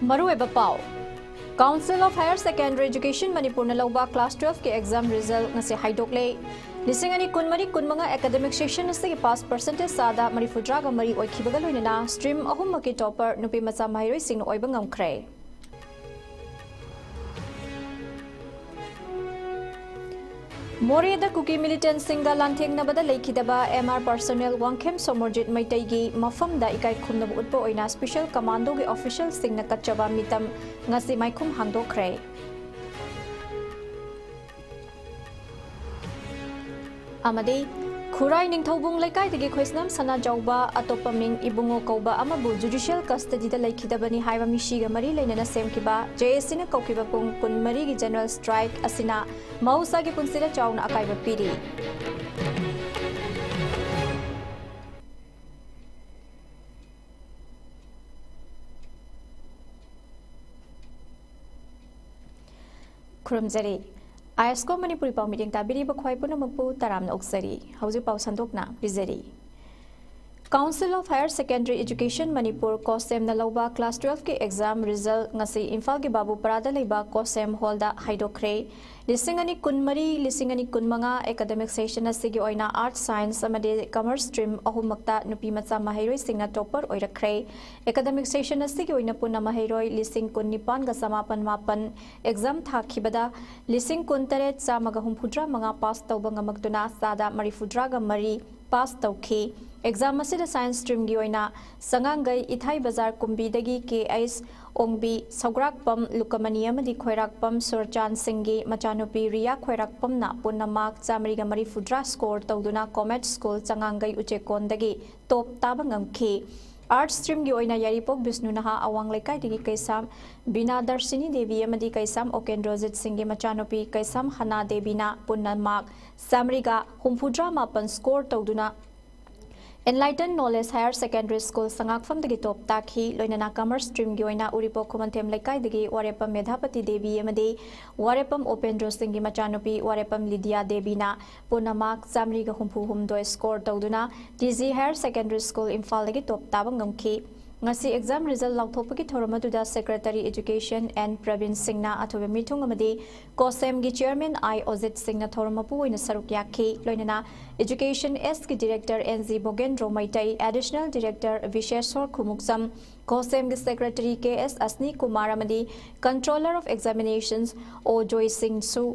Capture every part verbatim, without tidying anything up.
ꯃꯔꯨꯑꯣꯏꯕ ꯄꯥꯎ꯫ Council of Higher Secondary Education ꯃꯅꯤꯄꯨꯔꯅ ꯂꯧꯕ class twelve ꯀꯤ exam result ꯉꯁꯤ ꯍꯥꯏꯗꯣꯛꯂꯦ꯫ ꯂꯤꯁꯤꯡ ꯑꯅꯤ ꯀꯨꯟꯃꯔꯤ ꯀꯨꯟꯃꯉꯥ academic session ꯑꯁꯤꯒꯤ pass percentage ꯆꯥꯗ ꯃꯔꯤꯐꯨꯇꯔꯥꯒ ꯃꯔꯤ ꯑꯣꯏꯈꯤꯕꯒ ꯂꯣꯏꯅꯅ stream ꯑꯍꯨꯝꯃꯛꯀꯤ topper ꯅꯨꯄꯤ ꯃꯆꯥ ꯃꯍꯩꯔꯣꯏꯁꯤꯡꯅ ꯑꯣꯏꯕ ꯉꯝꯈ꯭ꯔꯦ꯫ ꯃꯣꯔꯦꯗ ꯀꯨꯀꯤ militantꯁꯤꯡꯒ ꯂꯥꯟꯊꯦꯡꯅꯕꯗ ꯂꯩꯈꯤꯗꯕ M R personnel Wangkhem Somorjit ꯃꯩꯇꯩꯒꯤ ꯃꯐꯝꯗ ꯏꯀꯥꯏ ꯈꯨꯝꯅꯕ ꯎꯠꯄ ꯑꯣꯏꯅ special commandoꯒꯤ officialꯁꯤꯡꯅ ꯀꯠꯆꯕ ꯃꯤꯇꯝ ꯉꯁꯤ ꯃꯥꯏꯈꯨꯝ ꯍꯥꯡꯗꯣꯛꯈ꯭ꯔꯦ꯫ ꯑꯃꯗꯤ ꯈꯨꯔꯥꯏ ꯅꯤꯡꯊꯧꯕꯨꯡ ꯂꯩꯀꯥꯏꯗꯒꯤ ꯈꯣꯏꯁꯅꯝ ꯁꯅꯥꯖꯥꯎꯕ, ꯑꯇꯣꯞꯄ ꯃꯤꯡ ꯏꯕꯨꯡꯉꯣ ꯀꯧꯕ ꯑꯃꯕꯨ judicial custodyꯗ ꯂꯩꯈꯤꯗꯕꯅꯤ ꯍꯥꯏꯕ ꯃꯤꯁꯤꯒ ꯃꯔꯤ ꯂꯩꯅꯅ ꯁꯦꯝꯈꯤꯕ JACꯅ ꯀꯧꯈꯤꯕ ꯄꯨꯡ ꯀꯨꯟꯃꯔꯤꯒꯤ general strike ꯑꯁꯤꯅ ꯃꯍꯧꯁꯥꯒꯤ ꯄꯨꯟꯁꯤꯗ ꯆꯥꯎꯅ ꯑꯀꯥꯏꯕ ꯄꯤꯔꯤ꯫ ꯈꯨꯔꯨꯝꯖꯔꯤ꯫ ISCO ꯃꯅꯤꯄꯨꯔꯤ ꯄꯥꯎ ꯃꯤꯠꯌꯦꯡ ꯇꯥꯕꯤꯔꯤꯕ ꯈ꯭ꯋꯥꯏ ꯄꯨꯝꯅꯃꯛꯄꯨ ꯇꯔꯥꯝꯅ ꯑꯣꯛꯆꯔꯤ꯫ ꯍꯧꯖꯤꯛ ꯄꯥꯎ ꯁꯟꯗꯣꯛꯅ ꯄꯤꯖꯔꯤ꯫ Council of Higher Secondary Education Manipur, COHSEMꯅ ꯂꯧꯕ class twelveꯀꯤ exam result ꯉꯁꯤ ꯏꯝꯐꯥꯜꯒꯤ ꯕꯥꯕꯨꯄꯥꯔꯥꯗ ꯂꯩꯕ COHSEM hallꯗ ꯍꯥꯏꯗꯣꯛꯈ꯭ꯔꯦ꯫ ꯂꯤꯁꯤꯡ ꯑꯅꯤ ꯀꯨꯟꯃꯔꯤ, ꯂꯤꯁꯤꯡ ꯑꯅꯤ ꯀꯨꯟꯃꯉꯥ academic session ꯑꯁꯤꯒꯤ ꯑꯣꯏꯅ Arts, Science ꯑꯃꯗꯤ Commerce stream ꯑꯍꯨꯝꯃꯛꯇ ꯅꯨꯄꯤ ꯃꯆꯥ ꯃꯍꯩꯔꯣꯏꯁꯤꯡꯅ topper ꯑꯣꯏꯔꯛꯈ꯭ꯔꯦ꯫ Academic session ꯑꯁꯤꯒꯤ ꯑꯣꯏꯅ ꯄꯨꯟꯅ ꯃꯍꯩꯔꯣꯏ ꯂꯤꯁꯤꯡ ꯀꯨꯟꯅꯤꯄꯥꯟꯒ ꯆꯃꯥꯄꯟ ꯃꯥꯄꯟ exam ꯊꯥꯈꯤꯕꯗ, ꯂꯤꯁꯤꯡ ꯀꯨꯟꯇꯔꯦꯠ ꯆꯥꯝꯃꯒ ꯍꯨꯝꯐꯨꯇꯔꯥ ꯃꯉꯥ pass ꯇꯧꯕ ꯉꯝꯃꯛꯇꯨꯅ, ꯆꯥꯗ ꯃꯔꯤꯐꯨꯇꯔꯥꯒ ꯃꯔꯤ pass ꯇꯧꯈꯤ꯫ Exam ꯑꯁꯤꯗ Science streamꯒꯤ ꯑꯣꯏꯅ ꯁꯉꯥꯡꯒꯩ ꯏꯊꯥꯏ ꯕꯖꯥꯔ ꯀꯨꯝꯕꯤꯗꯒꯤ K H ꯑꯣꯡꯕꯤ, ꯁꯧꯒ꯭ꯔꯥꯛꯄꯝ ꯂꯨꯀꯃꯅꯤ ꯑꯃꯗꯤ ꯈꯣꯏꯔꯥꯛꯄꯝ ꯁꯨꯔꯆꯥꯟ ꯁꯤꯡꯒꯤ ꯃꯆꯥꯅꯨꯄꯤ ꯔꯤꯌꯥ ꯈꯣꯏꯔꯥꯛꯄꯝꯅ ꯄꯨꯟꯅ mark ꯆꯥꯃꯔꯤꯒ ꯃꯔꯤꯐꯨꯇꯔꯥ score ꯇꯧꯗꯨꯅ Comet School ꯆꯉꯥꯡꯒꯩ ꯎꯆꯦꯛꯀꯣꯟꯗꯒꯤ top ꯇꯥꯕ ꯉꯝꯈꯤ꯫ Arts streamꯒꯤ ꯑꯣꯏꯅ ꯌꯥꯏꯔꯤꯄꯣꯛ ꯕꯤꯁꯅꯨ ꯅꯍꯥ ꯑꯋꯥꯡ ꯂꯩꯀꯥꯏꯗꯒꯤ ꯀꯩꯁꯥꯝ ꯕꯤꯅꯥ ꯗꯔꯁꯤꯅꯤ ꯗꯦꯕꯤ ꯑꯃꯗꯤ ꯀꯩꯁꯥꯝ ꯑꯣꯀꯦꯟꯗ꯭ꯔꯣꯖꯤꯠ ꯁꯤꯡꯒꯤ ꯃꯆꯥꯅꯨꯄꯤ ꯀꯩꯁꯥꯝ ꯍꯅꯥ ꯗꯦꯕꯤꯅ ꯄꯨꯟꯅ mark ꯆꯥꯃꯔꯤꯒ ꯍꯨꯝꯐꯨꯇꯔꯥ ꯃꯥꯄꯟ score ꯇꯧꯗꯨꯅ Enlighten Knowledge Higher Secondary School ꯁꯉꯥꯛꯐꯝꯗꯒꯤ top ꯇꯥꯈꯤ꯫ ꯂꯣꯏꯅꯅ Commerce streamꯒꯤ ꯑꯣꯏꯅ ꯎꯔꯤꯄꯣꯛ ꯈꯨꯃꯟꯊꯦꯝ ꯂꯩꯀꯥꯏꯗꯒꯤ ꯋꯥꯔꯦꯞꯄꯝ ꯃꯦꯙꯥꯄꯇꯤ ꯗꯦꯕꯤ ꯑꯃꯗꯤ ꯋꯥꯔꯦꯞꯄꯝ ꯑꯣꯄꯦꯟꯗ꯭ꯔꯣ ꯁꯤꯡꯒꯤ ꯃꯆꯥꯅꯨꯄꯤ ꯋꯥꯔꯦꯞꯄꯝ ꯂꯤꯗꯤꯌꯥ ꯗꯦꯕꯤꯅ ꯄꯨꯟꯅ mark ꯆꯥꯃꯔꯤꯒ ꯍꯨꯝꯐꯨ ꯍꯨꯝꯗꯣꯏ score ꯇꯧꯗꯨꯅ T G Higher Secondary School ꯏꯝꯐꯥꯜꯗꯒꯤ top ꯇꯥꯕ ꯉꯝꯈꯤ꯫ ꯉꯁꯤ exam result ꯂꯥꯎꯊꯣꯛꯄꯒꯤ ꯊꯧꯔꯝ ꯑꯗꯨꯗ Secretary Education N ꯄ꯭ꯔꯕꯤꯟ ꯁꯤꯡꯅ ꯑꯊꯣꯏꯕ ꯃꯤꯊꯨꯡ ꯑꯃꯗꯤ COHSEMꯒꯤ Chairman I ꯑꯣꯖꯤꯠ ꯁꯤꯡꯅ ꯊꯧꯔꯝ ꯃꯄꯨ ꯑꯣꯏꯅ ꯁꯔꯨꯛ ꯌꯥꯈꯤ꯫ ꯂꯣꯏꯅꯅ Education Sꯀꯤ Director N G ꯚꯣꯒꯦꯟꯗ꯭ꯔꯣ Meitei, Additional Director ꯕꯤꯁꯦꯁꯣꯔ Khumukcham, COHSEMꯒꯤ Secretary K S ꯑꯁꯅꯤ Kumar ꯑꯃꯗꯤ Controller of Examinations ꯑꯣ ꯖꯣꯏ ꯁꯤꯡꯁꯨ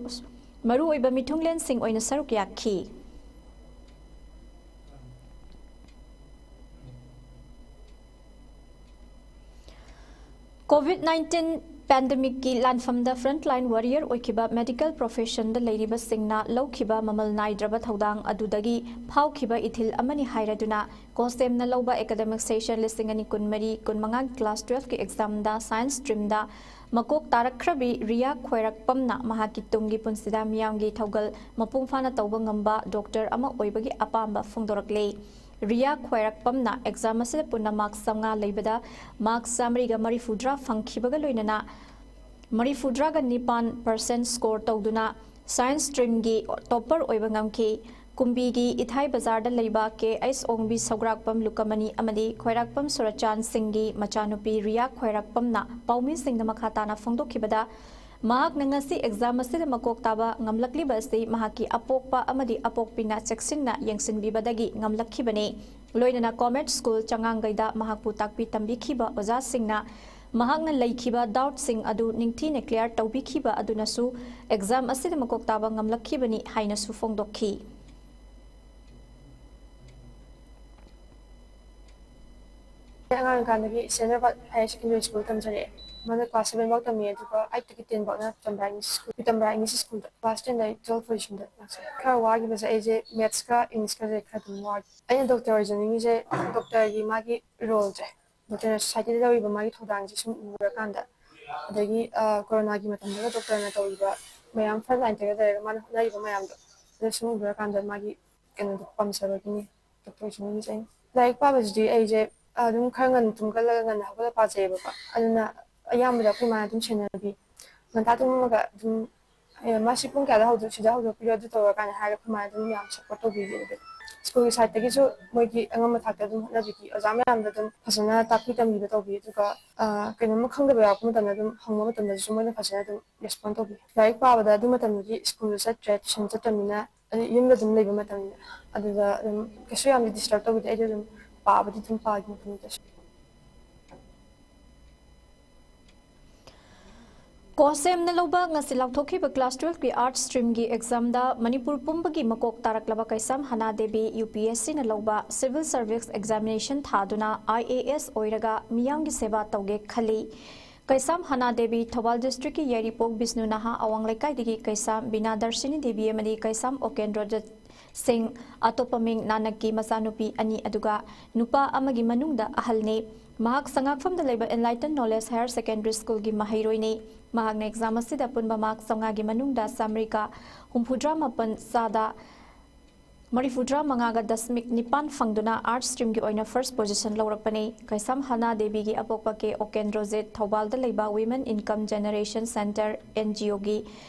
ꯃꯔꯨꯑꯣꯏꯕ ꯃꯤꯊꯨꯡꯂꯦꯟꯁꯤꯡ ꯑꯣꯏꯅ ꯁꯔꯨꯛ ꯌꯥꯈꯤ꯫ COVID nineteen pandemicꯀꯤ ꯂꯥꯟꯐꯝꯗ frontline warrior ꯑꯣꯏꯈꯤꯕ medical professionꯗ ꯂꯩꯔꯤꯕꯁꯤꯡꯅ ꯂꯧꯈꯤꯕ ꯃꯃꯜ ꯅꯥꯏꯗ꯭ꯔꯕ ꯊꯧꯗꯥꯡ ꯑꯗꯨꯗꯒꯤ ꯐꯥꯎꯈꯤꯕ ꯏꯊꯤꯜ ꯑꯃꯅꯤ ꯍꯥꯏꯔꯗꯨꯅ COHSEMꯅ ꯂꯧꯕ academic session ꯂꯤꯁꯤꯡ ꯑꯅꯤ ꯀꯨꯟꯃꯔꯤ ꯀꯨꯟꯃꯉꯥꯒꯤ class twelveꯀꯤ examꯗ science streamꯗ ꯃꯀꯣꯛ ꯇꯥꯔꯛꯈ꯭ꯔꯕꯤ ꯔꯤꯌꯥ ꯈ꯭ꯋꯥꯏꯔꯥꯛꯄꯝꯅ ꯃꯍꯥꯛꯀꯤ ꯇꯨꯡꯒꯤ ꯄꯨꯟꯁꯤꯗ ꯃꯤꯌꯥꯝꯒꯤ ꯊꯧꯒꯜ ꯃꯄꯨꯡ ꯐꯥꯅ ꯇꯧꯕ ꯉꯝꯕ doctor ꯑꯃ ꯑꯣꯏꯕꯒꯤ ꯑꯄꯥꯝꯕ ꯐꯣꯡꯗꯣꯔꯛꯂꯦ꯫ ꯔꯤꯌꯥ ꯈ꯭ꯋꯥꯏꯔꯥꯛꯄꯝꯅ exam ꯑꯁꯤꯗ ꯄꯨꯟꯅ mark ꯆꯥꯝꯃꯉꯥ ꯂꯩꯕꯗ mark ꯆꯥꯃꯔꯤꯒ ꯃꯔꯤꯐꯨꯇꯔꯥ ꯐꯪꯈꯤꯕꯒ ꯂꯣꯏꯅꯅ ꯃꯔꯤꯐꯨꯇꯔꯥꯒ ꯅꯤꯄꯥꯟ percent score ꯇꯧꯗꯨꯅ science streamꯒꯤ topper ꯑꯣꯏꯕ ꯉꯝꯈꯤ꯫ ꯀꯨꯝꯕꯤꯒꯤ ꯏꯊꯥꯏ ꯕꯖꯥꯔꯗ ꯂꯩꯕ K H ꯑꯣꯡꯕꯤ ꯁꯧꯒ꯭ꯔꯥꯛꯄꯝ ꯂꯨꯀꯃꯅꯤ ꯑꯃꯗꯤ ꯈ꯭ꯋꯥꯏꯔꯥꯛꯄꯝ ꯁꯨꯔꯆꯥꯟ ꯁꯤꯡꯒꯤ ꯃꯆꯥꯅꯨꯄꯤ ꯔꯤꯌꯥ ꯈ꯭ꯋꯥꯏꯔꯥꯛꯄꯝꯅ ꯄꯥꯎꯃꯤꯁꯤꯡꯗ ꯃꯈꯥ ꯇꯥꯅ ꯐꯣꯡꯗꯣꯛꯈꯤꯕꯗ, ꯃꯍꯥꯛꯅ ꯉꯁꯤ exam ꯑꯁꯤꯗ ꯃꯀꯣꯛ ꯇꯥꯕ ꯉꯝꯂꯛꯂꯤꯕ ꯑꯁꯤ ꯃꯍꯥꯛꯀꯤ ꯑꯄꯣꯛꯄ ꯑꯃꯗꯤ ꯑꯄꯣꯛꯄꯤꯅ ꯆꯦꯛꯁꯤꯟꯅ ꯌꯦꯡꯁꯤꯟꯕꯤꯕꯗꯒꯤ ꯉꯝꯂꯛꯈꯤꯕꯅꯤ꯫ ꯂꯣꯏꯅꯅ COMET School ꯆꯉꯥꯡꯒꯩꯗ ꯃꯍꯥꯛꯄꯨ ꯇꯥꯛꯄꯤ ꯇꯝꯕꯤꯈꯤꯕ ꯑꯣꯖꯥꯁꯤꯡꯅ ꯃꯍꯥꯛꯅ ꯂꯩꯈꯤꯕ doubtꯁꯤꯡ ꯑꯗꯨ ꯅꯤꯡꯊꯤꯅ clear ꯇꯧꯕꯤꯈꯤꯕ ꯑꯗꯨꯅꯁꯨ exam ꯑꯁꯤꯗ ꯃꯀꯣꯛ ꯇꯥꯕ ꯉꯝꯂꯛꯈꯤꯕꯅꯤ ꯍꯥꯏꯅꯁꯨ ꯐꯣꯡꯗꯣꯛꯈꯤ꯫ ꯑꯉꯥꯡ ꯑꯣꯏꯔꯤꯀꯥꯟꯗꯒꯤ ꯁꯦꯟꯗ꯭ꯔꯥꯕꯥꯗ Higher Secondary School ꯇꯝꯖꯔꯛꯑꯦ꯫ ꯃꯥꯅ class seven ꯐꯥꯎ ꯇꯝꯃꯤ, ꯑꯗꯨꯒ eight ꯇꯒꯤ ten ꯐꯥꯎꯅ ꯄꯤꯇꯝꯕꯔꯥ English School, ꯄꯤꯇꯝꯕꯔꯥ English Schoolꯗ꯫ Class ten ꯗꯒꯤ twelve ꯐꯥꯎꯁꯤꯗ ꯂꯥꯛꯆꯩ꯫ ꯈꯔ ꯋꯥꯈꯤꯕꯁꯦ ꯑꯩꯁꯦ mathsꯀ Englishꯀꯁꯦ ꯈꯔ ꯑꯗꯨꯝ ꯋꯥꯈꯤ꯫ ꯑꯩꯅ doctor ꯑꯣꯏꯖꯅꯤꯡꯉꯤꯁꯦ doctorꯒꯤ ꯃꯥꯒꯤ roleꯁꯦ, doctorꯅ societyꯗ ꯂꯧꯔꯤꯕ ꯃꯥꯒꯤ ꯊꯧꯗꯥꯡꯁꯦ ꯁꯨꯝ ꯎꯔꯀꯥꯟꯗ, ꯑꯗꯒꯤ, ꯑ, coronaꯒꯤ ꯃꯇꯝꯗꯒ doctorꯅ ꯇꯧꯔꯤꯕ ꯃꯌꯥꯝ, front lineꯗꯒ ꯂꯩꯔꯒ ꯃꯥꯅ ꯍꯣꯠꯅꯔꯤꯕ ꯃꯌꯥꯝꯗꯣ, ꯑꯗꯨ ꯁꯨꯝ ꯎꯔꯀꯥꯟꯗ ꯃꯥꯒꯤ ꯀꯩꯅꯣꯗꯣ ꯄꯥꯝꯖꯕꯒꯤꯅꯤ꯫ ꯂꯥꯏꯔꯤꯛ ꯄꯥꯕꯁꯤꯗꯤ ꯑꯩꯁꯦ ꯑꯗꯨꯝ ꯈꯔ ꯉꯟꯅ ꯇꯨꯝꯒꯜꯂꯒ ꯉꯟꯅ ꯍꯧꯒꯠꯂ ꯄꯥꯖꯩꯌꯦꯕꯀꯣ꯫ ꯑꯗꯨꯅ ꯑꯌꯥꯝꯕꯗ ꯑꯩꯈꯣꯏ ꯃꯥꯅ ꯑꯗꯨꯝ ꯁꯦꯟꯅꯕꯤ꯫ ꯉꯟꯇꯥ ꯇꯨꯝꯃꯒ ꯑꯗꯨꯝ, "ꯑꯦ, ꯃꯥꯁꯤ ꯄꯨꯡ ꯀꯌꯥꯗ ꯍꯧꯗꯣꯛ-, ꯁꯤꯗ ꯍꯧꯗꯣꯛꯄꯤꯔꯣ, ꯑꯗꯨ ꯇꯧꯔꯣ" ꯀꯥꯏꯅ ꯍꯥꯏꯔꯒ ꯑꯩꯈꯣꯏ ꯃꯥꯅ ꯑꯗꯨꯝ ꯌꯥꯝ support ꯇꯧꯕꯤꯕꯤ꯫ ꯑꯗꯨ ꯁ꯭ꯀꯨꯜꯒꯤ ꯁꯥꯏꯠꯇꯒꯤꯁꯨ ꯃꯣꯏꯒꯤ ꯑꯉꯝꯕ ꯊꯥꯛꯇ ꯑꯗꯨꯝ ꯍꯣꯠꯅꯕꯤꯈꯤ꯫ ꯑꯣꯖꯥ ꯃꯌꯥꯝꯗ ꯑꯗꯨꯝ ꯐꯖꯅ ꯇꯥꯛꯄꯤ ꯇꯝꯕꯤꯕ ꯇꯧꯕꯤ꯫ ꯑꯗꯨꯒ ꯀꯩꯅꯣꯝꯃ ꯈꯪꯗꯕ ꯌꯥꯎꯔꯛꯄ ꯃꯇꯝꯗ ꯑꯗꯨꯝ ꯍꯪꯕ ꯃꯇꯝꯗꯁꯨ ꯃꯣꯏꯅ ꯐꯖꯅ ꯑꯗꯨꯝ ꯔꯦꯁꯄꯣꯟ ꯇꯧꯕꯤ꯫ ꯂꯥꯏꯔꯤꯛ ꯄꯥꯕꯗ ꯑꯗꯨ ꯃꯇꯝꯗꯗꯤ ꯁ꯭ꯀꯨꯜꯁꯨ ꯆꯠꯇ꯭ꯔꯦ, ꯇ꯭ꯌꯨꯁꯟ ꯆꯠꯇ꯭ꯔꯕꯅꯤꯅ, ꯑꯗꯨ ꯌꯨꯝꯗ ꯑꯗꯨꯝ ꯂꯩꯕ ꯃꯇꯝꯅꯤꯅ, ꯑꯗꯨꯗ ꯑꯗꯨꯝ ꯀꯩꯁꯨ ꯌꯥꯝꯗꯤ ꯗꯤꯁꯇꯔꯕ ꯇꯧꯕꯤꯗꯦ꯫ ꯑꯩꯗꯤ ꯑꯗꯨꯝ ꯄꯥꯕꯗꯤ ꯑꯗꯨꯝ ꯄꯥꯈꯤ ꯃꯇꯝꯗꯁꯨ꯫ ꯀꯣꯁꯦꯝꯅ ꯂꯧꯕ ꯉꯁꯤ ꯂꯥꯎꯊꯣꯛꯈꯤꯕ ꯀ꯭ꯂꯥꯁ ꯇꯨꯋꯦꯜꯐꯀꯤ ꯑꯥꯔꯠꯁ ꯁ꯭ꯇ꯭ꯔꯤꯝꯒꯤ ꯑꯦꯛꯖꯥꯝꯗ ꯃꯅꯤꯄꯨꯔ ꯄꯨꯝꯕꯒꯤ ꯃꯀꯣꯛ ꯇꯥꯔꯛꯂꯕ ꯀꯩꯁꯥꯝ ꯍꯅꯥ ꯗꯦꯕꯤ ꯌꯨ ꯄꯤ ꯑꯦꯁ ꯁꯤꯅ ꯂꯧꯕ ꯁꯤꯚꯤꯜ ꯁꯔꯚꯤꯁ ꯑꯦꯛꯖꯥꯃꯤꯅꯦꯁꯟ ꯊꯥꯗꯨꯅ ꯑꯥꯏ ꯑꯦ ꯑꯦꯁ ꯑꯣꯏꯔꯒ ꯃꯤꯌꯥꯝꯒꯤ ꯁꯦꯕꯥ ꯇꯧꯒꯦ ꯈꯜꯂꯤ꯫ ꯀꯩꯁꯥꯝ ꯍꯅꯥ ꯗꯦꯕꯤ ꯊꯧꯕꯥꯜ ꯗꯤꯁꯇ꯭ꯔꯤꯛꯀꯤ ꯌꯥꯏꯔꯤꯄꯣꯛ ꯕꯤꯁꯅꯨ ꯅꯍꯥ ꯑꯋꯥꯡ ꯂꯩꯀꯥꯏꯗꯒꯤ ꯀꯩꯁꯥꯝ ꯕꯤꯅꯥ ꯗꯔꯁꯤꯅꯤ ꯗꯦꯕꯤ ꯑꯃꯗꯤ ꯀꯩꯁꯥꯝ ꯑꯣꯀꯦꯟꯗ꯭ꯔꯣꯖꯤꯠ ꯁꯤꯡ, ꯑꯇꯣꯞꯄ ꯃꯤꯡ ꯅꯥꯅꯛꯀꯤ ꯃꯆꯥꯅꯨꯄꯤ ꯑꯅꯤ ꯑꯗꯨꯒ ꯅꯨꯄꯥ ꯑꯃꯒꯤ ꯃꯅꯨꯡꯗ ꯑꯍꯜꯅꯤ꯫ ꯃꯍꯥꯛ ꯁꯉꯥꯛꯐꯝꯗ ꯂꯩꯕ Enlighten Knowledge Higher Secondary Schoolꯒꯤ ꯃꯍꯩꯔꯣꯏꯅꯤ꯫ ꯃꯍꯥꯛꯅ ꯑꯦꯛꯖꯥꯝ ꯑꯁꯤꯗ ꯑꯄꯨꯟꯕ ꯃꯥꯔꯛ ꯆꯥꯝꯃꯉꯥꯒꯤ ꯃꯅꯨꯡꯗ ꯆꯥꯝꯃꯔꯤꯒ ꯍꯨꯝꯐꯨꯇꯔꯥ ꯃꯥꯄꯟ ꯆꯥꯗ ꯃꯔꯤꯐꯨꯇꯔꯥ ꯃꯉꯥꯒ ꯗꯁꯃꯤꯛ ꯅꯤꯄꯥꯟ ꯐꯪꯗꯨꯅ ꯑꯥꯔꯠꯁ ꯁ꯭ꯇ꯭ꯔꯤꯝꯒꯤ ꯑꯣꯏꯅ ꯐꯥꯔꯁ ꯄꯣꯖꯤꯁꯟ ꯂꯧꯔꯛꯄꯅꯤ꯫ ꯀꯩꯁꯥꯝ ꯍꯅꯥ ꯗꯦꯕꯤꯒꯤ ꯑꯄꯣꯛꯄ ꯀꯦ ꯑꯣꯀꯦꯟꯗ꯭ꯔꯣꯖꯤꯠ ꯊꯧꯕꯥꯜꯗ ꯂꯩꯕ Women Income Generation Centre, N G ꯑꯣꯒꯤ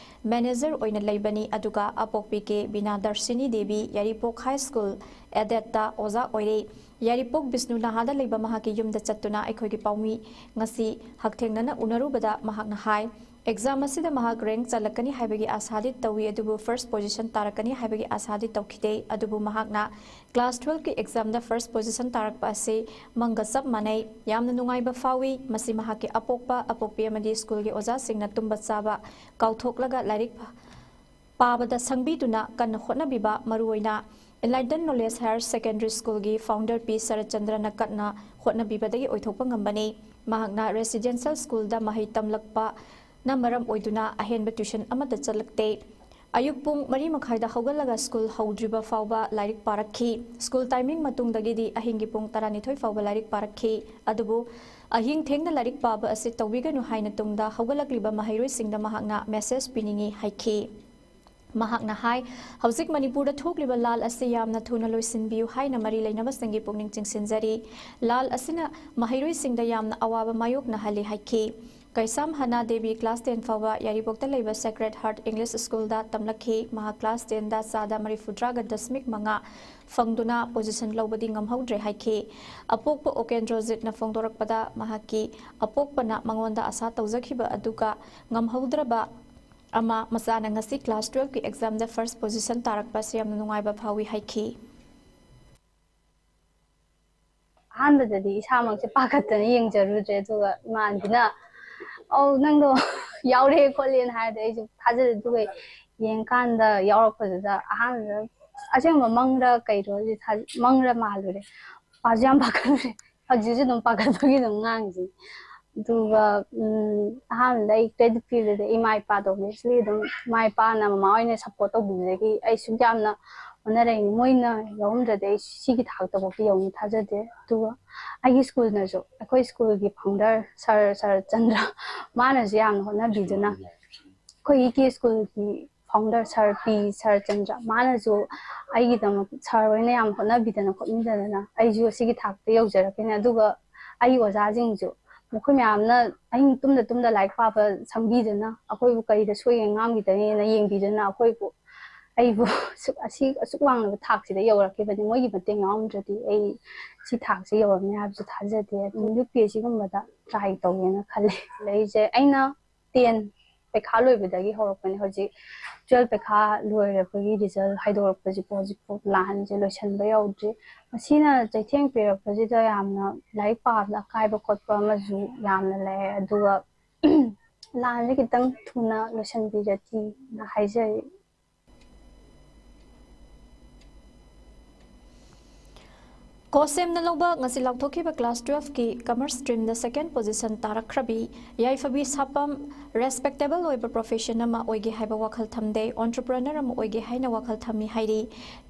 ꯃꯦꯅꯦꯖꯔ ꯑꯣꯏꯅ ꯂꯩꯕꯅꯤ, ꯑꯗꯨꯒ ꯑꯄꯣꯛꯄꯤ ꯀꯦ ꯕꯤꯅꯥ ꯗꯔꯁꯤꯅꯤ ꯗꯦꯕꯤ ꯌꯥꯏꯔꯤꯄꯣꯛ ꯍꯥꯏ ꯁ꯭ꯀꯨꯜ ꯑꯦꯗꯦꯠꯇ ꯑꯣꯖꯥ ꯑꯣꯏꯔꯤ꯫ ꯌꯥꯏꯔꯤꯄꯣꯛ ꯕꯤꯁꯅꯨ ꯅꯍꯥꯗ ꯂꯩꯕ ꯃꯍꯥꯛꯀꯤ ꯌꯨꯝꯗ ꯆꯠꯇꯨꯅ ꯑꯩꯈꯣꯏꯒꯤ ꯄꯥꯎꯃꯤ ꯉꯁꯤ ꯍꯛꯊꯦꯡꯅꯅ ꯎꯅꯔꯨꯕꯗ ꯃꯍꯥꯛꯅ ꯍꯥꯏ, ꯑꯦꯛꯖꯥꯝ ꯑꯁꯤꯗ ꯃꯍꯥꯛ ꯔꯦꯡꯛ ꯆꯜꯂꯛꯀꯅꯤ ꯍꯥꯏꯕꯒꯤ ꯑꯥꯁꯥꯗꯤ ꯇꯧꯏ, ꯑꯗꯨꯕꯨ ꯐꯥꯔꯁ ꯄꯣꯖꯤꯁꯟ ꯇꯥꯔꯛꯀꯅꯤ ꯍꯥꯏꯕꯒꯤ ꯑꯥꯁꯥꯗꯤ ꯇꯧꯈꯤꯗꯦ꯫ ꯑꯗꯨꯕꯨ ꯃꯍꯥꯛꯅ ꯀ꯭ꯂꯥꯁ ꯇꯨꯋꯦꯜꯐꯀꯤ ꯑꯦꯛꯖꯥꯝꯗ ꯐꯥꯔꯁ ꯄꯣꯖꯤꯁꯟ ꯇꯥꯔꯛꯄ ꯑꯁꯤ ꯃꯪꯒ ꯆꯞ ꯃꯥꯟꯅꯩ꯫ ꯌꯥꯝꯅ ꯅꯨꯡꯉꯥꯏꯕ ꯐꯥꯎꯏ꯫ ꯃꯁꯤ ꯃꯍꯥꯛꯀꯤ ꯑꯄꯣꯛꯄ, ꯑꯄꯣꯛꯄꯤ ꯑꯃꯗꯤ ꯁ꯭ꯀꯨꯜꯒꯤ ꯑꯣꯖꯥꯁꯤꯡꯅ ꯇꯨꯝꯕ ꯆꯥꯕ ꯀꯥꯎꯊꯣꯛꯂꯒ ꯂꯥꯏꯔꯤꯛ ꯄꯥꯕꯗ ꯁꯪꯕꯤꯗꯨꯅ ꯀꯟꯅ ꯍꯣꯠꯅꯕꯤꯕ, ꯃꯔꯨꯑꯣꯏꯅ Enlighten Knowledge Higher Secondary Schoolꯒꯤ founder ꯄꯤ ꯁꯔꯠꯆꯟꯗ꯭ꯔꯅ ꯀꯟꯅ ꯍꯣꯠꯅꯕꯤꯕꯗꯒꯤ ꯑꯣꯏꯊꯣꯛꯄ ꯉꯝꯕꯅꯤ꯫ ꯃꯍꯥꯛꯅ residential schoolꯗ ꯃꯍꯩ ꯇꯝꯂꯛꯄꯅ ꯃꯔꯝ ꯑꯣꯏꯗꯨꯅ ꯑꯍꯦꯟꯕ tuition ꯑꯃꯠꯇ ꯆꯠꯂꯛꯇꯦ꯫ ꯑꯌꯨꯛ ꯄꯨꯡ ꯃꯔꯤ ꯃꯈꯥꯏꯗ ꯍꯧꯒꯠꯂꯒ ꯁ꯭ꯀꯨꯜ ꯍꯧꯗ꯭ꯔꯤꯕ ꯐꯥꯎꯕ ꯂꯥꯏꯔꯤꯛ ꯄꯥꯔꯛꯈꯤ꯫ ꯁ꯭ꯀꯨꯜ timing ꯃꯇꯨꯡꯗꯒꯤꯗꯤ ꯑꯍꯤꯡꯒꯤ ꯄꯨꯡ ꯇꯔꯥꯅꯤꯊꯣꯏ ꯐꯥꯎꯕ ꯂꯥꯏꯔꯤꯛ ꯄꯥꯔꯛꯈꯤ꯫ ꯑꯗꯨꯕꯨ ꯑꯍꯤꯡ ꯊꯦꯡꯅ ꯂꯥꯏꯔꯤꯛ ꯄꯥꯕ ꯑꯁꯤ ꯇꯧꯕꯤꯒꯅꯨ ꯍꯥꯏꯅ ꯇꯨꯡꯗ ꯍꯧꯒꯠꯂꯛꯂꯤꯕ ꯃꯍꯩꯔꯣꯏꯁꯤꯡꯗ ꯃꯍꯥꯛꯅ message ꯄꯤꯅꯤꯡꯏ ꯍꯥꯏꯈꯤ꯫ ꯃꯍꯥꯛꯅ ꯍꯥꯏ, ꯍꯧꯖꯤꯛ ꯃꯅꯤꯄꯨꯔꯗ ꯊꯣꯛꯂꯤꯕ ꯂꯥꯜ ꯑꯁꯤ ꯌꯥꯝꯅ ꯊꯨꯅ ꯂꯣꯏꯁꯤꯟꯕꯤꯌꯨ ꯍꯥꯏꯅ ꯃꯔꯤ ꯂꯩꯅꯕꯁꯤꯡꯒꯤ ꯄꯨꯛꯅꯤꯡ ꯆꯤꯡꯁꯤꯟꯖꯔꯤ꯫ ꯂꯥꯜ ꯑꯁꯤꯅ ꯃꯍꯩꯔꯣꯏꯁꯤꯡꯗ ꯌꯥꯝꯅ ꯑꯋꯥꯕ ꯃꯥꯌꯣꯛꯅꯍꯜꯂꯤ ꯍꯥꯏꯈꯤ꯫ ꯀꯩꯁꯥꯝ ꯍꯅꯥ ꯗꯦꯕꯤ class ten ꯐꯥꯎꯕ ꯌꯥꯏꯔꯤꯄꯣꯛꯇ ꯂꯩꯕ Sacred Heart English Schoolꯗ ꯇꯝꯂꯛꯈꯤ꯫ ꯃꯍꯥꯛ class tenꯗ ꯆꯥꯗ ꯃꯔꯤꯐꯨꯇꯔꯥꯒ ꯗꯁꯃꯤꯛ ꯃꯉꯥ ꯐꯪꯗꯨꯅ position ꯂꯧꯕꯗꯤ ꯉꯝꯍꯧꯗ꯭ꯔꯦ ꯍꯥꯏꯈꯤ꯫ ꯑꯄꯣꯛꯄ ꯑꯣꯀꯦꯟꯗ꯭ꯔꯣꯖꯤꯠꯅ ꯐꯣꯡꯗꯣꯔꯛꯄꯗ, ꯃꯍꯥꯛꯀꯤ ꯑꯄꯣꯛꯄꯅ ꯃꯉꯣꯟꯗ ꯑꯁꯥ ꯇꯧꯖꯈꯤꯕ ꯑꯗꯨꯒ ꯉꯝꯍꯧꯗ꯭ꯔꯕ ꯑꯃ ꯃꯆꯥꯅ ꯉꯁꯤ class twelveꯀꯤ examꯗ first position ꯇꯥꯔꯛꯄ ꯑꯁꯤ ꯌꯥꯝꯅ ꯅꯨꯡꯉꯥꯏꯕ ꯐꯥꯎꯏ ꯍꯥꯏꯈꯤ꯫ ꯑꯍꯥꯟꯕꯗꯗꯤ ꯏꯁꯥꯃꯛꯁꯦ ꯄꯥꯈꯠꯇꯅ ꯌꯦꯡꯖꯔꯨꯗ꯭ꯔꯦ꯫ ꯑꯗꯨꯒ ꯏꯃꯥꯟꯕꯤꯅ, "ꯑꯧ, ꯅꯪꯗꯣ ꯌꯥꯎꯔꯦ ꯈꯣꯠꯂꯦꯅ" ꯍꯥꯏꯔꯗꯤ ꯑꯩꯁꯨ ꯊꯥꯖꯗꯦ꯫ ꯑꯗꯨꯒ ꯌꯦꯡꯀꯥꯟꯗ ꯌꯥꯎꯔꯛꯄꯗꯨꯗ ꯑꯍꯥꯟꯕꯗ ꯑꯁꯦꯡꯕ ꯃꯪꯔ ꯀꯩꯔꯣ ꯁꯤ ꯊꯥ-, ꯃꯪꯔ ꯃꯥꯜꯂꯨꯔꯦ꯫ ꯄꯥꯁꯨ ꯌꯥꯝ ꯄꯥꯈꯠꯂꯨꯔꯦ꯫ ꯍꯧꯖꯤꯛꯁꯨ ꯑꯗꯨꯝ ꯄꯥꯈꯠꯄꯒꯤ ꯑꯗꯨꯝ ꯉꯥꯡꯉꯤꯁꯤꯅꯤ꯫ ꯑꯗꯨꯒ, ꯎꯝ, ꯑꯍꯥꯟꯕꯗ ꯑꯩ credit ꯄꯤꯕꯗ ꯏꯃꯥ ꯏꯄꯥꯗꯣ, obviously, ꯑꯗꯨꯝ ꯏꯃꯥ ꯏꯄꯥꯅ ꯃꯃꯥ ꯍꯣꯏꯅ support ꯇꯧꯕꯤꯕꯗꯒꯤ ꯑꯩ ꯁꯨꯛ ꯌꯥꯝꯅ ꯍꯣꯠꯅꯔꯛꯏꯅꯤ꯫ ꯃꯣꯏꯅ ꯌꯥꯎꯔꯝꯗ꯭ꯔꯗꯤ ꯑꯩ ꯁꯤꯒꯤ ꯊꯥꯛꯇꯐꯥꯎꯗꯤ ꯌꯧꯅꯤ ꯊꯥꯖꯗꯦ꯫ ꯑꯗꯨꯒ ꯑꯩꯒꯤ schoolꯅꯁꯨ, ꯑꯩꯈꯣꯏ schoolꯒꯤ founder Sir ꯁꯔꯠꯆꯟꯗ꯭ꯔ, ꯃꯥꯅꯁꯨ ꯌꯥꯝꯅ ꯍꯣꯠꯅꯕꯤꯗꯨꯅ, ꯑꯩꯈꯣꯏꯒꯤ ꯏꯀꯦ schoolꯒꯤ founder Sir ꯄꯤ ꯁꯔꯠꯆꯟꯗ꯭ꯔ, ꯃꯥꯅꯁꯨ ꯑꯩꯒꯤꯗꯃꯛ, sir ꯍꯣꯏꯅ ꯌꯥꯝ ꯍꯣꯠꯅꯕꯤꯗꯅ ꯈꯣꯠꯄꯤꯗꯅ ꯑꯩꯁꯨ ꯁꯤꯒꯤ ꯊꯥꯛꯇ ꯌꯧꯖꯔꯛꯀꯅꯤ꯫ ꯑꯗꯨꯒ ꯑꯩꯒꯤ ꯑꯣꯖꯥꯁꯤꯡꯁꯨ, ꯃꯈꯣꯏ ꯃꯌꯥꯝꯅ ꯑꯍꯤꯡ ꯇꯨꯝꯗ ꯇꯨꯝꯗ ꯂꯥꯏꯔꯤꯛ ꯄꯥꯕ ꯁꯪꯕꯤꯗꯨꯅ, ꯑꯩꯈꯣꯏꯕꯨ ꯀꯔꯤꯗ ꯁꯣꯏꯒꯦ ꯉꯥꯡꯕꯤꯗꯅꯦꯅ ꯌꯦꯡꯕꯤꯗꯨꯅ, ꯑꯩꯈꯣꯏꯕꯨ, ꯑꯩꯕꯨ ꯑꯁꯨꯛ, ꯑꯁꯤ, ꯑꯁꯨꯛ ꯋꯥꯡꯂꯕ ꯊꯥꯛꯁꯤꯗ ꯌꯧꯔꯛꯈꯤꯕꯅꯤ꯫ ꯃꯣꯏꯒꯤ ꯃꯇꯦꯡ ꯌꯥꯎꯔꯝꯗ꯭ꯔꯗꯤ ꯑꯩ ꯁꯤ ꯊꯥꯛꯁꯤ ꯌꯧꯔꯝꯅꯤ ꯍꯥꯏꯕꯁꯨ ꯊꯥꯖꯗꯦ꯫ ꯑꯗꯨꯝ UPSCꯒꯨꯝꯕꯗ try ꯇꯧꯒꯦꯅ ꯈꯜꯂꯦ꯫ ꯂꯩꯔꯤꯁꯦ ꯑꯩꯅ ten ꯄꯩꯈꯥ ꯂꯣꯏꯕꯗꯒꯤ ꯍꯧꯔꯛꯄꯅꯦ꯫ ꯍꯧꯖꯤꯛ twelve ꯄꯩꯈꯥ ꯂꯣꯏꯔꯦ, ꯑꯩꯈꯣꯏꯒꯤ result ꯍꯥꯏꯗꯣꯔꯛꯄꯁꯤꯕꯨ ꯍꯧꯖꯤꯛꯐꯥꯎ ꯂꯥꯟꯁꯦ ꯂꯣꯏꯁꯤꯟꯕ ꯌꯧꯗ꯭ꯔꯤ꯫ ꯃꯁꯤꯅ ꯆꯩꯊꯦꯡ ꯄꯤꯔꯛꯄꯁꯤꯗ ꯌꯥꯝꯅ ꯂꯥꯏꯔꯤꯛ ꯄꯥꯕꯗ ꯑꯀꯥꯏꯕ ꯈꯣꯠꯄ ꯑꯃꯁꯨ ꯌꯥꯝꯅ ꯂꯩ꯫ ꯑꯗꯨꯒ ꯂꯥꯟꯁꯦ ꯈꯤꯇꯪ ꯊꯨꯅ ꯂꯣꯏꯁꯤꯟꯕꯤꯔꯗꯤꯅ ꯍꯥꯏꯖꯔꯤ꯫ ꯀꯣꯁꯦꯝꯅ ꯂꯧꯕ ꯉꯁꯤ ꯂꯥꯎꯊꯣꯛꯈꯤꯕ class twelveꯀꯤ commerce streamꯗ second position ꯇꯥꯔꯛꯈ꯭ꯔꯕꯤ ꯌꯥꯏꯐꯕꯤ ꯁꯥꯄꯝ respectable ꯑꯣꯏꯕ profession ꯑꯃ ꯑꯣꯏꯒꯦ ꯍꯥꯏꯕ ꯋꯥꯈꯜ ꯊꯝꯗꯦ, entrepreneur ꯑꯃ ꯑꯣꯏꯒꯦ ꯍꯥꯏꯅ ꯋꯥꯈꯜ ꯊꯝꯃꯤ ꯍꯥꯏꯔꯤ꯫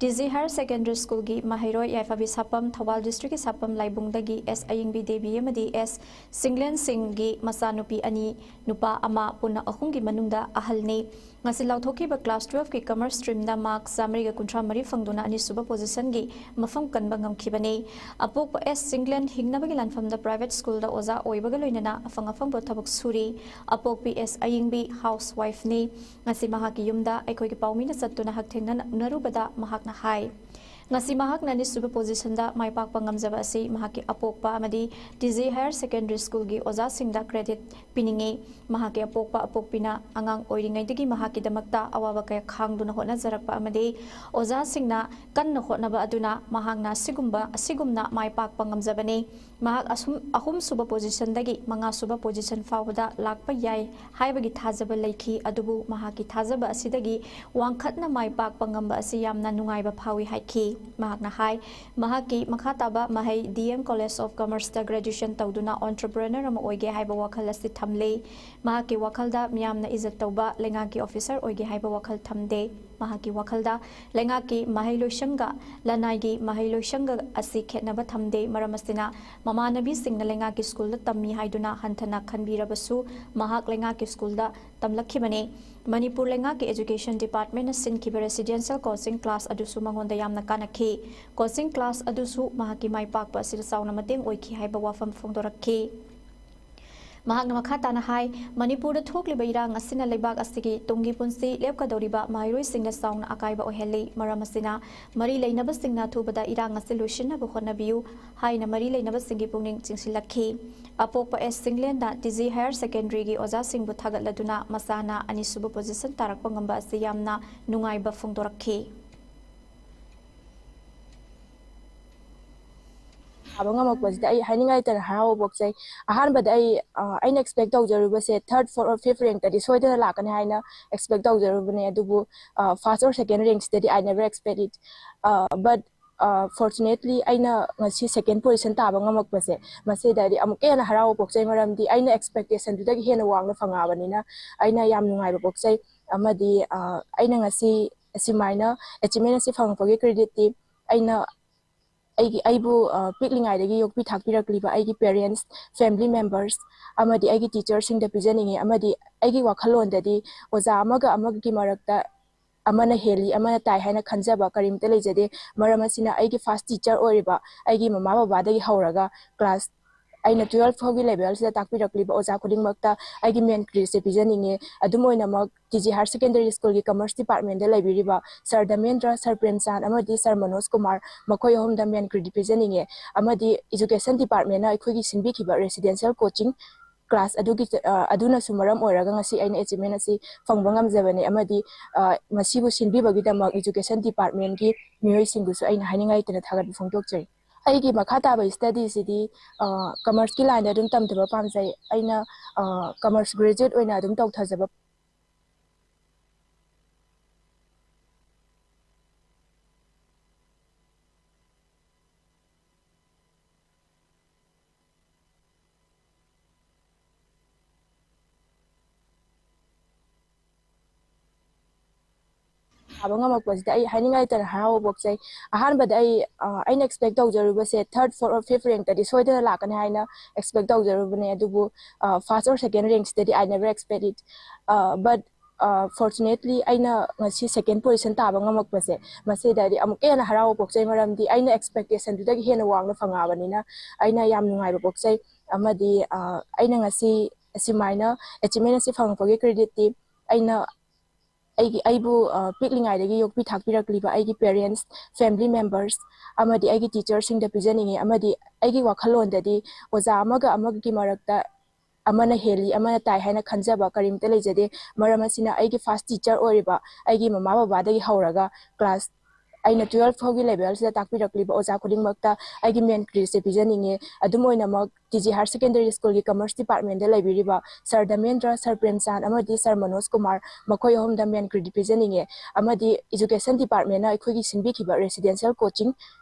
TG Higher Secondary Schoolꯒꯤ ꯃꯍꯩꯔꯣꯏ ꯌꯥꯏꯐꯕꯤ ꯁꯥꯄꯝ ꯊꯧꯕꯥꯜ districtꯀꯤ ꯁꯥꯄꯝ ꯂꯥꯏꯕꯨꯡꯗꯒꯤ S ꯑꯌꯤꯡꯕꯤ ꯗꯦꯕꯤ ꯑꯃꯗꯤ S ꯁꯤꯡꯂꯦꯟ ꯁꯤꯡꯒꯤ ꯃꯆꯥꯅꯨꯄꯤ ꯑꯅꯤ, ꯅꯨꯄꯥ ꯑꯃ, ꯄꯨꯟꯅ ꯑꯍꯨꯝꯒꯤ ꯃꯅꯨꯡꯗ ꯑꯍꯜꯅꯤ꯫ ꯉꯁꯤ ꯂꯥꯎꯊꯣꯛꯈꯤꯕ class twelve ꯀꯤ commerce stream ꯗ mark ꯆꯥꯃꯔꯤꯒ ꯀꯨꯟꯊ꯭ꯔꯥ ꯃꯔꯤ ꯐꯪꯗꯨꯅ ꯑꯅꯤꯁꯨꯕ position ꯒꯤ ꯃꯐꯝ ꯀꯟꯕ ꯉꯝꯈꯤꯕꯅꯤ꯫ ꯑꯄꯣꯛꯄ ꯑꯦꯁ ꯆꯤꯡꯂꯦꯟ ꯍꯤꯡꯅꯕꯒꯤ ꯂꯥꯟꯐꯝꯗ private school ꯗ ꯑꯣꯖꯥ ꯑꯣꯏꯕꯒ ꯂꯣꯏꯅꯅ ꯑꯐꯪ ꯑꯐꯪꯕ ꯊꯕꯛ ꯁꯨꯔꯤ꯫ ꯑꯄꯣꯛꯄꯤ ꯑꯦꯁ ꯑꯌꯤꯡꯕꯤ housewife ꯅꯤ꯫ ꯉꯁꯤ ꯃꯍꯥꯛꯀꯤ ꯌꯨꯝꯗ ꯑꯩꯈꯣꯏꯒꯤ ꯄꯥꯎꯃꯤꯅ ꯆꯠꯇꯨꯅ ꯍꯛꯊꯦꯡꯅꯅ ꯎꯅꯔꯨꯕꯗ ꯃꯍꯥꯛꯅ ꯍꯥꯏ, ꯉꯁꯤ ꯃꯍꯥꯛꯅ ꯑꯅꯤꯁꯨꯕ position ꯗ ꯃꯥꯏ ꯄꯥꯛꯄ ꯉꯝꯖꯕ ꯑꯁꯤ ꯃꯍꯥꯛꯀꯤ ꯑꯄꯣꯛꯄ ꯑꯃꯗꯤ T G Higher Secondary School ꯒꯤ ꯑꯣꯖꯥꯁꯤꯡꯗ credit ꯄꯤꯅꯤꯡꯏ꯫ ꯃꯍꯥꯛꯀꯤ ꯑꯄꯣꯛꯄ ꯑꯄꯣꯛꯄꯤꯅ ꯑꯉꯥꯡ ꯑꯣꯏꯔꯤꯉꯩꯗꯒꯤ ꯃꯍꯥꯛꯀꯤꯗꯃꯛꯇ ꯑꯋꯥꯕ ꯀꯌꯥ ꯈꯥꯡꯗꯨꯅ ꯍꯣꯠꯅꯖꯔꯛꯄ ꯑꯃꯗꯤ ꯑꯣꯖꯥꯁꯤꯡꯅ ꯀꯟꯅ ꯍꯣꯠꯅꯕ ꯑꯗꯨꯅ ꯃꯍꯥꯛꯅ ꯑꯁꯤꯒꯨꯝꯕ, ꯑꯁꯤꯒꯨꯝꯅ ꯃꯥꯏ ꯄꯥꯛꯄ ꯉꯝꯖꯕꯅꯤ꯫ ꯃꯍꯥꯛ ꯑꯁꯨꯝ, ꯑꯍꯨꯝꯁꯨꯕ position ꯗꯒꯤ ꯃꯉꯥꯁꯨꯕ position ꯐꯥꯎꯕꯗ ꯂꯥꯛꯄ ꯌꯥꯏ ꯍꯥꯏꯕꯒꯤ ꯊꯥꯖꯕ ꯂꯩꯈꯤ, ꯑꯗꯨꯕꯨ ꯃꯍꯥꯛꯀꯤ ꯊꯥꯖꯕ ꯑꯁꯤꯗꯒꯤ ꯋꯥꯡꯈꯠꯅ ꯃꯥꯏ ꯄꯥꯛꯄ ꯉꯝꯕ ꯑꯁꯤ ꯌꯥꯝꯅ ꯅꯨꯡꯉꯥꯏꯕ ꯐꯥꯎꯏ ꯍꯥꯏꯈꯤ꯫ ꯃꯍꯥꯛꯅ ꯍꯥꯏ, ꯃꯍꯥꯛꯀꯤ ꯃꯈꯥ ꯇꯥꯕ ꯃꯍꯩ D M College of Commerce ꯇ graduation ꯇꯧꯗꯨꯅ entrepreneur ꯑꯃ ꯑꯣꯏꯒꯦ ꯍꯥꯏꯕ ꯋꯥꯈꯜ ꯑꯁꯤ ꯊꯝꯂꯤ꯫ ꯃꯍꯥꯛꯀꯤ ꯋꯥꯈꯜꯗ ꯃꯤꯌꯥꯝꯅ ꯏꯖꯠ ꯇꯧꯕ ꯂꯩꯉꯥꯛꯀꯤ officer ꯑꯣꯏꯒꯦ ꯍꯥꯏꯕ ꯋꯥꯈꯜ ꯊꯝꯗꯦ꯫ ꯃꯍꯥꯛꯀꯤ ꯋꯥꯈꯜꯗ ꯂꯩꯉꯥꯛꯀꯤ ꯃꯍꯩ ꯂꯣꯏꯁꯪꯒ ꯂꯅꯥꯏꯒꯤ ꯃꯍꯩ ꯂꯣꯏꯁꯪꯒ ꯑꯁꯤ ꯈꯦꯠꯅꯕ ꯊꯝꯗꯦ꯫ ꯃꯔꯝ ꯑꯁꯤꯅ ꯃꯃꯥꯟꯅꯕꯤꯁꯤꯡꯅ ꯂꯩꯉꯥꯛꯀꯤ school ꯗ ꯇꯝꯃꯤ ꯍꯥꯏꯗꯨꯅ ꯍꯟꯊꯅ ꯈꯟꯕꯤꯔꯕꯁꯨ ꯃꯍꯥꯛ ꯂꯩꯉꯥꯛꯀꯤ school ꯗ ꯇꯝꯂꯛꯈꯤꯕꯅꯤ꯫ ꯃꯅꯤꯄꯨꯔ ꯂꯩꯉꯥꯛꯀꯤ education department ꯅ ꯁꯤꯟꯈꯤꯕ residential coaching class ꯑꯗꯨꯁꯨ ꯃꯉꯣꯟꯗ ꯌꯥꯝꯅ ꯀꯥꯟꯅꯈꯤ꯫ Coaching class ꯑꯗꯨꯁꯨ ꯃꯍꯥꯛꯀꯤ ꯃꯥꯏ ꯄꯥꯛꯄ ꯑꯁꯤꯗ ꯆꯥꯎꯅ ꯃꯇꯦꯡ ꯑꯣꯏꯈꯤ ꯍꯥꯏꯕ ꯋꯥꯐꯝ ꯐꯣꯡꯗꯣꯔꯛꯈꯤ꯫ ꯃꯍꯥꯛꯅ ꯃꯈꯥ ꯇꯥꯅ ꯍꯥꯏ, ꯃꯅꯤꯄꯨꯔꯗ ꯊꯣꯛꯂꯤꯕ ꯏꯔꯥꯡ ꯑꯁꯤꯅ ꯂꯩꯕꯥꯛ ꯑꯁꯤꯒꯤ ꯇꯨꯡꯒꯤ ꯄꯨꯟꯁꯤ ꯂꯦꯞꯀꯗꯧꯔꯤꯕ ꯃꯍꯩꯔꯣꯏꯁꯤꯡꯗ ꯆꯥꯎꯅ ꯑꯀꯥꯏꯕ ꯑꯣꯏꯍꯜꯂꯤ꯫ ꯃꯔꯝ ꯑꯁꯤꯅ ꯃꯔꯤ ꯂꯩꯅꯕꯁꯤꯡꯅ ꯑꯊꯨꯕꯗ ꯏꯔꯥꯡ ꯑꯁꯤ ꯂꯣꯏꯁꯤꯟꯅꯕ ꯍꯣꯠꯅꯕꯤꯌꯨ ꯍꯥꯏꯅ ꯃꯔꯤ ꯂꯩꯅꯕꯁꯤꯡꯒꯤ ꯄꯨꯛꯅꯤꯡ ꯆꯤꯡꯁꯤꯜꯂꯛꯈꯤ꯫ ꯑꯄꯣꯛꯄ ꯑꯦꯁ ꯆꯤꯡꯂꯦꯟꯗ ꯇꯤ ꯖꯤ Higher Secondary ꯒꯤ ꯑꯣꯖꯥꯁꯤꯡꯕꯨ ꯊꯥꯒꯠꯂꯗꯨꯅ ꯃꯁꯥꯅ ꯑꯅꯤꯁꯨꯕ position ꯇꯥꯔꯛꯄ ꯉꯝꯕ ꯑꯁꯤ ꯌꯥꯝꯅ ꯅꯨꯡꯉꯥꯏꯕ ꯐꯣꯡꯗꯣꯔꯛꯈꯤ꯫ ꯊꯥꯕ ꯉꯝꯃꯛꯄꯁꯤꯗ ꯑꯩ ꯍꯥꯏꯅꯤꯡꯉꯥꯏ ꯂꯩꯇꯅ ꯍꯔꯥꯎꯕ ꯄꯣꯛꯆꯩ꯫ ꯑꯍꯥꯟꯕꯗ ꯑꯩ, ꯑ, ꯑꯩꯅ expect ꯇꯧꯖꯔꯨꯕꯁꯦ third, fourth or fifth rank ꯇꯗꯤ ꯁꯣꯏꯗꯅ ꯂꯥꯛꯀꯅꯤ ꯍꯥꯏꯅ expect ꯇꯧꯖꯔꯨꯕꯅꯦ, ꯑꯗꯨꯕꯨ, ꯑ, first or second rank ꯁꯤꯗꯗꯤ I never expect it꯫ ꯑ, but, ꯑ, fortunately ꯑꯩꯅ ꯉꯁꯤ second position ꯇꯥꯕ ꯉꯝꯃꯛꯄꯁꯦ, ꯃꯁꯤꯗꯗꯤ ꯑꯃꯨꯛꯀ ꯍꯦꯟꯅ ꯍꯔꯥꯎꯕ ꯄꯣꯛꯆꯩ, ꯃꯔꯝꯗꯤ ꯑꯩꯅ expectation ꯗꯨꯗꯒꯤ ꯍꯦꯟꯅ ꯋꯥꯡꯅ ꯐꯪꯉꯛꯑꯕꯅꯤꯅ ꯑꯩꯅ ꯌꯥꯝ ꯅꯨꯡꯉꯥꯏꯕ ꯄꯣꯛꯆꯩ꯫ ꯑꯃꯗꯤ, ꯑ, ꯑꯩꯅ ꯉꯁꯤ ꯑꯁꯨꯃꯥꯏꯅ achievement ꯑꯁꯤ ꯐꯪꯉꯛꯄꯒꯤ credit ꯇꯤ ꯑꯩꯅ ꯑꯩꯒꯤ ꯑꯩꯕꯨ ꯑ, ꯄꯤꯛꯂꯤꯉꯩꯗꯒꯤ ꯌꯣꯛꯄꯤ ꯊꯥꯛꯄꯤꯔꯛꯂꯤꯕ ꯑꯩꯒꯤ parents, family members ꯑꯃꯗꯤ ꯑꯩꯒꯤ teacherꯁꯤꯡꯗ ꯄꯤꯖꯅꯤꯡꯉꯤ꯫ ꯑꯃꯗꯤ ꯑꯩꯒꯤ ꯋꯥꯈꯜꯂꯣꯟꯗꯗꯤ ꯑꯣꯖꯥ ꯑꯃꯒ ꯑꯃꯒꯤ ꯃꯔꯛꯇ ꯑꯃꯅ ꯍꯦꯜꯂꯤ, ꯑꯃꯅ ꯇꯥꯏ ꯍꯥꯏꯅ ꯈꯟꯖꯕ ꯀꯔꯤꯝꯇ ꯂꯩꯖꯗꯦ꯫ ꯃꯔꯝ ꯑꯁꯤꯅ ꯑꯩꯒꯤ first teacher ꯑꯣꯏꯔꯤꯕ ꯑꯩꯒꯤ ꯃꯃꯥ ꯕꯕꯥꯗꯒꯤ ꯍꯧꯔꯒ class ꯑꯩꯅ twelve ꯐꯥꯎꯒꯤ levelꯁꯤꯗ ꯇꯥꯛꯄꯤꯔꯛꯂꯤꯕ ꯑꯣꯖꯥ ꯈꯨꯗꯤꯡꯃꯛꯇ ꯑꯩꯒꯤ main creditꯁꯦ ꯄꯤꯖꯅꯤꯡꯉꯤ꯫ ꯑꯗꯨꯝ ꯑꯣꯏꯅꯃꯛ T G Higher Secondary Schoolꯒꯤ Commerce Departmentꯗ ꯂꯩꯕꯤꯔꯤꯕ Sir ꯙꯔꯃꯦꯟꯗ꯭ꯔ, Sir ꯄ꯭ꯔꯦꯝꯆꯥꯟ ꯑꯃꯗꯤ Sir ꯃꯅꯣꯖ ꯀꯨꯃꯥꯔ, ꯃꯈꯣꯏ ꯑꯍꯨꯝꯗ main credit ꯄꯤꯖꯅꯤꯡꯉꯦ꯫ ꯑꯃꯗꯤ Education Departmentꯅ ꯑꯩꯈꯣꯏꯒꯤ ꯁꯤꯟꯕꯤꯈꯤꯕ residential coaching class ꯑꯗꯨꯒꯤ, ꯑ, ꯑꯗꯨꯅꯁꯨ ꯃꯔꯝ ꯑꯣꯏꯔꯒ ꯉꯁꯤ ꯑꯩꯅ achievement ꯑꯁꯤ ꯐꯪꯕ ꯉꯝꯖꯕꯅꯦ꯫ ꯑꯃꯗꯤ, ꯑ, ꯃꯁꯤꯕꯨ ꯁꯤꯟꯕꯤꯕꯒꯤꯗꯃꯛ Education Departmentꯀꯤ ꯃꯤꯑꯣꯏꯁꯤꯡꯕꯨꯁꯨ ꯑꯩꯅ ꯍꯥꯏꯅꯤꯡꯉꯥꯏ ꯂꯩꯇꯅ ꯊꯥꯒꯠꯄ ꯐꯣꯡꯗꯣꯛꯆꯔꯤ꯫ ꯑꯩꯒꯤ ꯃꯈꯥ ꯇꯥꯕ studyꯁꯤꯗꯤ, ꯑ, Commerceꯀꯤ lineꯗ ꯑꯗꯨꯝ ꯇꯝꯊꯕ ꯄꯥꯝꯖꯩ꯫ ꯑꯩꯅ, ꯑ, Commerce graduate ꯑꯣꯏꯅ ꯑꯗꯨꯝ ꯇꯧꯊꯖꯕ ꯊꯥꯕ ꯉꯝꯃꯛꯄꯁꯤꯗ ꯑꯩ ꯍꯥꯏꯅꯤꯡꯉꯥꯏ ꯂꯩꯇꯅ ꯍꯔꯥꯎꯕ ꯄꯣꯛꯆꯩ꯫ ꯑꯍꯥꯟꯕꯗ ꯑꯩ, ꯑ, ꯑꯩꯅ expect ꯇꯧꯖꯔꯨꯕꯁꯦ third, fourth or fifth rankꯇꯗꯤ ꯁꯣꯏꯗꯅ ꯂꯥꯛꯀꯅꯤ ꯍꯥꯏꯅ expect ꯇꯧꯖꯔꯨꯕꯅꯦ꯫ ꯑꯗꯨꯕꯨ, ꯑ, first or second rankꯁꯤꯗꯗꯤ I never expect it꯫ ꯑ, but, ꯑ, fortunately ꯑꯩꯅ ꯉꯁꯤ second position ꯇꯥꯕ ꯉꯝꯃꯛꯄꯁꯦ, ꯃꯁꯤꯗꯗꯤ ꯑꯃꯨꯛꯀ ꯍꯦꯟꯅ ꯍꯔꯥꯎꯕ ꯄꯣꯛꯆꯩ꯫ ꯃꯔꯝꯗꯤ ꯑꯩꯅ expectationꯗꯨꯗꯒꯤ ꯍꯦꯟꯅ ꯋꯥꯡꯅ ꯐꯪꯉꯛꯑꯕꯅꯤꯅ ꯑꯩꯅ ꯌꯥꯝ ꯅꯨꯡꯉꯥꯏꯕ ꯄꯣꯛꯆꯩ꯫ ꯑꯃꯗꯤ, ꯑ, ꯑꯩꯅ ꯉꯁꯤ ꯑꯁꯨꯃꯥꯏꯅ achievement ꯑꯁꯤ ꯐꯪꯉꯛꯄꯒꯤ creditꯇꯤ ꯑꯩꯅ ꯑꯩꯒꯤ, ꯑꯩꯕꯨ, ꯑ, ꯄꯤꯛꯂꯤꯉꯩꯗꯒꯤ ꯌꯣꯛꯄꯤ ꯊꯥꯛꯄꯤꯔꯛꯂꯤꯕ ꯑꯩꯒꯤ parents, family members ꯑꯃꯗꯤ ꯑꯩꯒꯤ teacherꯁꯤꯡꯗ ꯄꯤꯖꯅꯤꯡꯉꯤ꯫ ꯑꯃꯗꯤ ꯑꯩꯒꯤ ꯋꯥꯈꯜꯂꯣꯟꯗꯗꯤ ꯑꯣꯖꯥ ꯑꯃꯒ ꯑꯃꯒꯤ ꯃꯔꯛꯇ ꯑꯃꯅ ꯍꯦꯜꯂꯤ, ꯑꯃꯅ ꯇꯥꯏ ꯍꯥꯏꯅ ꯈꯟꯖꯕ ꯀꯔꯤꯝꯇ ꯂꯩꯖꯗꯦ꯫ ꯃꯔꯝ ꯑꯁꯤꯅ ꯑꯩꯒꯤ first teacher ꯑꯣꯏꯔꯤꯕ ꯑꯩꯒꯤ ꯃꯃꯥ ꯕꯕꯥꯗꯒꯤ ꯍꯧꯔꯒ class ꯑꯩꯅ twelve ꯐꯥꯎꯒꯤ levelꯁꯤꯗ ꯇꯥꯛꯄꯤꯔꯛꯂꯤꯕ ꯑꯣꯖꯥ ꯈꯨꯗꯤꯡꯃꯛꯇ ꯑꯩꯒꯤ main creditꯁꯦ ꯄꯤꯖꯅꯤꯡꯉꯤ꯫ ꯑꯗꯨꯝ ꯑꯣꯏꯅꯃꯛ T G Higher Secondary Schoolꯒꯤ Commerce Departmentꯗ ꯂꯩꯕꯤꯔꯤꯕ Sir ꯙꯔꯃꯦꯟꯗ꯭ꯔ, Sir ꯄ꯭ꯔꯦꯝꯆꯥꯟ ꯑꯃꯗꯤ Sir ꯃꯅꯣꯖ ꯀꯨꯃꯥꯔ, ꯃꯈꯣꯏ ꯑꯍꯨꯝꯗ main credit ꯄꯤꯖꯅꯤꯡꯉꯤ꯫ ꯑꯃꯗꯤ Education Departmentꯅ ꯑꯩꯈꯣꯏꯒꯤ ꯁꯤꯟꯕꯤꯈꯤꯕ residential coaching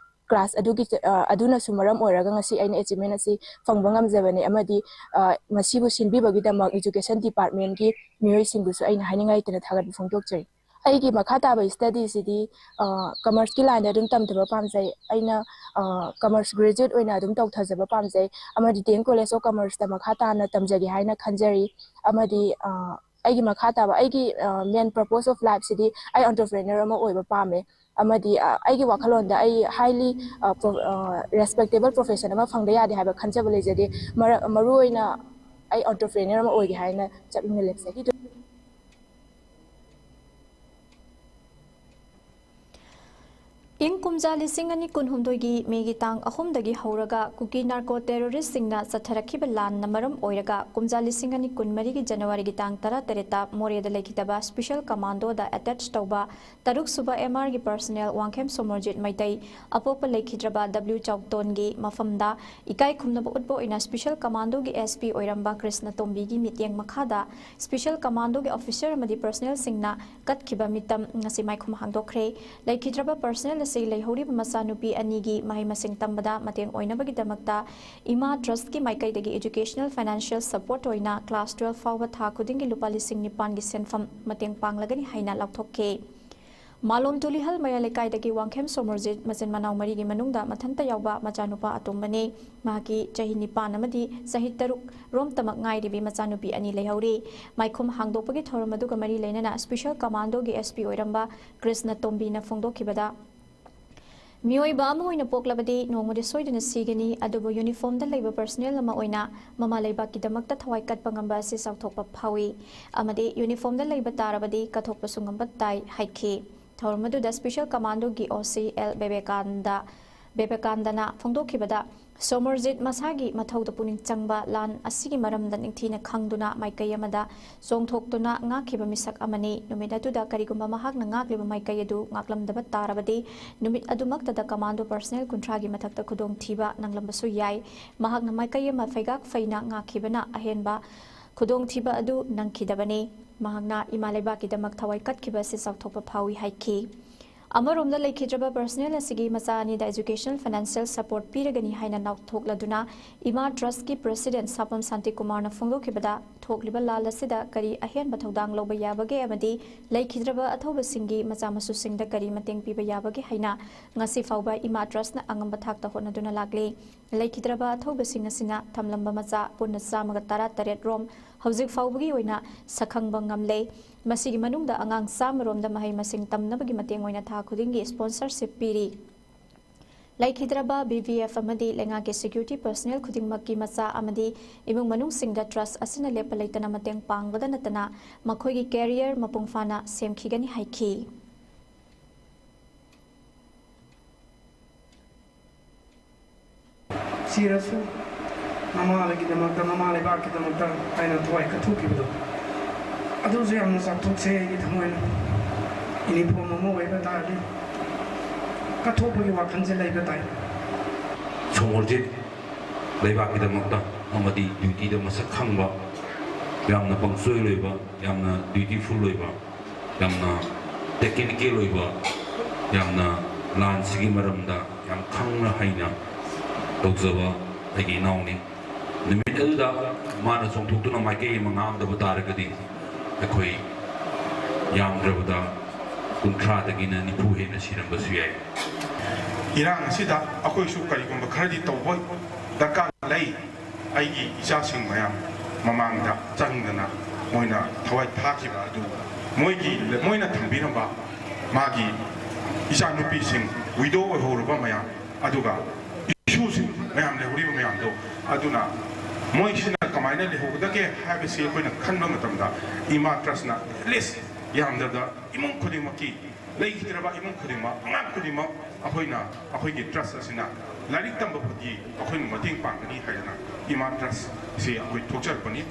class ꯑꯗꯨꯒꯤ, ꯑ, ꯑꯗꯨꯅꯁꯨ ꯃꯔꯝ ꯑꯣꯏꯔꯒ ꯉꯁꯤ ꯑꯩꯅ achievement ꯑꯁꯤ ꯐꯪꯕ ꯉꯝꯖꯕꯅꯤ꯫ ꯑꯃꯗꯤ, ꯑ, ꯃꯁꯤꯕꯨ ꯁꯤꯟꯕꯤꯕꯒꯤꯗꯃꯛ Education Departmentꯀꯤ ꯃꯤꯑꯣꯏꯁꯤꯡꯕꯨꯁꯨ ꯑꯩꯅ ꯍꯥꯏꯅꯤꯡꯉꯥꯏ ꯂꯩꯇꯅ ꯊꯥꯒꯠꯄ ꯐꯣꯡꯗꯣꯛꯆꯔꯤ꯫ ꯑꯩꯒꯤ ꯃꯈꯥ ꯇꯥꯕ ꯁ꯭ꯇꯗꯤꯁꯤꯗꯤ ꯀꯃꯔꯁꯀꯤ ꯂꯥꯏꯟꯗ ꯑꯗꯨꯝ ꯇꯝꯊꯕ ꯄꯥꯝꯖꯩ꯫ ꯑꯩꯅ ꯀꯃꯔꯁ ꯒ꯭ꯔꯦꯖꯨꯋꯦꯠ ꯑꯣꯏꯅ ꯑꯗꯨꯝ ꯇꯧꯊꯖꯕ ꯄꯥꯝꯖꯩ, ꯑꯃꯗꯤ ꯗꯤ ꯑꯦꯝ ꯀꯣꯂꯦꯖ ꯑꯣꯐ ꯀꯃꯔꯁꯇ ꯃꯈꯥ ꯇꯥꯅ ꯇꯝꯖꯒꯦ ꯍꯥꯏꯅ ꯈꯟꯖꯔꯤ꯫ ꯑꯃꯗꯤ ꯑꯩꯒꯤ ꯃꯈꯥ ꯇꯥꯕ, ꯑꯩꯒꯤ ꯃꯦꯟ ꯄꯔꯄꯣꯁ ꯑꯣꯐ ꯂꯥꯏꯐꯁꯤꯗꯤ ꯑꯩ ꯑꯣꯟꯇꯔꯄ꯭ꯔꯦꯅꯔ ꯑꯃ ꯑꯣꯏꯕ ꯄꯥꯝꯃꯦ꯫ ꯑꯃꯗꯤ ꯑꯩꯒꯤ ꯋꯥꯈꯜꯂꯣꯟꯗ ꯑꯩ ꯍꯥꯏꯂꯤ ꯔꯦꯁꯄꯦꯛꯇꯦꯕꯜ ꯄ꯭ꯔꯣꯐꯦꯁꯟ ꯑꯃ ꯐꯪꯗ ꯌꯥꯗꯦ ꯍꯥꯏꯕ ꯈꯟꯖꯕ ꯂꯩꯖꯗꯦ꯫ ꯃꯔꯨꯑꯣꯏꯅ ꯑꯩ ꯑꯣꯟꯇꯔꯄ꯭ꯔꯦꯅꯔ ꯑꯃ ꯑꯣꯏꯒꯦ ꯍꯥꯏꯅ ꯆꯠꯃꯤꯟꯅ ꯂꯦꯞꯆꯩ꯫ ꯏꯪ ꯀꯨꯝꯖꯥ ꯂꯤꯁꯤꯡ ꯑꯅꯤ ꯀꯨꯟꯍꯨꯝꯗꯣꯏꯒꯤ ꯃꯦꯒꯤ ꯇꯥꯡ ꯑꯍꯨꯝꯗꯒꯤ ꯍꯧꯔꯒ ꯀꯨꯀꯤ ꯅꯥꯔꯀꯣ ꯇꯦꯔꯣꯔꯤꯁꯁꯤꯡꯅ ꯆꯠꯊꯔꯛꯈꯤꯕ ꯂꯥꯟꯅ ꯃꯔꯝ ꯑꯣꯏꯔꯒ ꯀꯨꯝꯖꯥ ꯂꯤꯁꯤꯡ ꯑꯅꯤ ꯀꯨꯟꯃꯔꯤꯒꯤ ꯖꯅꯋꯥꯔꯤꯒꯤ ꯇꯥꯡ ꯇꯔꯥꯇꯔꯦꯠꯇ ꯃꯣꯔꯦꯗ ꯂꯩꯈꯤꯗꯕ ꯁ꯭ꯄꯤꯁꯦꯜ ꯀꯃꯥꯟꯗꯣꯗ ꯑꯦꯇꯦꯆ ꯇꯧꯕ ꯇꯔꯨꯛ ꯁꯨꯕ ꯑꯦꯝ ꯑꯥꯔꯒꯤ ꯄꯔꯁꯅꯦꯜ ꯋꯥꯡꯈꯦꯝ ꯁꯣꯃꯣꯔꯖꯤꯠ ꯃꯩꯇꯩ, ꯑꯄꯣꯛꯄ ꯂꯩꯈꯤꯗ꯭ꯔꯕ ꯗꯕ꯭ꯂꯤꯎ ꯆꯥꯎꯇꯣꯟꯒꯤ ꯃꯐꯝꯗ ꯏꯀꯥꯏ ꯈꯨꯝꯅꯕ ꯎꯠꯄ ꯑꯣꯏꯅ ꯁ꯭ꯄꯤꯁꯦꯜ ꯀꯃꯥꯟꯗꯣꯒꯤ ꯑꯦꯁ ꯄꯤ ꯑꯣꯏꯔꯝꯕ ꯀ꯭ꯔꯤꯁꯅ ꯇꯣꯝꯕꯤꯒꯤ ꯃꯤꯠꯌꯦꯡ ꯃꯈꯥꯗ ꯁ꯭ꯄꯤꯁꯦꯜ ꯀꯃꯥꯟꯗꯣꯒꯤ ꯑꯣꯐꯤꯁꯔ ꯑꯃꯗꯤ ꯄꯔꯁꯅꯦꯜꯁꯤꯡꯅ ꯀꯠꯈꯤꯕ ꯃꯤꯇꯝ ꯉꯁꯤ ꯃꯥꯏꯈꯨꯝ ꯍꯥꯡꯗꯣꯛꯈ꯭ꯔꯦ꯫ ꯂꯩꯈꯤꯗ꯭ꯔꯕ ꯄꯔꯁꯅꯦꯜ ꯑꯁꯤ ꯂꯩꯍꯧꯔꯤꯕ ꯃꯆꯥꯅꯨꯄꯤ ꯑꯅꯤꯒꯤ ꯃꯍꯩ ꯃꯁꯤꯡ ꯇꯝꯕꯗ ꯃꯇꯦꯡ ꯑꯣꯏꯅꯕꯒꯤꯗꯃꯛꯇ ꯏꯃꯥ ꯇ꯭ꯔꯁꯀꯤ ꯃꯥꯏꯀꯩꯗꯒꯤ ꯏꯗꯨꯀꯦꯁꯅꯦꯜ ꯐꯥꯏꯅꯥꯟꯁꯤꯌꯦꯜ ꯁꯄꯣꯔꯠ ꯑꯣꯏꯅ ꯀ꯭ꯂꯥꯁ ꯇꯨꯋꯦꯜꯐ ꯐꯥꯎꯕ ꯊꯥ ꯈꯨꯗꯤꯡꯒꯤ ꯂꯨꯄꯥ ꯂꯤꯁꯤꯡ ꯅꯤꯄꯥꯟꯒꯤ ꯁꯦꯟꯐꯝ ꯃꯇꯦꯡ ꯄꯥꯡꯂꯒꯅꯤ ꯍꯥꯏꯅ ꯂꯥꯎꯊꯣꯛꯈꯤ꯫ ꯃꯥꯂꯣꯝ ꯇꯨꯂꯤꯍꯜ ꯃꯌꯥꯏ ꯂꯩꯀꯥꯏꯗꯒꯤ ꯋꯥꯡꯈꯦꯝ ꯁꯣꯃꯣꯔꯖꯤꯠ ꯃꯆꯤꯟ ꯃꯅꯥꯎ ꯃꯔꯤꯒꯤ ꯃꯅꯨꯡꯗ ꯃꯊꯟꯇ ꯌꯥꯎꯕ ꯃꯆꯥꯅꯨꯄꯥ ꯑꯇꯣꯝꯕꯅꯤ꯫ ꯃꯍꯥꯛꯀꯤ ꯆꯍꯤ ꯅꯤꯄꯥꯟ ꯑꯃꯗꯤ ꯆꯍꯤ ꯇꯔꯨꯛ ꯔꯣꯝꯇꯃꯛ ꯉꯥꯏꯔꯤꯕꯤ ꯃꯆꯥꯅꯨꯄꯤ ꯑꯅꯤ ꯂꯩꯍꯧꯔꯤ꯫ ꯃꯥꯏꯈꯨꯝ ꯍꯥꯡꯗꯣꯛꯄꯒꯤ ꯊꯧꯔꯝ ꯑꯗꯨꯒ ꯃꯔꯤ ꯂꯩꯅꯅ ꯁ꯭ꯄꯤꯁꯦꯜ ꯀꯃꯥꯟꯗꯣꯒꯤ ꯑꯦꯁ ꯄꯤ ꯑꯣꯏꯔꯝꯕ ꯀ꯭ꯔꯤꯁꯅ ꯇꯣꯝꯕꯤꯅ ꯐꯣꯡꯗꯣꯛꯈꯤꯕꯗ, ꯃꯤꯑꯣꯏꯕ ꯑꯃ ꯑꯣꯏꯅ ꯄꯣꯛꯂꯕꯗꯤ ꯅꯣꯡꯃꯗꯤ ꯁꯣꯏꯗꯅ ꯁꯤꯒꯅꯤ, ꯑꯗꯨꯕꯨ ꯌꯨꯅꯤꯐꯣꯔꯝꯗ ꯂꯩꯕ ꯄꯔꯁꯅꯦꯜ ꯑꯃ ꯑꯣꯏꯅ ꯃꯃꯥ ꯂꯩꯕꯥꯛꯀꯤꯗꯃꯛꯇ ꯊꯋꯥꯏ ꯀꯠꯄ ꯉꯝꯕ ꯑꯁꯤ ꯆꯥꯎꯊꯣꯛꯄ ꯐꯥꯎꯏ ꯑꯃꯗꯤ ꯌꯨꯅꯤꯐꯣꯔꯝꯗ ꯂꯩꯕ ꯇꯥꯔꯕꯗꯤ ꯀꯠꯊꯣꯛꯄꯁꯨ ꯉꯝꯕ ꯇꯥꯏ ꯍꯥꯏꯈꯤ꯫ ꯊꯧꯔꯝ ꯑꯗꯨꯗ ꯁ꯭ꯄꯤꯁꯦꯜ ꯀꯃꯥꯟꯗꯣꯒꯤ ꯑꯣ ꯁꯤ ꯑꯦꯜ ꯕꯦꯕꯦꯀꯥꯟꯗ, ꯕꯦꯕꯦꯀꯥꯟꯗꯅ ꯐꯣꯡꯗꯣꯛꯈꯤꯕꯗ, ꯁꯣꯃꯔꯖꯤꯠ ꯃꯁꯥꯒꯤ ꯃꯊꯧꯗ ꯄꯨꯛꯅꯤꯡ ꯆꯪꯕ, ꯂꯥꯟ ꯑꯁꯤꯒꯤ ꯃꯔꯝꯗ ꯅꯤꯡꯊꯤꯅ ꯈꯪꯗꯨꯅ ꯃꯥꯏꯀꯩ ꯑꯃꯗ ꯆꯣꯡꯊꯣꯛꯇꯨꯅ ꯉꯥꯛꯈꯤꯕ ꯃꯤꯁꯛ ꯑꯃꯅꯤ꯫ ꯅꯨꯃꯤꯠ ꯑꯗꯨꯗ ꯀꯔꯤꯒꯨꯝꯕ ꯃꯍꯥꯛꯅ ꯉꯥꯛꯂꯤꯕ ꯃꯥꯏꯀꯩ ꯑꯗꯨ ꯉꯥꯛꯂꯝꯗꯕ ꯇꯥꯔꯕꯗꯤ, ꯅꯨꯃꯤꯠ ꯑꯗꯨꯃꯛꯇꯗ ꯀꯃꯥꯟꯗꯣ ꯄꯔꯁꯅꯦꯜ ꯀꯨꯟꯊ꯭ꯔꯥꯒꯤ ꯃꯊꯛꯇ ꯈꯨꯗꯣꯡꯊꯤꯕ ꯅꯪꯂꯝꯕꯁꯨ ꯌꯥꯏ꯫ ꯃꯍꯥꯛꯅ ꯃꯥꯏꯀꯩ ꯑꯃ ꯐꯩꯒꯥꯛ ꯐꯩꯅ ꯉꯥꯛꯈꯤꯕꯅ ꯑꯍꯦꯟꯕ ꯈꯨꯗꯣꯡꯊꯤꯕ ꯑꯗꯨ ꯅꯪꯈꯤꯗꯕꯅꯤ꯫ ꯃꯍꯥꯛꯅ ꯏꯃꯥ ꯂꯩꯕꯥꯛꯀꯤꯗꯃꯛ ꯊꯋꯥꯏ ꯀꯠꯈꯤꯕ ꯑꯁꯤ ꯆꯥꯎꯊꯣꯛꯄ ꯐꯥꯎꯏ ꯍꯥꯏꯈꯤ꯫ ꯑꯃꯔꯣꯝꯗ, ꯂꯩꯈꯤꯗ꯭ꯔꯕ personnel ꯑꯁꯤꯒꯤ ꯃꯆꯥ ꯑꯅꯤꯗ educational financial support ꯄꯤꯔꯒꯅꯤ ꯍꯥꯏꯅ ꯂꯥꯎꯊꯣꯛꯂꯗꯨꯅ ꯏꯃꯥ Trustꯀꯤ president ꯁꯥꯄꯝ ꯁꯥꯟꯇꯤꯀꯨꯃꯥꯔꯅ ꯐꯣꯡꯗꯣꯛꯈꯤꯕꯗ, ꯊꯣꯛꯂꯤꯕ ꯂꯥꯜ ꯑꯁꯤꯗ ꯀꯔꯤ ꯑꯍꯦꯟꯕ ꯊꯧꯗꯥꯡ ꯂꯧꯕ ꯌꯥꯕꯒꯦ ꯑꯃꯗꯤ ꯂꯩꯈꯤꯗ꯭ꯔꯕ ꯑꯊꯧꯕꯁꯤꯡꯒꯤ ꯃꯆꯥ ꯃꯁꯨꯁꯤꯡꯗ ꯀꯔꯤ ꯃꯇꯦꯡ ꯄꯤꯕ ꯌꯥꯕꯒꯦ ꯍꯥꯏꯅ ꯉꯁꯤ ꯐꯥꯎꯕ ꯏꯃꯥ Trustꯅ ꯑꯉꯝꯕ ꯊꯥꯛꯇ ꯍꯣꯠꯅꯗꯨꯅ ꯂꯥꯛꯂꯤ꯫ ꯂꯩꯈꯤꯗ꯭ꯔꯕ ꯑꯊꯧꯕꯁꯤꯡ ꯑꯁꯤꯅ ꯊꯝꯂꯝꯕ ꯃꯆꯥ ꯄꯨꯟꯅ ꯆꯥꯝꯃꯒ ꯇꯔꯥꯇꯔꯦꯠ ꯔꯣꯝ ꯍꯧꯖꯤꯛ ꯐꯥꯎꯕꯒꯤ ꯑꯣꯏꯅ ꯁꯛꯈꯪꯕ ꯉꯝꯂꯦ꯫ ꯃꯁꯤꯒꯤ ꯃꯅꯨꯡꯗ ꯑꯉꯥꯡ ꯆꯥꯝꯃ ꯔꯣꯝꯗ ꯃꯍꯩ ꯃꯁꯤꯡ ꯇꯝꯅꯕꯒꯤ ꯃꯇꯦꯡ ꯑꯣꯏꯅ ꯊꯥ ꯈꯨꯗꯤꯡꯒꯤ sponsorship ꯄꯤꯔꯤ꯫ ꯂꯩꯈꯤꯗ꯭ꯔꯕ BVF ꯑꯃꯗꯤ ꯂꯩꯉꯥꯛꯀꯤ security personnel ꯈꯨꯗꯤꯡꯃꯛꯀꯤ ꯃꯆꯥ ꯑꯃꯗꯤ ꯏꯃꯨꯡ ꯃꯅꯨꯡꯁꯤꯡꯗ Trust ꯑꯁꯤꯅ ꯂꯦꯞꯄ ꯂꯩꯇꯅ ꯃꯇꯦꯡ ꯄꯥꯡꯕꯗ ꯅꯠꯇꯅ ꯃꯈꯣꯏꯒꯤ career ꯃꯄꯨꯡ ꯐꯥꯅ ꯁꯦꯝꯈꯤꯒꯅꯤ ꯍꯥꯏꯈꯤ꯫ ꯁꯤꯔꯁꯨ ꯃꯃꯥꯒꯤꯗꯃꯛꯇ, ꯃꯃꯥ ꯂꯩꯕꯥꯛꯀꯤꯗꯃꯛꯇ ꯍꯥꯏꯅ ꯊꯋꯥꯏ ꯀꯠꯊꯣꯛꯈꯤꯕꯗꯣ, ꯑꯗꯨꯁꯨ ꯌꯥꯝꯅ ꯆꯥꯎꯊꯣꯛꯆꯩ ꯑꯩꯒꯤ ꯊꯃꯣꯏꯅ꯫ Uniform ꯑꯃ ꯑꯣꯏꯕ ꯇꯥꯔꯗꯤ ꯀꯠꯊꯣꯛꯄꯒꯤ ꯋꯥꯈꯜꯁꯦ ꯂꯩꯕ ꯇꯥꯏ꯫ ꯁꯣꯃꯣꯔꯖꯤꯠ ꯂꯩꯕꯥꯛꯀꯤꯗꯃꯛꯇ ꯑꯃꯗꯤ dutyꯗ ꯃꯁꯛ ꯈꯪꯕ, ꯌꯥꯝꯅ punctual ꯑꯣꯏꯕ, ꯌꯥꯝꯅ dutiful ꯑꯣꯏꯕ, ꯌꯥꯝꯅ technical ꯑꯣꯏꯕ, ꯌꯥꯝꯅ ꯂꯥꯟꯁꯤꯒꯤ ꯃꯔꯝꯗ ꯌꯥꯝ ꯈꯪꯅ ꯍꯩꯅ ꯇꯧꯖꯕ ꯑꯩꯒꯤ ꯏꯅꯥꯎꯅꯤ꯫ ꯅꯨꯃꯤꯠ ꯑꯗꯨꯗ ꯃꯥꯅ ꯆꯣꯡꯊꯣꯛꯇꯨꯅ ꯃꯥꯏꯀꯩ ꯑꯃ ꯉꯥꯡꯗꯕ ꯇꯥꯔꯒꯗꯤ ꯑꯩꯈꯣꯏ ꯌꯥꯝꯗ꯭ꯔꯕꯗ ꯀꯨꯟꯊ꯭ꯔꯥꯗꯒꯤꯅ ꯅꯤꯐꯨ ꯍꯦꯟꯅ ꯁꯤꯔꯝꯕꯁꯨ ꯌꯥꯏ꯫ ꯏꯔꯥꯡ ꯑꯁꯤꯗ ꯑꯩꯈꯣꯏꯁꯨ ꯀꯔꯤꯒꯨꯝꯕ ꯈꯔꯗꯤ ꯇꯧꯕ ꯗꯔꯀꯥꯔ ꯂꯩ꯫ ꯑꯩꯒꯤ ꯏꯆꯥꯁꯤꯡ ꯃꯌꯥꯝ ꯃꯃꯥꯡꯗ ꯆꯪꯗꯅ ꯃꯣꯏꯅ ꯊꯋꯥꯏ ꯊꯥꯈꯤꯕ ꯑꯗꯨ, ꯃꯣꯏꯒꯤ, ꯃꯣꯏꯅ ꯊꯝꯕꯤꯔꯝꯕ ꯃꯥꯒꯤ ꯏꯆꯥꯅꯨꯄꯤꯁꯤꯡ, widow ꯑꯣꯏꯍꯧꯔꯕ ꯃꯌꯥꯝ, ꯑꯗꯨꯒ ꯏꯁꯨꯁꯤꯡ ꯃꯌꯥꯝ ꯂꯩꯍꯧꯔꯤꯕ ꯃꯌꯥꯝꯗꯣ, ꯑꯗꯨꯅ ꯃꯣꯏꯁꯤꯅ ꯀꯃꯥꯏꯅ ꯂꯩꯍꯧꯒꯗꯒꯦ ꯍꯥꯏꯕꯁꯤ ꯑꯩꯈꯣꯏꯅ ꯈꯟꯕ ꯃꯇꯝꯗ, ꯏꯃꯥ Trustꯅ at least ꯌꯥꯝꯗ꯭ꯔꯕꯗ ꯏꯃꯨꯡ ꯈꯨꯗꯤꯡꯃꯛꯀꯤ, ꯂꯩꯈꯤꯗ꯭ꯔꯕ ꯏꯃꯨꯡ ꯈꯨꯗꯤꯡꯃꯛ, ꯑꯉꯥꯡ ꯈꯨꯗꯤꯡꯃꯛ ꯑꯩꯈꯣꯏꯅ, ꯑꯩꯈꯣꯏꯒꯤ Trust ꯑꯁꯤꯅ ꯂꯥꯏꯔꯤꯛ ꯇꯝꯕ ꯐꯥꯎꯗꯤ ꯑꯩꯈꯣꯏꯅ ꯃꯇꯦꯡ ꯄꯥꯡꯒꯅꯤ ꯍꯥꯏꯗꯅ ꯏꯃꯥ Trust ꯑꯁꯤ ꯑꯩꯈꯣꯏ ꯊꯣꯛꯆꯔꯛꯄꯅꯤ꯫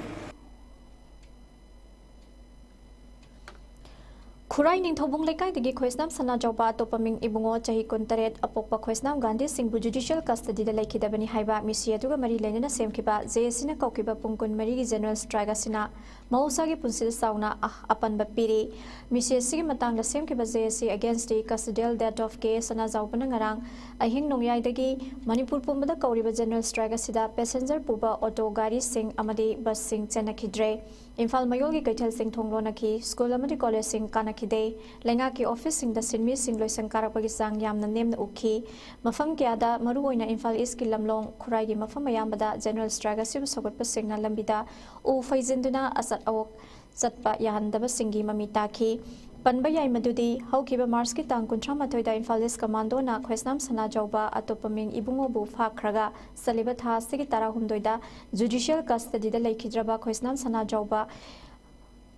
ꯈꯨꯔꯥꯏ ꯅꯤꯡꯊꯧꯕꯨꯡ ꯂꯩꯀꯥꯏꯗꯒꯤ ꯈꯣꯏꯁꯅꯥꯝ ꯁꯅꯥꯖꯥꯎꯕ, ꯑꯇꯣꯞꯄ ꯃꯤꯡ ꯏꯕꯨꯡꯉꯣ, ꯆꯍꯤ ꯀꯨꯟꯇꯔꯦꯠ, ꯑꯄꯣꯛꯄ ꯈꯣꯏꯁꯅꯥꯝ ꯒꯥꯟꯙꯤ ꯁꯤꯡꯕꯨ judicial custodyꯗ ꯂꯩꯈꯤꯗꯕꯅꯤ ꯍꯥꯏꯕ ꯃꯤꯁꯤ ꯑꯗꯨꯒ ꯃꯔꯤ ꯂꯩꯅꯅ ꯁꯦꯝꯈꯤꯕ JACꯅ ꯀꯧꯈꯤꯕ ꯄꯨꯡ ꯀꯨꯟꯃꯔꯤꯒꯤ general strike ꯑꯁꯤꯅ ꯃꯍꯧꯁꯥꯒꯤ ꯄꯨꯟꯁꯤꯗ ꯆꯥꯎꯅ ꯑ-, ꯑꯄꯟꯕ ꯄꯤꯔꯤ꯫ ꯃꯤꯁꯤ ꯑꯁꯤꯒꯤ ꯃꯇꯥꯡꯗ ꯁꯦꯝꯈꯤꯕ J A C Against the Custodial Death of K A ꯁꯅꯥꯖꯥꯎꯕꯅ ꯉꯔꯥꯡ ꯑꯍꯤꯡ ꯅꯣꯡꯌꯥꯏꯗꯒꯤ ꯃꯅꯤꯄꯨꯔ ꯄꯨꯝꯕꯗ ꯀꯧꯔꯤꯕ General Strike ꯑꯁꯤꯗ passenger ꯄꯨꯕ auto ꯒꯥꯔꯤꯁꯤꯡ ꯑꯃꯗꯤ busꯁꯤꯡ ꯆꯦꯟꯅꯈꯤꯗ꯭ꯔꯦ꯫ ꯏꯝꯐꯥꯜ ꯃꯌꯣꯜꯒꯤ ꯀꯩꯊꯦꯜꯁꯤꯡ ꯊꯣꯡ ꯂꯣꯟꯅꯈꯤ, school ꯑꯃꯗꯤ collegeꯁꯤꯡ ꯀꯥꯟꯅꯈꯤꯗꯦ꯫ ꯂꯩꯉꯥꯛꯀꯤ officeꯁꯤꯡꯗ ꯁꯤꯟꯃꯤꯁꯤꯡ ꯂꯣꯏꯁꯪ ꯀꯥꯔꯛꯄꯒꯤ ꯆꯥꯡ ꯌꯥꯝꯅ ꯅꯦꯝꯅ ꯎꯈꯤ꯫ ꯃꯐꯝ ꯀꯌꯥꯗ, ꯃꯔꯨꯑꯣꯏꯅ ꯏꯝꯐꯥꯜ Eastꯀꯤ ꯂꯝꯂꯣꯡ, ꯈꯨꯔꯥꯏꯒꯤ ꯃꯐꯝ ꯑꯌꯥꯝꯕꯗ General Strike ꯑꯁꯤꯕꯨ ꯁꯧꯒꯠꯄꯁꯤꯡꯅ ꯂꯝꯕꯤꯗ ꯎ ꯐꯩꯖꯤꯟꯗꯨꯅ ꯑꯆꯠ ꯑꯋꯣꯛ ꯆꯠꯄ ꯌꯥꯍꯟꯗꯕꯁꯤꯡꯒꯤ ꯃꯃꯤ ꯇꯥꯈꯤ꯫ ꯄꯟꯕ ꯌꯥꯏ ꯃꯗꯨꯗꯤ, ꯍꯧꯈꯤꯕ Marchꯀꯤ ꯇꯥꯡ ꯀꯨꯟꯊ꯭ꯔꯥ ꯃꯥꯊꯣꯏꯗ ꯏꯝꯐꯥꯜ East Commandoꯅ ꯈꯣꯏꯁꯅꯥꯝ ꯁꯅꯥꯖꯥꯎꯕ, ꯑꯇꯣꯞꯄ ꯃꯤꯡ ꯏꯕꯨꯡꯉꯣꯕꯨ ꯐꯥꯈ꯭ꯔꯒ ꯆꯠꯂꯤꯕ ꯊꯥ ꯑꯁꯤꯒꯤ ꯇꯔꯥꯍꯨꯝꯗꯣꯏꯗ judicial custodyꯗ ꯂꯩꯈꯤꯗ꯭ꯔꯕ ꯈꯣꯏꯁꯅꯥꯝ ꯁꯅꯥꯖꯥꯎꯕ,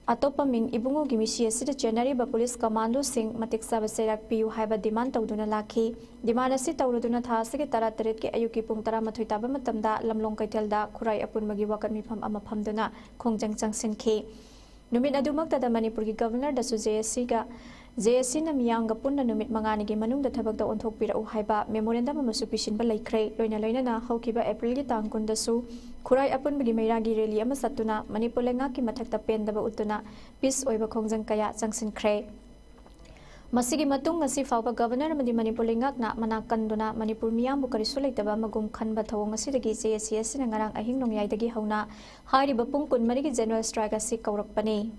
ꯑꯇꯣꯞꯄ ꯃꯤꯡ ꯏꯕꯨꯡꯉꯣꯒꯤ ꯃꯤꯁꯤ ꯑꯁꯤꯗ ꯆꯦꯟꯅꯔꯤꯕ police commandoꯁꯤꯡ ꯃꯇꯤꯛ ꯆꯥꯕ ꯆꯩꯔꯥꯛ ꯄꯤꯌꯨ ꯍꯥꯏꯕ demand ꯇꯧꯗꯨꯅ ꯂꯥꯛꯈꯤ꯫ Demand ꯑꯁꯤ ꯇꯧꯔꯗꯨꯅ ꯊꯥ ꯑꯁꯤꯒꯤ ꯇꯔꯥꯇꯔꯦꯠꯀꯤ ꯑꯌꯨꯛꯀꯤ ꯄꯨꯡ ꯇꯔꯥꯃꯥꯊꯣꯏ ꯇꯥꯕ ꯃꯇꯝꯗ ꯂꯝꯂꯣꯡ ꯀꯩꯊꯦꯜꯗ ꯈꯨꯔꯥꯏ ꯑꯄꯨꯟꯕꯒꯤ ꯋꯥꯀꯠ ꯃꯤꯐꯝ ꯑꯃ ꯐꯝꯗꯨꯅ ꯈꯣꯡꯖꯪ ꯆꯪꯁꯤꯟꯈꯤ꯫ ꯅꯨꯃꯤꯠ ꯑꯗꯨꯃꯛꯇꯗ ꯃꯅꯤꯄꯨꯔꯒꯤ Governorꯗꯁꯨ J A Cꯒ, J A Cꯅ ꯃꯤꯌꯥꯝꯒ ꯄꯨꯟꯅ ꯅꯨꯃꯤꯠ ꯃꯉꯥꯅꯤꯒꯤ ꯃꯅꯨꯡꯗ ꯊꯕꯛꯇ ꯑꯣꯟꯊꯣꯛꯄꯤꯔꯛꯎ ꯍꯥꯏꯕ memorandum ꯑꯃꯁꯨ ꯄꯤꯁꯤꯟꯕ ꯂꯩꯈ꯭ꯔꯦ꯫ ꯂꯣꯏꯅ ꯂꯣꯏꯅꯅ ꯍꯧꯈꯤꯕ Aprilꯒꯤ ꯇꯥꯡ ꯀꯨꯟꯗꯁꯨ ꯈꯨꯔꯥꯏ ꯑꯄꯨꯟꯕꯒꯤ ꯃꯩꯔꯥꯒꯤ rally ꯑꯃ ꯆꯠꯇꯨꯅ ꯃꯅꯤꯄꯨꯔ ꯂꯩꯉꯥꯛꯀꯤ ꯃꯊꯛꯇ ꯄꯦꯟꯗꯕ ꯎꯠꯇꯨꯅ peace ꯑꯣꯏꯕ ꯈꯣꯡꯖꯪ ꯀꯌꯥ ꯆꯪꯁꯤꯟꯈ꯭ꯔꯦ꯫ ꯃꯁꯤꯒꯤ ꯃꯇꯨꯡ ꯉꯁꯤ ꯐꯥꯎꯕ Governor ꯑꯃꯗꯤ ꯃꯅꯤꯄꯨꯔ ꯂꯩꯉꯥꯛꯅ ꯃꯅꯥ ꯀꯟꯗꯨꯅ ꯃꯅꯤꯄꯨꯔ ꯃꯤꯌꯥꯝꯕꯨ ꯀꯔꯤꯁꯨ ꯂꯩꯇꯕ ꯑꯃꯒꯨꯝ ꯈꯟꯕ ꯊꯧꯑꯣꯡ ꯑꯁꯤꯗꯒꯤ J A C ꯑꯁꯤꯅ ꯉꯔꯥꯡ ꯑꯍꯤꯡ ꯅꯣꯡꯌꯥꯏꯗꯒꯤ ꯍꯧꯅ ꯍꯥꯏꯔꯤꯕ ꯄꯨꯡ ꯀꯨꯟꯃꯔꯤꯒꯤ General Strike ꯑꯁꯤ ꯀꯧꯔꯛꯄꯅꯤ꯫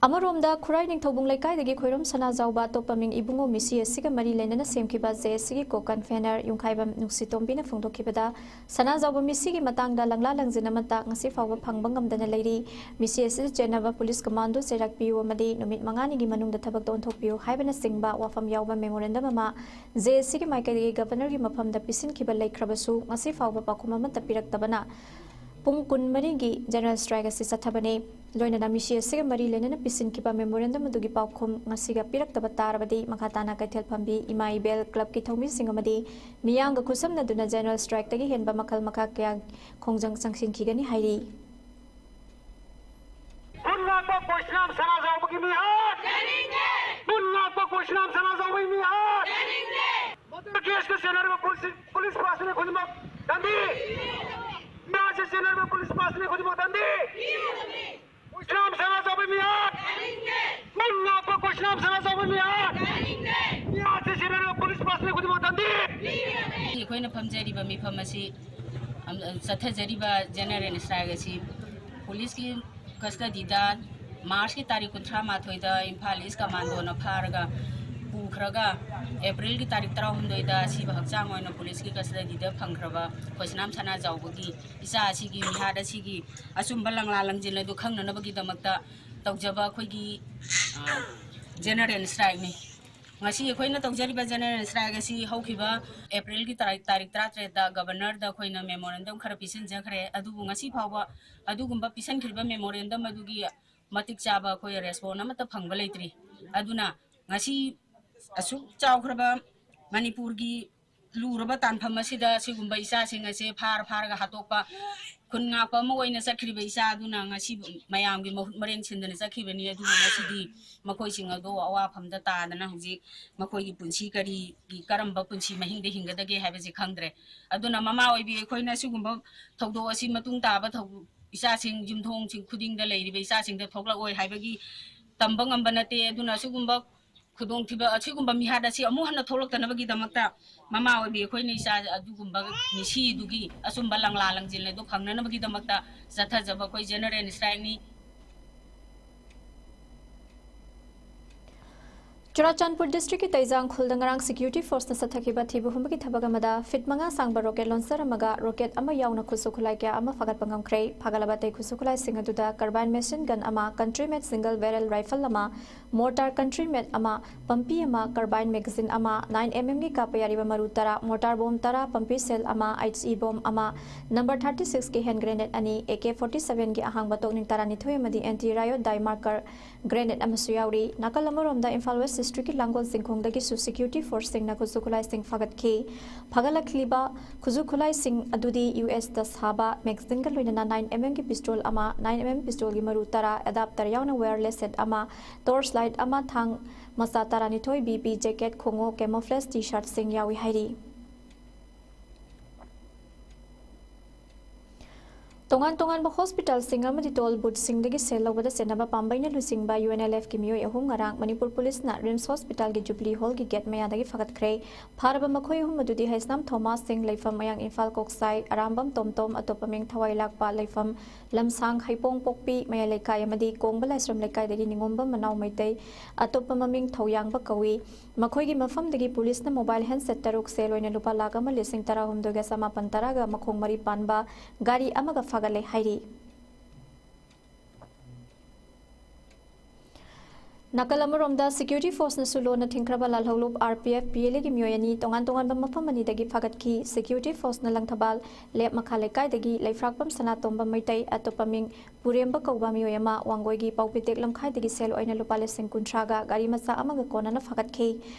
ꯑꯃꯔꯣꯝꯗ, ꯈꯨꯔꯥꯏ ꯅꯤꯡꯊꯧꯕꯨꯡ ꯂꯩꯀꯥꯏꯗꯒꯤ ꯈꯣꯏꯔꯣꯝ ꯁꯅꯥꯖꯥꯎꯕ, ꯑꯇꯣꯞꯄ ꯃꯤꯡ ꯏꯕꯨꯡꯉꯣ ꯃꯤꯁꯤ ꯑꯁꯤꯒ ꯃꯔꯤ ꯂꯩꯅꯅ ꯁꯦꯝꯈꯤꯕ J A Cꯒꯤ co-convener ꯌꯨꯝꯈꯥꯏꯕꯝ ꯅꯨꯡꯁꯤꯇꯣꯝꯕꯤꯅ ꯐꯣꯡꯗꯣꯛꯈꯤꯕꯗ, ꯁꯅꯥꯖꯥꯎꯕ ꯃꯤꯁꯤꯒꯤ ꯃꯇꯥꯡꯗ ꯂꯪꯂꯥ ꯂꯪꯖꯤꯟ ꯑꯃꯠꯇ ꯉꯁꯤ ꯐꯥꯎꯕ ꯐꯪꯕ ꯉꯝꯗꯅ ꯂꯩꯔꯤ꯫ ꯃꯤꯁꯤ ꯑꯁꯤꯗ ꯆꯦꯟꯅꯕ police commando ꯆꯩꯔꯥꯛ ꯄꯤꯌꯨ ꯑꯃꯗꯤ ꯅꯨꯃꯤꯠ ꯃꯉꯥꯅꯤꯒꯤ ꯃꯅꯨꯡꯗ ꯊꯕꯛꯇ ꯑꯣꯟꯊꯣꯛꯄꯤꯌꯨ ꯍꯥꯏꯕꯅꯆꯤꯡꯕ ꯋꯥꯐꯝ ꯌꯥꯎꯕ memorandum ꯑꯃ J A Cꯒꯤ ꯃꯥꯏꯀꯩꯗꯒꯤ Governorꯒꯤ ꯃꯐꯝꯗ ꯄꯤꯁꯤꯟꯈꯤꯕ ꯂꯩꯈ꯭ꯔꯕꯁꯨ, ꯉꯁꯤ ꯐꯥꯎꯕ ꯄꯥꯎꯈꯨꯝ ꯑꯃꯠꯇ ꯄꯤꯔꯛꯇꯕꯅ ꯄꯨꯡ ꯀꯨꯟꯃꯔꯤꯒꯤ General Strike ꯑꯁꯤ ꯆꯠꯊꯕꯅꯤ꯫ ꯂꯣꯏꯅꯅ ꯃꯤꯁꯤ ꯑꯁꯤꯒ ꯃꯔꯤ ꯂꯩꯅꯅ ꯄꯤꯁꯤꯟꯈꯤꯕ memorandum ꯑꯗꯨꯒꯤ ꯄꯥꯎꯈꯨꯝ ꯉꯁꯤꯒ ꯄꯤꯔꯛꯇꯕ ꯇꯥꯔꯕꯗꯤ, ꯃꯈꯥ ꯇꯥꯅ ꯀꯩꯊꯦꯜ ꯐꯝꯕꯤ, ꯏꯃꯥ ꯏꯕꯦꯜ clubꯀꯤ ꯊꯧꯃꯤꯁꯤꯡ ꯑꯃꯗꯤ ꯃꯤꯌꯥꯝꯒ ꯈꯨꯠꯁꯝꯅꯗꯨꯅ General Strikeꯇꯒꯤ ꯍꯦꯟꯕ ꯃꯈꯜ ꯃꯈꯥ ꯀꯌꯥ ꯈꯣꯡꯖꯪ ꯆꯪꯁꯤꯟꯈꯤꯒꯅꯤ ꯍꯥꯏꯔꯤ꯫ ꯕꯨꯠ ꯉꯥꯛꯄ ꯈꯣꯏꯁꯅꯥꯝ ꯁꯅꯥꯖꯥꯎꯕꯒꯤ ꯃꯤꯍꯥꯠ! ꯕꯨꯠ ꯉꯥꯛꯄ ꯈꯣꯏꯁꯅꯥꯝ ꯁꯅꯥꯖꯥꯎꯕꯒꯤ ꯃꯤꯍꯥꯠ! Murder caseꯇ ꯆꯦꯟꯅꯔꯤꯕ police, police personnel ꯈꯨꯗꯤꯡꯃꯛ ꯗꯟꯗꯤ! ꯑꯩꯈꯣꯏꯅ ꯐꯝꯖꯔꯤꯕ ꯃꯤꯐꯝ ꯑꯁꯤ, ꯑꯝ, ꯆꯠꯊꯖꯔꯤꯕ ꯖꯦꯅꯔꯦꯜ ꯁ꯭ꯇ꯭ꯔꯥꯏꯛ ꯑꯁꯤ ꯄꯨꯂꯤꯁꯀꯤ ꯀꯁꯇꯗꯤꯗ ꯃꯥꯔꯆꯀꯤ ꯇꯥꯔꯤꯛ ꯀꯨꯟꯊ꯭ꯔꯥ ꯃꯥꯊꯣꯏꯗ ꯏꯝꯐꯥꯜ ꯏꯁ ꯀꯃꯥꯟꯗꯣꯅ ꯐꯥꯔꯒ ꯄꯨꯈ꯭ꯔꯒ, ꯑꯦꯄ꯭ꯔꯤꯜꯒꯤ ꯇꯥꯔꯤꯛ ꯇꯔꯥꯍꯨꯝꯗꯣꯏꯗ ꯑꯁꯤꯕ ꯍꯛꯆꯥꯡ ꯑꯣꯏꯅ ꯄꯨꯂꯤꯁꯀꯤ ꯀꯁꯇꯗꯤꯗ ꯐꯪꯈ꯭ꯔꯕ ꯈꯣꯏꯁꯅꯥꯝ ꯁꯅꯥꯖꯥꯎꯕꯒꯤ ꯏꯆꯥ ꯑꯁꯤꯒꯤ ꯃꯤꯍꯥꯠ ꯑꯁꯤꯒꯤ ꯑꯆꯨꯝꯕ ꯂꯪꯂꯥ ꯂꯪꯖꯤꯟ ꯑꯗꯨ ꯈꯪꯅꯅꯕꯒꯤꯗꯃꯛꯇ ꯇꯧꯖꯕ ꯑꯩꯈꯣꯏꯒꯤ, ꯑ, ꯖꯦꯅꯔꯦꯜ ꯁ꯭ꯇ꯭ꯔꯥꯏꯛꯅꯤ꯫ ꯉꯁꯤ ꯑꯩꯈꯣꯏꯅ ꯇꯧꯖꯔꯤꯕ ꯖꯦꯅꯔꯦꯜ ꯁ꯭ꯇ꯭ꯔꯥꯏꯛ ꯑꯁꯤ ꯍꯧꯈꯤꯕ ꯑꯦꯄ꯭ꯔꯤꯜꯒꯤ ꯇꯥꯔꯤꯛ, ꯇꯥꯔꯤꯛ ꯇꯔꯥꯇꯔꯦꯠꯇ ꯒꯕꯔꯅꯔꯗ ꯑꯩꯈꯣꯏꯅ ꯃꯦꯃꯣꯔꯦꯟꯗꯝ ꯈꯔ ꯄꯤꯁꯤꯟꯖꯈ꯭ꯔꯦ꯫ ꯑꯗꯨꯕꯨ ꯉꯁꯤ ꯐꯥꯎꯕ ꯑꯗꯨꯒꯨꯝꯕ ꯄꯤꯁꯤꯟꯈ꯭ꯔꯤꯕ ꯃꯦꯃꯣꯔꯦꯟꯗꯝ ꯑꯗꯨꯒꯤ ꯃꯇꯤꯛ ꯆꯥꯕ ꯑꯩꯈꯣꯏ ꯔꯦꯁꯄꯣꯟ ꯑꯃꯠꯇ ꯐꯪꯕ ꯂꯩꯇ꯭ꯔꯤ꯫ ꯑꯗꯨꯅ ꯉꯁꯤ ꯑꯁꯨꯛ ꯆꯥꯎꯈ꯭ꯔꯕ ꯃꯅꯤꯄꯨꯔꯒꯤ ꯂꯨꯔꯕ ꯇꯥꯟꯐꯝ ꯑꯁꯤꯗ ꯁꯤꯒꯨꯝꯕ ꯏꯆꯥꯁꯤꯡ ꯑꯁꯦ ꯐꯥꯔ ꯐꯥꯔꯒ ꯍꯥꯠꯇꯣꯛꯄ, ꯈꯨꯟ ꯉꯥꯛꯄ ꯑꯃ ꯑꯣꯏꯅ ꯆꯠꯈ꯭ꯔꯤꯕ ꯏꯆꯥ ꯑꯗꯨꯅ ꯉꯁꯤ ꯃꯌꯥꯝꯒꯤ ꯃꯍꯨꯠ ꯃꯔꯦꯟ ꯁꯤꯟꯗꯅ ꯆꯠꯈꯤꯕꯅꯤ꯫ ꯑꯗꯨꯕꯨ ꯉꯁꯤꯗꯤ ꯃꯈꯣꯏꯁꯤꯡ ꯑꯗꯨ ꯑꯋꯥꯐꯝꯗ ꯇꯥꯗꯅ ꯍꯧꯖꯤꯛ ꯃꯈꯣꯏꯒꯤ ꯄꯨꯟꯁꯤ ꯀꯔꯤꯒꯤ, ꯀꯔꯝꯕ ꯄꯨꯟꯁꯤ ꯃꯍꯤꯡꯗ ꯍꯤꯡꯒꯗꯒꯦ ꯍꯥꯏꯕꯁꯤ ꯈꯪꯗ꯭ꯔꯦ꯫ ꯑꯗꯨꯅ ꯃꯃꯥ ꯑꯣꯏꯕꯤ ꯑꯩꯈꯣꯏꯅ ꯁꯤꯒꯨꯝꯕ ꯊꯧꯗꯣꯛ ꯑꯁꯤ ꯃꯇꯨꯡ ꯇꯥꯕ ꯊꯧ-, ꯏꯆꯥꯁꯤꯡ, ꯌꯨꯝꯊꯣꯡꯁꯤꯡ ꯈꯨꯗꯤꯡꯗ ꯂꯩꯔꯤꯕ ꯏꯆꯥꯁꯤꯡꯗ ꯊꯣꯛꯂꯛꯑꯣꯏ ꯍꯥꯏꯕꯒꯤ ꯇꯝꯕ ꯉꯝꯕ ꯅꯠꯇꯦ꯫ ꯑꯗꯨꯅ ꯑꯁꯤꯒꯨꯝꯕ ꯈꯨꯗꯣꯡꯊꯤꯕ, ꯑꯁꯤꯒꯨꯝꯕ ꯃꯤꯍꯥꯠ ꯑꯁꯤ ꯑꯃꯨꯛ ꯍꯟꯅ ꯊꯣꯛꯂꯛꯇꯅꯕꯒꯤꯗꯃꯛꯇ ꯃꯃꯥ ꯑꯣꯏꯕꯤ ꯑꯩꯈꯣꯏꯅ ꯏꯆꯥ ꯑꯗꯨꯒꯨꯝꯕ ꯃꯤꯁꯤꯗꯨꯒꯤ ꯑꯆꯨꯝꯕ ꯂꯪꯂꯥ ꯂꯪꯖꯤꯟ ꯑꯗꯨ ꯐꯪꯅꯅꯕꯒꯤꯗꯃꯛꯇ ꯆꯠꯊꯖꯕ ꯑꯩꯈꯣꯏ ꯖꯦꯅꯔꯦꯜ ꯁ꯭ꯇ꯭ꯔꯥꯏꯛꯅꯤ꯫ ꯆꯨꯔꯥꯆꯥꯟꯄꯨꯔ ꯗꯤꯁꯇ꯭ꯔꯤꯛꯀꯤ ꯇꯩꯖꯥꯡ ꯈꯨꯜꯗ ꯉꯔꯥꯡ ꯁꯦꯀ꯭ꯌꯨꯔꯤꯇꯤ ꯐꯣꯔꯁꯅ ꯆꯠꯊꯈꯤꯕ ꯊꯤꯕ ꯍꯨꯝꯕꯒꯤ ꯊꯕꯛ ꯑꯃꯗ ꯐꯤꯠ ꯃꯉꯥ ꯁꯥꯡꯕ ꯔꯣꯀꯦꯠ ꯂꯣꯟꯆꯔ ꯑꯃꯒ ꯔꯣꯀꯦꯠ ꯑꯃ ꯌꯥꯎꯅ ꯈꯨꯠꯁꯨ ꯈꯨꯠꯂꯥꯏ ꯀꯌꯥ ꯑꯃ ꯐꯥꯒꯠꯄ ꯉꯝꯈ꯭ꯔꯦ꯫ ꯐꯥꯒꯠꯂꯕ ꯑꯇꯩ ꯈꯨꯠꯁꯨ ꯈꯨꯠꯂꯥꯏꯁꯤꯡ ꯑꯗꯨꯗ carbine machine gun ꯑꯃ, country made single barrel rifle ꯑꯃ, mortar country made ꯑꯃ, ꯄꯝꯄꯤ ꯑꯃ, carbine magazine ꯑꯃ, nine M M ꯒꯤ ꯀꯥꯞꯄ ꯌꯥꯔꯤꯕ ꯃꯔꯨ ꯇꯔꯥ, mortar bomb ꯇꯔꯥ, ꯄꯝꯄꯤ shell ꯑꯃ, H E bomb ꯑꯃ, number thirty six ꯀꯤ hand grenade ꯑꯅꯤ, A K forty seven ꯒꯤ ꯑꯍꯥꯡꯕ ꯇꯣꯛꯅꯤꯡ ꯇꯔꯥꯅꯤꯊꯣꯏ ꯑꯃꯗꯤ anti riot dye marker grenade ꯑꯃꯁꯨ ꯌꯥꯎꯔꯤ꯫ ꯅꯥꯀꯜ ꯑꯃꯔꯣꯝꯗ ꯏꯝꯐꯥꯜ ꯋꯦꯁ ꯗꯤꯁꯇ꯭ꯔꯤꯛꯀꯤ ꯂꯥꯡꯒꯣꯜ ꯆꯤꯡꯈꯣꯡꯗꯒꯤꯁꯨ ꯁꯦꯀ꯭ꯌꯨꯔꯤꯇꯤ ꯐꯣꯔꯁꯁꯤꯡꯅ ꯈꯨꯠꯁꯨ ꯈꯨꯠꯂꯥꯏꯁꯤꯡ ꯐꯥꯒꯠꯈꯤ꯫ ꯐꯥꯒꯠꯂꯛꯂꯤꯕ ꯈꯨꯠꯁꯨ ꯈꯨꯠꯂꯥꯏꯁꯤꯡ ꯑꯗꯨꯗꯤ U S ꯇ ꯁꯥꯕ magazine ꯒ ꯂꯣꯏꯅꯅ nine M M ꯒꯤ pistol ꯑꯃ, nine M M pistol ꯒꯤ ꯃꯔꯨ ꯇꯔꯥ, adapter ꯌꯥꯎꯅ wireless set ꯑꯃ, torch light ꯑꯃ, ꯊꯥꯡ ꯃꯆꯥ ꯇꯔꯥꯅꯤꯊꯣꯏ, B P jacket, ꯈꯣꯡꯎꯞ, camouflage T-shirt ꯁꯤꯡ ꯌꯥꯎꯏ ꯍꯥꯏꯔꯤ꯫ ꯇꯣꯉꯥꯟ ꯇꯣꯉꯥꯟꯕ ꯍꯣꯁꯄꯤꯇꯥꯜꯁꯤꯡ ꯑꯃꯗꯤ ꯇꯣꯜ ꯕꯨꯊꯁꯤꯡꯗꯒꯤ ꯁꯦꯜ ꯂꯧꯕꯗ ꯆꯦꯟꯅꯕ ꯄꯥꯝꯕꯩꯅ ꯂꯨꯆꯤꯡꯕ UNLFꯀꯤ ꯃꯤꯑꯣꯏ ꯑꯍꯨꯝ ꯉꯔꯥꯡ ꯃꯅꯤꯄꯨꯔ ꯄꯨꯂꯤꯁꯅ ꯔꯤꯝꯁ ꯍꯣꯁꯄꯤꯇꯥꯜꯒꯤ ꯖꯨꯕꯤꯂꯤ ꯍꯣꯜꯒꯤ ꯒꯦꯠ ꯃꯌꯥꯗꯒꯤ ꯐꯒꯠꯈ꯭ꯔꯦ꯫ ꯐꯥꯔꯕ ꯃꯈꯣꯏ ꯑꯍꯨꯝ ꯑꯗꯨꯗꯤ ꯍꯩꯁꯅꯥꯝ ꯊꯣꯃꯥꯁ ꯁꯤꯡ, ꯂꯩꯐꯝ ꯃꯌꯥꯡ ꯏꯝꯐꯥꯜ ꯀꯣꯛꯁꯥꯏ, ꯑꯔꯥꯝꯕꯝ ꯇꯣꯝꯇꯣꯝ, ꯑꯇꯣꯞꯄ ꯃꯤꯡ ꯊꯋꯥꯏ ꯂꯥꯛꯄ, ꯂꯩꯐꯝ ꯂꯝꯁꯥꯡ ꯍꯩꯄꯣꯡ ꯄꯣꯛꯄꯤ ꯃꯌꯥꯏ ꯂꯩꯀꯥꯏ, ꯑꯃꯗꯤ ꯀꯣꯡꯕ ꯂꯥꯏꯁ꯭ꯔꯝ ꯂꯩꯀꯥꯏꯗꯒꯤ ꯅꯤꯉꯣꯝꯕꯝ ꯃꯅꯥꯎ ꯃꯩꯇꯩ, ꯑꯇꯣꯞꯄ ꯃꯃꯤꯡ ꯊꯧꯌꯥꯡꯕ ꯀꯧꯏ꯫ ꯃꯈꯣꯏꯒꯤ ꯃꯐꯝꯗꯒꯤ ꯄꯨꯂꯤꯁꯅ ꯃꯣꯕꯥꯏꯜ ꯍꯦꯟꯁꯦꯠ ꯇꯔꯨꯛ, ꯁꯦꯜ ꯑꯣꯏꯅ ꯂꯨꯄꯥ ꯂꯥꯈ ꯑꯃ ꯂꯤꯁꯤꯡ ꯇꯔꯥꯍꯨꯝꯗꯣꯏꯒ ꯆꯃꯥꯄꯟ ꯇꯔꯥꯒ ꯃꯈꯣꯡ ꯃꯔꯤ ꯄꯥꯟꯕ ꯒꯥꯔꯤ ꯑꯃꯒ ꯐꯥꯒꯠꯂꯦ ꯍꯥꯏꯔꯤ꯫ ꯅꯥꯀꯜ ꯑꯃꯔꯣꯝꯗ, ꯁꯦꯀ꯭ꯌꯨꯔꯤꯇꯤ ꯐꯣꯔꯁꯅꯁꯨ ꯂꯣꯟꯅ ꯊꯤꯡꯈ꯭ꯔꯕ ꯂꯥꯜꯍꯧꯂꯨꯞ RPF PLAꯒꯤ ꯃꯤꯑꯣꯏ ꯑꯅꯤ ꯇꯣꯉꯥꯟ ꯇꯣꯉꯥꯟꯕ ꯃꯐꯝ ꯑꯅꯤꯗꯒꯤ ꯐꯥꯒꯠꯈꯤ꯫ ꯁꯦꯀ꯭ꯌꯨꯔꯤꯇꯤ ꯐꯣꯔꯁꯅ ꯂꯪꯊꯕꯥꯜ ꯂꯦꯞ ꯃꯈꯥ ꯂꯩꯀꯥꯏꯗꯒꯤ ꯂꯩꯐ꯭ꯔꯥꯛꯄꯝ ꯁꯅꯥꯇꯣꯝꯕ ꯃꯩꯇꯩ, ꯑꯇꯣꯞꯄ ꯃꯤꯡ ꯄꯨꯔꯦꯝꯕ ꯀꯧꯕ ꯃꯤꯑꯣꯏ ꯑꯃ, ꯋꯥꯡꯒꯣꯏꯒꯤ ꯄꯥꯎꯄꯤꯇꯦꯛ ꯂꯝꯈꯥꯏꯗꯒꯤ ꯁꯦꯜ ꯑꯣꯏꯅ ꯂꯨꯄꯥ ꯂꯤꯁꯤꯡ ꯀꯨꯟꯊ꯭ꯔꯥꯒ ꯒꯥꯔꯤ ꯃꯆꯥ ꯑꯃꯒ ꯀꯣꯟꯅꯅ ꯐꯥꯒꯠꯈꯤ꯫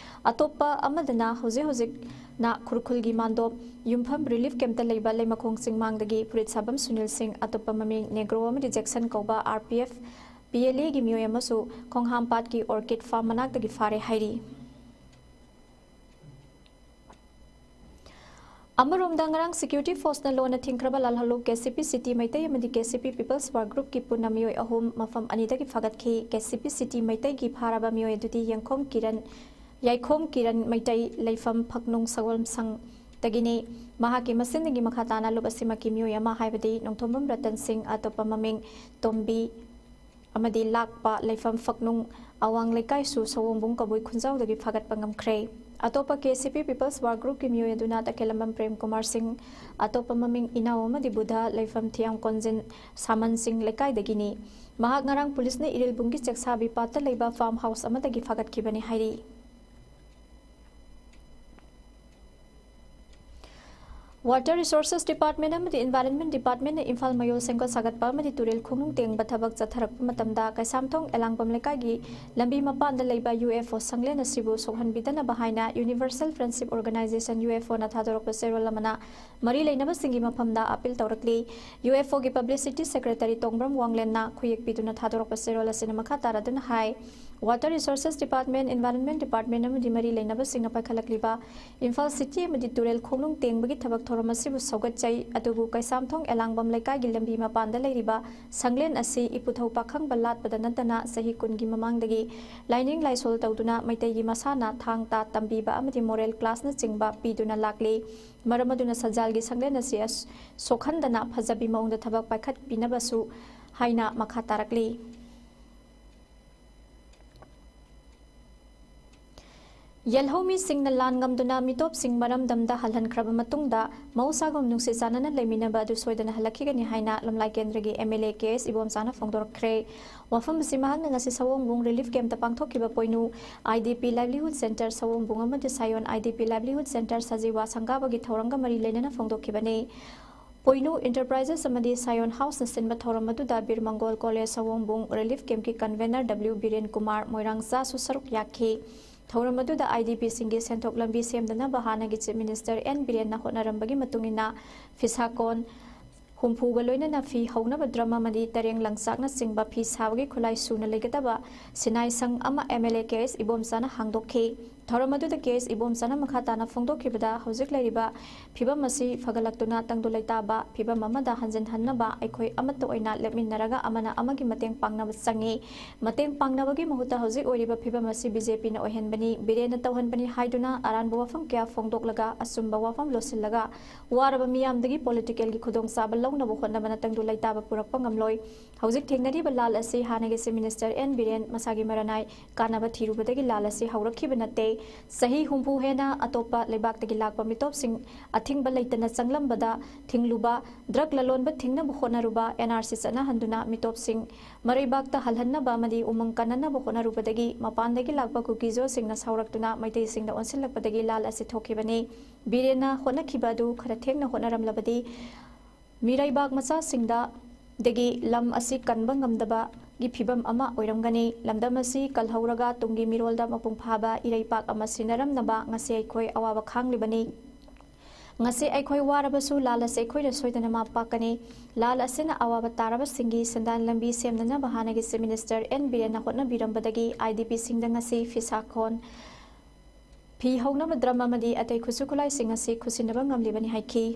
ꯑꯇꯣꯞꯄ ꯑꯃꯗꯅ ꯍꯧꯖꯤꯛ ꯍꯧꯖꯤꯛꯅ ꯈꯨꯔꯈꯨꯜꯒꯤ ꯃꯥꯟꯗꯣꯞ ꯌꯨꯝꯐꯝ ꯔꯤꯂꯤꯐ ꯀꯦꯝꯞꯇ ꯂꯩꯕ ꯂꯩꯃꯈꯣꯡ ꯆꯤꯡꯃꯥꯡꯗꯒꯤ ꯐꯨꯔꯤꯠ ꯁꯥꯕꯝ ꯁꯨꯅꯤꯜ ꯁꯤꯡ, ꯑꯇꯣꯞꯄ ꯃꯃꯤꯡ ꯅꯦꯒ꯭ꯔꯣ ꯑꯃꯗꯤ ꯖꯦꯛꯁꯟ ꯀꯧꯕ RPF PLAꯒꯤ ꯃꯤꯑꯣꯏ ꯑꯃꯁꯨ ꯈꯣꯡꯍꯥꯝꯄꯥꯠꯀꯤ ꯑꯣꯔꯀꯤꯗ ꯐꯥꯔꯝ ꯃꯅꯥꯛꯇꯒꯤ ꯐꯥꯔꯦ ꯍꯥꯏꯔꯤ꯫ ꯑꯃꯔꯣꯝꯗ, ꯉꯔꯥꯡ ꯁꯦꯀ꯭ꯌꯨꯔꯤꯇꯤ ꯐꯣꯔꯁꯅ ꯂꯣꯟꯅ ꯊꯤꯡꯈ꯭ꯔꯕ ꯂꯥꯜꯍꯧꯂꯨꯞ KCP City ꯃꯩꯇꯩ ꯑꯃꯗꯤ KCP People's War Groupꯀꯤ ꯄꯨꯟꯅ ꯃꯤꯑꯣꯏ ꯑꯍꯨꯝ ꯃꯐꯝ ꯑꯅꯤꯗꯒꯤ ꯐꯥꯒꯠꯈꯤ꯫ KCP City ꯃꯩꯇꯩꯒꯤ ꯐꯥꯔꯕ ꯃꯤꯑꯣꯏ ꯑꯗꯨꯗꯤ ꯌꯦꯡꯈꯣꯝ ꯀꯤꯔꯟ, ꯌꯥꯏꯈꯣꯝ ꯀꯤꯔꯟ ꯃꯩꯇꯩ, ꯂꯩꯐꯝ ꯐꯛꯅꯨꯡ ꯁꯒꯣꯜꯁꯪꯗꯒꯤꯅꯤ꯫ ꯃꯍꯥꯛꯀꯤ ꯃꯆꯤꯟꯗꯒꯤ ꯃꯈꯥ ꯇꯥꯅ ꯂꯨꯞ ꯑꯁꯤꯃꯛꯀꯤ ꯃꯤꯑꯣꯏ ꯑꯃ, ꯍꯥꯏꯕꯗꯤ ꯅꯣꯡꯊꯣꯝꯕꯝ ꯔꯇꯟ ꯁꯤꯡ, ꯑꯇꯣꯞꯄ ꯃꯃꯤꯡ ꯇꯣꯝꯕꯤ, ꯑꯃꯗꯤ ꯂꯥꯛꯄ, ꯂꯩꯐꯝ ꯐꯛꯅꯨꯡ ꯑꯋꯥꯡ ꯂꯩꯀꯥꯏꯁꯨ ꯁꯑꯣꯝꯕꯨꯡ ꯀꯕꯨꯏ ꯈꯨꯟꯖꯥꯎꯗꯒꯤ ꯐꯥꯒꯠꯄ ꯉꯝꯈ꯭ꯔꯦ꯫ ꯑꯇꯣꯞꯄ KCP People's War Groupꯀꯤ ꯃꯤꯑꯣꯏ ꯑꯗꯨꯅ ꯇꯈꯦꯂꯝꯕꯝ ꯄ꯭ꯔꯦꯝ ꯀꯨꯃꯥꯔ ꯁꯤꯡ, ꯑꯇꯣꯞꯄ ꯃꯃꯤꯡ ꯏꯅꯥꯎ ꯑꯃꯗꯤ ꯕꯨꯙ, ꯂꯩꯐꯝ ꯊꯤꯌꯥꯝ ꯀꯣꯟꯖꯤꯟ ꯁꯥꯃꯟ ꯁꯤꯡ ꯂꯩꯀꯥꯏꯗꯒꯤꯅꯤ꯫ ꯃꯍꯥꯛ ꯉꯔꯥꯡ ꯄꯨꯂꯤꯁꯅ ꯏꯔꯤꯜꯕꯨꯡꯒꯤ ꯆꯦꯛꯁꯥꯕꯤ ꯄꯥꯠꯇ ꯂꯩꯕ ꯐꯥꯔꯝ ꯍꯥꯎꯁ ꯑꯃꯗꯒꯤ ꯐꯥꯒꯠꯈꯤꯕꯅꯤ ꯍꯥꯏꯔꯤ꯫ Water Resources Department ꯑꯃꯗꯤ Environment Departmentꯅ ꯏꯝꯐꯥꯜ ꯃꯌꯣꯜ ꯁꯦꯝꯒꯠ ꯁꯥꯒꯠꯄ ꯑꯃꯗꯤ ꯇꯨꯔꯦꯜ ꯈꯣꯡꯅꯨꯡ ꯇꯦꯡꯕ ꯊꯕꯛ ꯆꯠꯊꯔꯛꯄ ꯃꯇꯝꯗ ꯀꯩꯁꯥꯝꯊꯣꯡ ꯑꯦꯂꯥꯡꯕꯝ ꯂꯩꯀꯥꯏꯒꯤ ꯂꯝꯕꯤ ꯃꯄꯥꯟꯗ ꯂꯩꯕ UFO ꯁꯪꯂꯦꯟ ꯑꯁꯤꯕꯨ ꯁꯣꯛꯍꯟꯕꯤꯗꯅꯕ ꯍꯥꯏꯅ Universal Friendship Organization, UFOꯅ ꯊꯥꯗꯣꯔꯛꯄ ꯆꯦꯔꯣꯜ ꯑꯃꯅ ꯃꯔꯤ ꯂꯩꯅꯕꯁꯤꯡꯒꯤ ꯃꯐꯝꯗ appeal ꯇꯧꯔꯛꯂꯤ꯫ UFOꯒꯤ publicity secretary ꯇꯣꯡꯕ꯭ꯔꯝ ꯋꯥꯡꯂꯦꯟꯅ ꯈꯨꯌꯦꯛ ꯄꯤꯗꯨꯅ ꯊꯥꯗꯣꯔꯛꯄ ꯆꯦꯔꯣꯜ ꯑꯁꯤꯅ ꯃꯈꯥ ꯇꯥꯔꯗꯨꯅ ꯍꯥꯏ, Water Resources Department, Environment Department ꯑꯃꯗꯤ ꯃꯔꯤ ꯂꯩꯅꯕꯁꯤꯡꯅ ꯄꯥꯏꯈꯠꯂꯛꯂꯤꯕ ꯏꯝꯐꯥꯜ City ꯑꯃꯗꯤ ꯇꯨꯔꯦꯜ ꯈꯣꯡꯅꯨꯡ ꯇꯦꯡꯕꯒꯤ ꯊꯕꯛ ꯊꯧꯔꯝ ꯑꯁꯤꯕꯨ ꯁꯧꯒꯠꯆꯩ꯫ ꯑꯗꯨꯕꯨ ꯀꯩꯁꯥꯝꯊꯣꯡ ꯑꯦꯂꯥꯡꯕꯝ ꯂꯩꯀꯥꯏꯒꯤ ꯂꯝꯕꯤ ꯃꯄꯥꯟꯗ ꯂꯩꯔꯤꯕ ꯁꯪꯂꯦꯟ ꯑꯁꯤ ꯏꯄꯨꯊꯧ ꯄꯥꯈꯪꯕ ꯂꯥꯠꯄꯗ ꯅꯠꯇꯅ ꯆꯍꯤ ꯀꯨꯟꯒꯤ ꯃꯃꯥꯡꯗꯒꯤ ꯂꯥꯏꯅꯤꯡ ꯂꯥꯏꯁꯣꯜ ꯇꯧꯗꯨꯅ ꯃꯩꯇꯩꯒꯤ ꯃꯁꯥꯟꯅ ꯊꯥꯡ ꯇꯥ ꯇꯝꯕꯤꯕ ꯑꯃꯗꯤ moral classꯅꯆꯤꯡꯕ ꯄꯤꯗꯨꯅ ꯂꯥꯛꯂꯤ꯫ ꯃꯔꯝ ꯑꯗꯨꯅ ꯁꯟꯖꯥꯜꯒꯤ ꯁꯪꯂꯦꯟ ꯑꯁꯤ ꯑꯁ-, ꯁꯣꯛꯍꯟꯗꯅ ꯐꯖꯕꯤ ꯃꯑꯣꯡꯗ ꯊꯕꯛ ꯄꯥꯏꯈꯠꯄꯤꯅꯕꯁꯨ ꯍꯥꯏꯅ ꯃꯈꯥ ꯇꯥꯔꯛꯂꯤ꯫ ꯌꯦꯜꯍꯧꯃꯤꯁꯤꯡꯅ ꯂꯥꯟ ꯉꯝꯗꯨꯅ ꯃꯤꯇꯣꯞꯁꯤꯡ ꯃꯔꯝꯗꯝꯗ ꯍꯜꯍꯟꯈ꯭ꯔꯕ ꯃꯇꯨꯡꯗ ꯃꯍꯧꯁꯥꯒꯨꯝ ꯅꯨꯡꯁꯤ ꯆꯥꯟꯅꯅ ꯂꯩꯃꯤꯟꯅꯕ ꯑꯗꯨ ꯁꯣꯏꯗꯅ ꯍꯜꯂꯛꯈꯤꯒꯅꯤ ꯍꯥꯏꯅ ꯂꯝꯂꯥꯏ ꯀꯦꯟꯗ꯭ꯔꯒꯤ MLA ꯀꯦ ꯑꯦꯁ ꯏꯕꯣꯝꯆꯥꯅ ꯐꯣꯡꯗꯣꯔꯛꯈ꯭ꯔꯦ꯫ ꯋꯥꯐꯝ ꯑꯁꯤ ꯃꯍꯥꯛꯅ ꯉꯁꯤ ꯁꯑꯣꯡꯕꯨꯡ relief campꯇ ꯄꯥꯡꯊꯣꯛꯈꯤꯕ ꯄꯣꯏꯅꯨ IDP livelihood centre ꯁꯑꯣꯡꯕꯨꯡ ꯑꯃꯗꯤ ꯁꯥꯌꯣꯟ IDP livelihood centre ꯁꯖꯤꯋꯥ ꯁꯪꯒꯥꯕꯒꯤ ꯊꯧꯔꯝꯒ ꯃꯔꯤ ꯂꯩꯅꯅ ꯐꯣꯡꯗꯣꯛꯈꯤꯕꯅꯤ꯫ ꯄꯣꯏꯅꯨ Enterprises ꯑꯃꯗꯤ ꯁꯥꯌꯣꯟ Houseꯅ ꯁꯤꯟꯕ ꯊꯧꯔꯝ ꯑꯗꯨꯗ ꯕꯤꯔ ꯃꯪꯒꯣꯜ ꯀꯣꯂꯦꯖ ꯁꯑꯣꯡꯕꯨꯡ relief campꯀꯤ convener W ꯕꯤꯔꯦꯟ ꯀꯨꯃꯥꯔ ꯃꯣꯏꯔꯥꯡꯆꯥꯁꯨ ꯁꯔꯨꯛ ꯌꯥꯈꯤ꯫ ꯊꯧꯔꯝ ꯑꯗꯨꯗ IDPꯁꯤꯡꯒꯤ ꯁꯦꯟꯊꯣꯛ ꯂꯝꯕꯤ ꯁꯦꯝꯗꯅꯕ ꯍꯥꯟꯅꯒꯤ Chief Minister ꯑꯦꯟ ꯕꯤꯔꯦꯟꯅ ꯍꯣꯠꯅꯔꯝꯕꯒꯤ ꯃꯇꯨꯡ ꯏꯟꯅ ꯐꯤꯁꯥꯀꯣꯟ ꯍꯨꯝꯐꯨꯒ ꯂꯣꯏꯅꯅ ꯐꯤ ꯍꯧꯅꯕ drum ꯑꯃꯗꯤ ꯇꯔꯦꯡ ꯂꯪꯆꯥꯛꯅꯆꯤꯡꯕ ꯐꯤ ꯁꯥꯕꯒꯤ ꯈꯨꯠꯂꯥꯏ ꯁꯨꯅ ꯂꯩꯒꯗꯕ ꯁꯤꯅꯥꯏ ꯁꯪ ꯑꯃ MLA ꯀꯦ ꯑꯦꯁ ꯏꯕꯣꯝꯆꯥꯅ ꯍꯥꯡꯗꯣꯛꯈꯤ꯫ ꯊꯧꯔꯝ ꯑꯗꯨꯗ ꯀꯦ ꯑꯦꯁ ꯏꯕꯣꯝꯆꯥꯅ ꯃꯈꯥ ꯇꯥꯅ ꯐꯣꯡꯗꯣꯛꯈꯤꯕꯗ, ꯍꯧꯖꯤꯛ ꯂꯩꯔꯤꯕ ꯐꯤꯕꯝ ꯑꯁꯤ ꯐꯒꯠꯂꯛꯇꯨꯅ ꯇꯪꯗꯨ ꯂꯩꯇꯥꯕ ꯐꯤꯕꯝ ꯑꯃꯗ ꯍꯟꯖꯤꯟꯍꯟꯅꯕ ꯑꯩꯈꯣꯏ ꯑꯃꯠꯇ ꯑꯣꯏꯅ ꯂꯦꯞꯃꯤꯟꯅꯔꯒ ꯑꯃꯅ ꯑꯃꯒꯤ ꯃꯇꯦꯡ ꯄꯥꯡꯅꯕ ꯆꯪꯉꯤ꯫ ꯃꯇꯦꯡ ꯄꯥꯡꯅꯕꯒꯤ ꯃꯍꯨꯠꯇ ꯍꯧꯖꯤꯛ ꯑꯣꯏꯔꯤꯕ ꯐꯤꯕꯝ ꯑꯁꯤ ꯕꯤ ꯖꯦ ꯄꯤꯅ ꯑꯣꯏꯍꯟꯕꯅꯤ, ꯕꯤꯔꯦꯟꯅ ꯇꯧꯍꯟꯕꯅꯤ ꯍꯥꯏꯗꯨꯅ ꯑꯔꯥꯟꯕ ꯋꯥꯐꯝ ꯀꯌꯥ ꯐꯣꯡꯗꯣꯛꯂꯒ ꯑꯆꯨꯝꯕ ꯋꯥꯐꯝ ꯂꯣꯠꯁꯤꯜꯂꯒ ꯋꯥꯔꯕ ꯃꯤꯌꯥꯝꯗꯒꯤ politicalꯒꯤ ꯈꯨꯗꯣꯡꯆꯥꯕ ꯂꯧꯅꯕ ꯍꯣꯠꯅꯕꯅ ꯇꯪꯗꯨ ꯂꯩꯇꯥꯕ ꯄꯨꯔꯛꯄ ꯉꯝꯂꯣꯏ꯫ ꯍꯧꯖꯤꯛ ꯊꯦꯡꯅꯔꯤꯕ ꯂꯥꯜ ꯑꯁꯤ ꯍꯥꯟꯅꯒꯤ Chief Minister ꯑꯦꯟ ꯕꯤꯔꯦꯟ ꯃꯁꯥꯒꯤ ꯃꯔꯅꯥꯏ ꯀꯥꯟꯅꯕ ꯊꯤꯔꯨꯕꯗꯒꯤ ꯂꯥꯜ ꯑꯁꯤ ꯍꯧꯔꯛꯈꯤꯕ ꯅꯠꯇꯦ꯫ ꯆꯍꯤ ꯍꯨꯝꯐꯨ ꯍꯦꯟꯅ ꯑꯇꯣꯞꯄ ꯂꯩꯕꯥꯛꯇꯒꯤ ꯂꯥꯛꯄ ꯃꯤꯇꯣꯞꯁꯤꯡ ꯑꯊꯤꯡꯕ ꯂꯩꯇꯅ ꯆꯪꯂꯝꯕꯗ ꯊꯤꯡꯂꯨꯕ, drug ꯂꯂꯣꯟꯕ ꯊꯤꯡꯅꯕ ꯍꯣꯠꯅꯔꯨꯕ, N R C ꯆꯠꯅꯍꯟꯗꯨꯅ ꯃꯤꯇꯣꯞꯁꯤꯡ ꯃꯔꯩꯕꯥꯛꯇ ꯍꯜꯍꯟꯅꯕ ꯑꯃꯗꯤ ꯎꯃꯪ ꯀꯟꯅꯅꯕ ꯍꯣꯠꯅꯔꯨꯕꯗꯒꯤ ꯃꯄꯥꯟꯗꯒꯤ ꯂꯥꯛꯄ ꯀꯨꯀꯤꯖꯣꯁꯤꯡꯅ ꯁꯥꯎꯔꯛꯇꯨꯅ ꯃꯩꯇꯩꯁꯤꯡꯗ ꯑꯣꯟꯁꯤꯜꯂꯛꯄꯗꯒꯤ ꯂꯥꯜ ꯑꯁꯤ ꯊꯣꯛꯈꯤꯕꯅꯤ꯫ ꯕꯤꯔꯦꯟꯅ ꯍꯣꯠꯅꯈꯤꯕ ꯑꯗꯨ ꯈꯔ ꯊꯦꯡꯅ ꯍꯣꯠꯅꯔꯝꯂꯕꯗꯤ ꯃꯤꯔꯩꯕꯥꯛ ꯃꯆꯥꯁꯤꯡꯗ ꯗꯒꯤ ꯂꯝ ꯑꯁꯤ ꯀꯟꯕ ꯉꯝꯗꯕꯒꯤ ꯐꯤꯕꯝ ꯑꯃ ꯑꯣꯏꯔꯝꯒꯅꯤ꯫ ꯂꯝꯗꯝ ꯑꯁꯤ ꯀꯜꯍꯧꯔꯒ ꯇꯨꯡꯒꯤ ꯃꯤꯔꯣꯜꯗ ꯃꯄꯨꯡ ꯐꯥꯕ ꯏꯔꯩꯄꯥꯛ ꯑꯃ ꯁꯤꯟꯅꯔꯝꯅꯕ ꯉꯁꯤ ꯑꯩꯈꯣꯏ ꯑꯋꯥꯕ ꯈꯥꯡꯂꯤꯕꯅꯤ꯫ ꯉꯁꯤ ꯑꯩꯈꯣꯏ ꯋꯥꯔꯕꯁꯨ ꯂꯥꯜ ꯑꯁꯤ ꯑꯩꯈꯣꯏꯅ ꯁꯣꯏꯗꯅ ꯃꯥ ꯄꯥꯛꯀꯅꯤ꯫ ꯂꯥꯜ ꯑꯁꯤꯅ ꯑꯋꯥꯕ ꯇꯥꯔꯕꯁꯤꯡꯒꯤ ꯁꯦꯟꯗꯥꯟ ꯂꯝꯕꯤ ꯁꯦꯝꯅꯅꯕ ꯍꯥꯟꯅꯒꯤ Chief Minister ꯑꯦꯟ ꯕꯤꯔꯦꯟꯅ ꯍꯣꯠꯅꯕꯤꯔꯝꯕꯗꯒꯤ IDPꯁꯤꯡꯗ ꯉꯁꯤ ꯐꯤꯁꯥꯈꯣꯟ ꯐꯤ ꯍꯧꯅꯕ ꯗ꯭ꯔꯝ ꯑꯃꯗꯤ ꯑꯇꯩ ꯈꯨꯠꯁꯨ ꯈꯨꯠꯂꯥꯏꯁꯤꯡ ꯑꯁꯤ ꯈꯨꯠꯁꯤꯟꯅꯕ ꯉꯝꯂꯤꯕꯅꯤ ꯍꯥꯏꯈꯤ꯫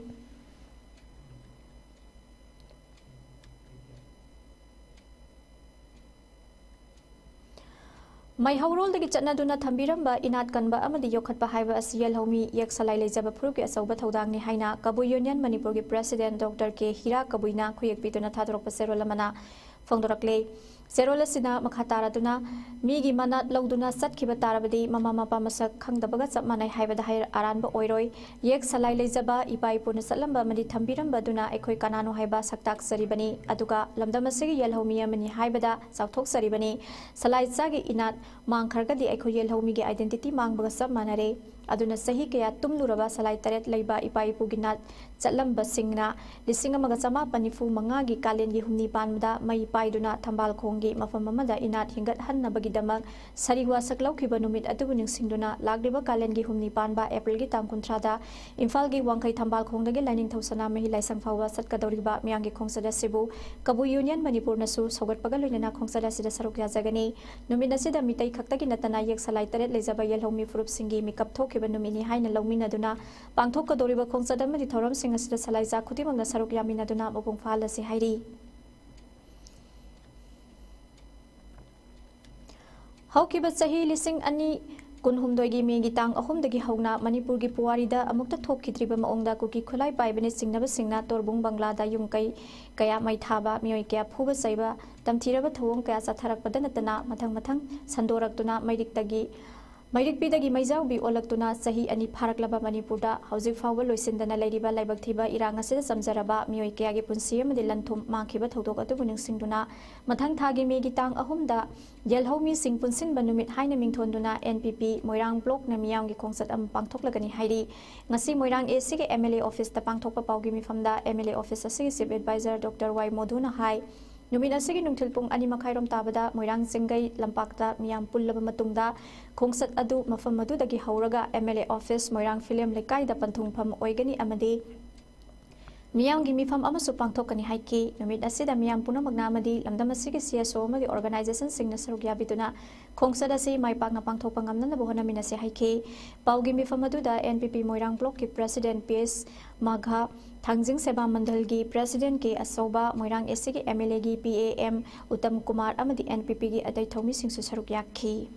ꯃꯩꯍꯧꯔꯣꯜꯗꯒꯤ ꯆꯠꯅꯗꯨꯅ ꯊꯝꯕꯤꯔꯝꯕ ꯏꯅꯥꯠ ꯀꯟꯕ ꯑꯃꯗꯤ ꯌꯣꯛꯈꯠꯄ ꯍꯥꯏꯕ ꯑꯁꯤ ꯌꯦꯜꯍꯧꯃꯤ ꯌꯦꯛ ꯁꯂꯥꯏ ꯂꯩꯖꯕ ꯐꯨꯔꯨꯞꯀꯤ ꯑꯆꯧꯕ ꯊꯧꯗꯥꯡꯅꯤ ꯍꯥꯏꯅ ꯀꯕꯨꯏ ꯌꯨꯅꯤꯌꯟ ꯃꯅꯤꯄꯨꯔꯒꯤ ꯄ꯭ꯔꯦꯁꯤꯗꯦꯟ ꯗꯣꯛꯇꯔ ꯀꯦ ꯍꯤꯔꯥ ꯀꯕꯨꯏꯅ ꯈꯨꯌꯦꯛ ꯄꯤꯗꯨꯅ ꯊꯥꯗꯣꯔꯛꯄ ꯆꯦꯔꯣꯜ ꯑꯃꯅ ꯐꯣꯡꯗꯣꯔꯛꯂꯦ꯫ ꯆꯦꯔꯣꯜ ꯑꯁꯤꯅ ꯃꯈꯥ ꯇꯥꯔꯗꯨꯅ ꯃꯤꯒꯤ ꯃꯅꯥꯠ ꯂꯧꯗꯨꯅ ꯆꯠꯈꯤꯕ ꯇꯥꯔꯕꯗꯤ ꯃꯃꯥ ꯃꯄꯥ ꯃꯁꯛ ꯈꯪꯗꯕꯒ ꯆꯞ ꯃꯥꯟꯅꯩ ꯍꯥꯏꯕꯗ ꯍꯥꯏ-, ꯑꯔꯥꯟꯕ ꯑꯣꯏꯔꯣꯏ꯫ ꯌꯦꯛ ꯁꯂꯥꯏ ꯂꯩꯖꯕ ꯏꯄꯥ ꯏꯄꯨꯅ ꯆꯠꯂꯝꯕ ꯑꯃꯗꯤ ꯊꯝꯕꯤꯔꯝꯕ ꯑꯗꯨꯅ ꯑꯩꯈꯣꯏ ꯀꯅꯥꯅꯣ ꯍꯥꯏꯕ ꯁꯛꯇꯥꯛꯆꯔꯤꯕꯅꯤ꯫ ꯑꯗꯨꯒ ꯂꯝꯗꯝ ꯑꯁꯤꯒꯤ ꯌꯦꯜꯍꯧꯃꯤ ꯑꯃꯅꯤ ꯍꯥꯏꯕꯗ ꯆꯥꯎꯊꯣꯛꯆꯔꯤꯕꯅꯤ꯫ ꯁꯂꯥꯏ ꯆꯥꯒꯤ ꯏꯅꯥꯠ ꯃꯥꯡꯈ꯭ꯔꯒꯗꯤ ꯑꯩꯈꯣꯏ ꯌꯦꯜꯍꯧꯃꯤꯒꯤ identity ꯃꯥꯡꯕꯒ ꯆꯞ ꯃꯥꯟꯅꯔꯦ꯫ ꯑꯗꯨꯅ ꯆꯍꯤ ꯀꯌꯥ ꯇꯨꯝꯂꯨꯔꯕ ꯁꯂꯥꯏ ꯇꯔꯦꯠ ꯂꯩꯕ ꯏꯄꯥ ꯏꯄꯨꯒꯤ ꯅꯥꯠ ꯆꯠꯂꯝꯕꯁꯤꯡꯅ ꯂꯤꯁꯤꯡ ꯑꯃꯒ ꯆꯃꯥꯄꯟ ꯅꯤꯐꯨ ꯃꯉꯥꯒꯤ ꯀꯥꯂꯦꯟꯒꯤ ꯍꯨꯝꯅꯤ ꯄꯥꯟꯕꯗ ꯃꯩ ꯄꯥꯏꯗꯨꯅ ꯊꯝꯕꯥꯜ ꯈꯣꯡꯒꯤ ꯃꯐꯝ ꯑꯃꯗ ꯏꯅꯥꯠ ꯍꯤꯡꯒꯠꯍꯟꯅꯕꯒꯤꯗꯃꯛ ꯁꯔꯤ ꯋꯥꯁꯛ ꯂꯧꯈꯤꯕ ꯅꯨꯃꯤꯠ ꯑꯗꯨꯕꯨ ꯅꯤꯡꯁꯤꯡꯗꯨꯅ ꯂꯥꯛꯂꯤꯕ ꯀꯥꯂꯦꯟꯒꯤ ꯍꯨꯝꯅꯤ ꯄꯥꯟꯕ ꯑꯦꯄ꯭ꯔꯤꯜꯒꯤ ꯇꯥꯡ ꯀꯨꯟꯊ꯭ꯔꯥꯗ ꯏꯝꯐꯥꯜꯒꯤ ꯋꯥꯡꯈꯩ ꯊꯝꯕꯥꯜ ꯈꯣꯡꯗꯒꯤ ꯂꯥꯏꯅꯤꯡꯊꯧ ꯁꯅꯥꯃꯍꯤ ꯂꯥꯏꯁꯪ ꯐꯥꯎꯕ ꯆꯠꯀꯗꯧꯔꯤꯕ ꯃꯤꯌꯥꯝꯒꯤ ꯈꯣꯡꯆꯠ ꯑꯁꯤꯕꯨ ꯀꯕꯨꯏ ꯌꯨꯅꯤꯌꯟ ꯃꯅꯤꯄꯨꯔꯅꯁꯨ ꯁꯧꯒꯠꯄꯒ ꯂꯣꯏꯅꯅ ꯈꯣꯡꯆꯠ ꯑꯁꯤꯗ ꯁꯔꯨꯛ ꯌꯥꯖꯒꯅꯤ꯫ ꯅꯨꯃꯤꯠ ꯑꯁꯤꯗ ꯃꯤꯇꯩ ꯈꯛꯇꯒꯤ ꯅꯠꯇꯅ ꯌꯦꯛ ꯁꯂꯥꯏ ꯇꯔꯦꯠ ꯂꯩꯖꯕ ꯌꯦꯜꯍꯧꯃꯤ ꯐꯨꯔꯨꯞꯁꯤꯡꯒꯤ ꯃꯤꯀꯞ ꯊꯣꯛꯈꯤꯕ ꯅꯨꯃꯤꯠꯅꯤ ꯍꯥꯏꯅ ꯂꯧꯃꯤꯟꯅꯗꯨꯅ ꯄꯥꯡꯊꯣꯛꯀꯗꯧꯔꯤꯕ ꯈꯣꯡꯆꯠ ꯑꯃꯗꯤ ꯊꯧꯔꯝꯁꯤꯡ ꯑꯁꯤꯗ ꯁꯂꯥꯏꯖꯥ ꯈꯨꯗꯤꯡꯃꯛꯅ ꯁꯔꯨꯛ ꯌꯥꯃꯤꯟꯅꯗꯨꯅ ꯃꯄꯨꯡ ꯐꯥꯍꯜꯂꯁꯤ ꯍꯥꯏꯔꯤ꯫ ꯍꯧꯈꯤꯕ ꯆꯍꯤ ꯂꯤꯁꯤꯡ ꯑꯅꯤ ꯀꯨꯟꯍꯨꯝꯗꯣꯏꯒꯤ ꯃꯦꯒꯤ ꯇꯥꯡ ꯑꯍꯨꯝꯗꯒꯤ ꯍꯧꯅ ꯃꯅꯤꯄꯨꯔꯒꯤ ꯄꯨꯋꯥꯔꯤꯗ ꯑꯃꯨꯛꯇ ꯊꯣꯛꯈꯤꯗ꯭ꯔꯤꯕ ꯃꯑꯣꯡꯗ ꯀꯨꯀꯤ ꯈꯨꯠꯂꯥꯏ ꯄꯥꯏꯕꯅ ꯆꯤꯡꯅꯕꯁꯤꯡꯅ ꯇꯣꯔꯕꯨꯡ ꯕꯪꯒ꯭ꯂꯥꯗ ꯌꯨꯝ ꯀꯩ ꯀꯌꯥ ꯃꯩ ꯊꯥꯕ, ꯃꯤꯑꯣꯏ ꯀꯌꯥ ꯐꯨꯕ ꯆꯩꯕ, ꯇꯝꯊꯤꯔꯕ ꯊꯧꯑꯣꯡ ꯀꯌꯥ ꯆꯠꯊꯔꯛꯄꯗ ꯅꯠꯇꯅ ꯃꯊꯪ ꯃꯊꯪ ꯁꯟꯗꯣꯔꯛꯇꯨꯅ ꯃꯩꯔꯤꯛꯇꯒꯤ ꯃꯩꯔꯤꯛꯄꯤꯗꯒꯤ ꯃꯩꯖꯥꯎꯕꯤ ꯑꯣꯜꯂꯛꯇꯨꯅ ꯆꯍꯤ ꯑꯅꯤ ꯐꯥꯔꯛꯂꯕ ꯃꯅꯤꯄꯨꯔꯗ ꯍꯧꯖꯤꯛ ꯐꯥꯎꯕ ꯂꯣꯏꯁꯤꯟꯗꯅ ꯂꯩꯔꯤꯕ ꯂꯥꯏꯕꯛ ꯊꯤꯕ ꯏꯔꯥꯡ ꯑꯁꯤꯗ ꯆꯝꯖꯔꯕ ꯃꯤꯑꯣꯏ ꯀꯌꯥꯒꯤ ꯄꯨꯟꯁꯤ ꯑꯃꯗꯤ ꯂꯟ ꯊꯨꯝ ꯃꯥꯡꯈꯤꯕ ꯊꯧꯗꯣꯛ ꯑꯗꯨꯕꯨ ꯅꯤꯡꯁꯤꯡꯗꯨꯅ ꯃꯊꯪ ꯊꯥꯒꯤ ꯃꯦꯒꯤ ꯇꯥꯡ ꯑꯍꯨꯝꯗ ꯌꯦꯜꯍꯧꯃꯤꯁꯤꯡ ꯄꯨꯟꯁꯤꯟꯕ ꯅꯨꯃꯤꯠ ꯍꯥꯏꯅ ꯃꯤꯡꯊꯣꯟꯗꯨꯅ N P P ꯃꯣꯏꯔꯥꯡ ꯕ꯭ꯂꯣꯛꯅ ꯃꯤꯌꯥꯝꯒꯤ ꯈꯣꯡꯆꯠ ꯑꯃ ꯄꯥꯡꯊꯣꯛꯂꯒꯅꯤ ꯍꯥꯏꯔꯤ꯫ ꯉꯁꯤ ꯃꯣꯏꯔꯥꯡ A Cꯒꯤ M L A officeꯇ ꯄꯥꯡꯊꯣꯛꯄ ꯄꯥꯎꯒꯤ ꯃꯤꯐꯝꯗ M L A office ꯑꯁꯤꯒꯤ chief advisor Doctor Y ꯃꯣꯙꯨꯅ ꯍꯥꯏ, ꯅꯨꯃꯤꯠ ꯑꯁꯤꯒꯤ ꯅꯨꯡꯊꯤꯜ ꯄꯨꯡ ꯑꯅꯤ ꯃꯈꯥꯏꯔꯣꯝ ꯇꯥꯕꯗ ꯃꯣꯏꯔꯥꯡ ꯆꯤꯡꯒꯩ ꯂꯝꯄꯥꯛꯇ ꯃꯤꯌꯥꯝ ꯄꯨꯜꯂꯕ ꯃꯇꯨꯡꯗ ꯈꯣꯡꯆꯠ ꯑꯗꯨ ꯃꯐꯝ ꯑꯗꯨꯗꯒꯤ ꯍꯧꯔꯒ M L A office Moirang film ꯂꯩꯀꯥꯏꯗ ꯄꯟꯊꯨꯡꯐꯝ ꯑꯣꯏꯒꯅꯤ ꯑꯃꯗꯤ ꯃꯤꯌꯥꯝꯒꯤ ꯃꯤꯐꯝ ꯑꯃꯁꯨ ꯄꯥꯡꯊꯣꯛꯀꯅꯤ ꯍꯥꯏꯈꯤ꯫ ꯅꯨꯃꯤꯠ ꯑꯁꯤꯗ ꯃꯤꯌꯥꯝ ꯄꯨꯝꯅꯃꯛꯅ ꯑꯃꯗꯤ ꯂꯝꯗꯝ ꯑꯁꯤꯒꯤ C S O ꯑꯃꯗꯤ organizationꯁꯤꯡꯅ ꯁꯔꯨꯛ ꯌꯥꯕꯤꯗꯨꯅ ꯈꯣꯡꯆꯠ ꯑꯁꯤ ꯃꯥꯏ ꯄꯥꯛꯅ ꯄꯥꯡꯊꯣꯛꯄ ꯉꯝꯅꯅꯕ ꯍꯣꯠꯅꯃꯤꯟꯅꯁꯤ ꯍꯥꯏꯈꯤ꯫ ꯄꯥꯎꯒꯤ ꯃꯤꯐꯝ ꯑꯗꯨꯗ N P P ꯃꯣꯏꯔꯥꯡ blockꯀꯤ president P S ꯃꯥꯘꯥ, ꯊꯥꯡꯖꯤꯡ ꯁꯦꯕꯥ ꯃꯟꯗꯜꯒꯤ president K ꯑꯆꯧꯕ, ꯃꯣꯏꯔꯥꯡ A Cꯒꯤ M L Aꯒꯤ P A M Uttam Kumar ꯑꯃꯗꯤ N P Pꯒꯤ ꯑꯇꯩ ꯊꯧꯃꯤꯁꯤꯡꯁꯨ ꯁꯔꯨꯛ ꯌꯥꯈꯤ꯫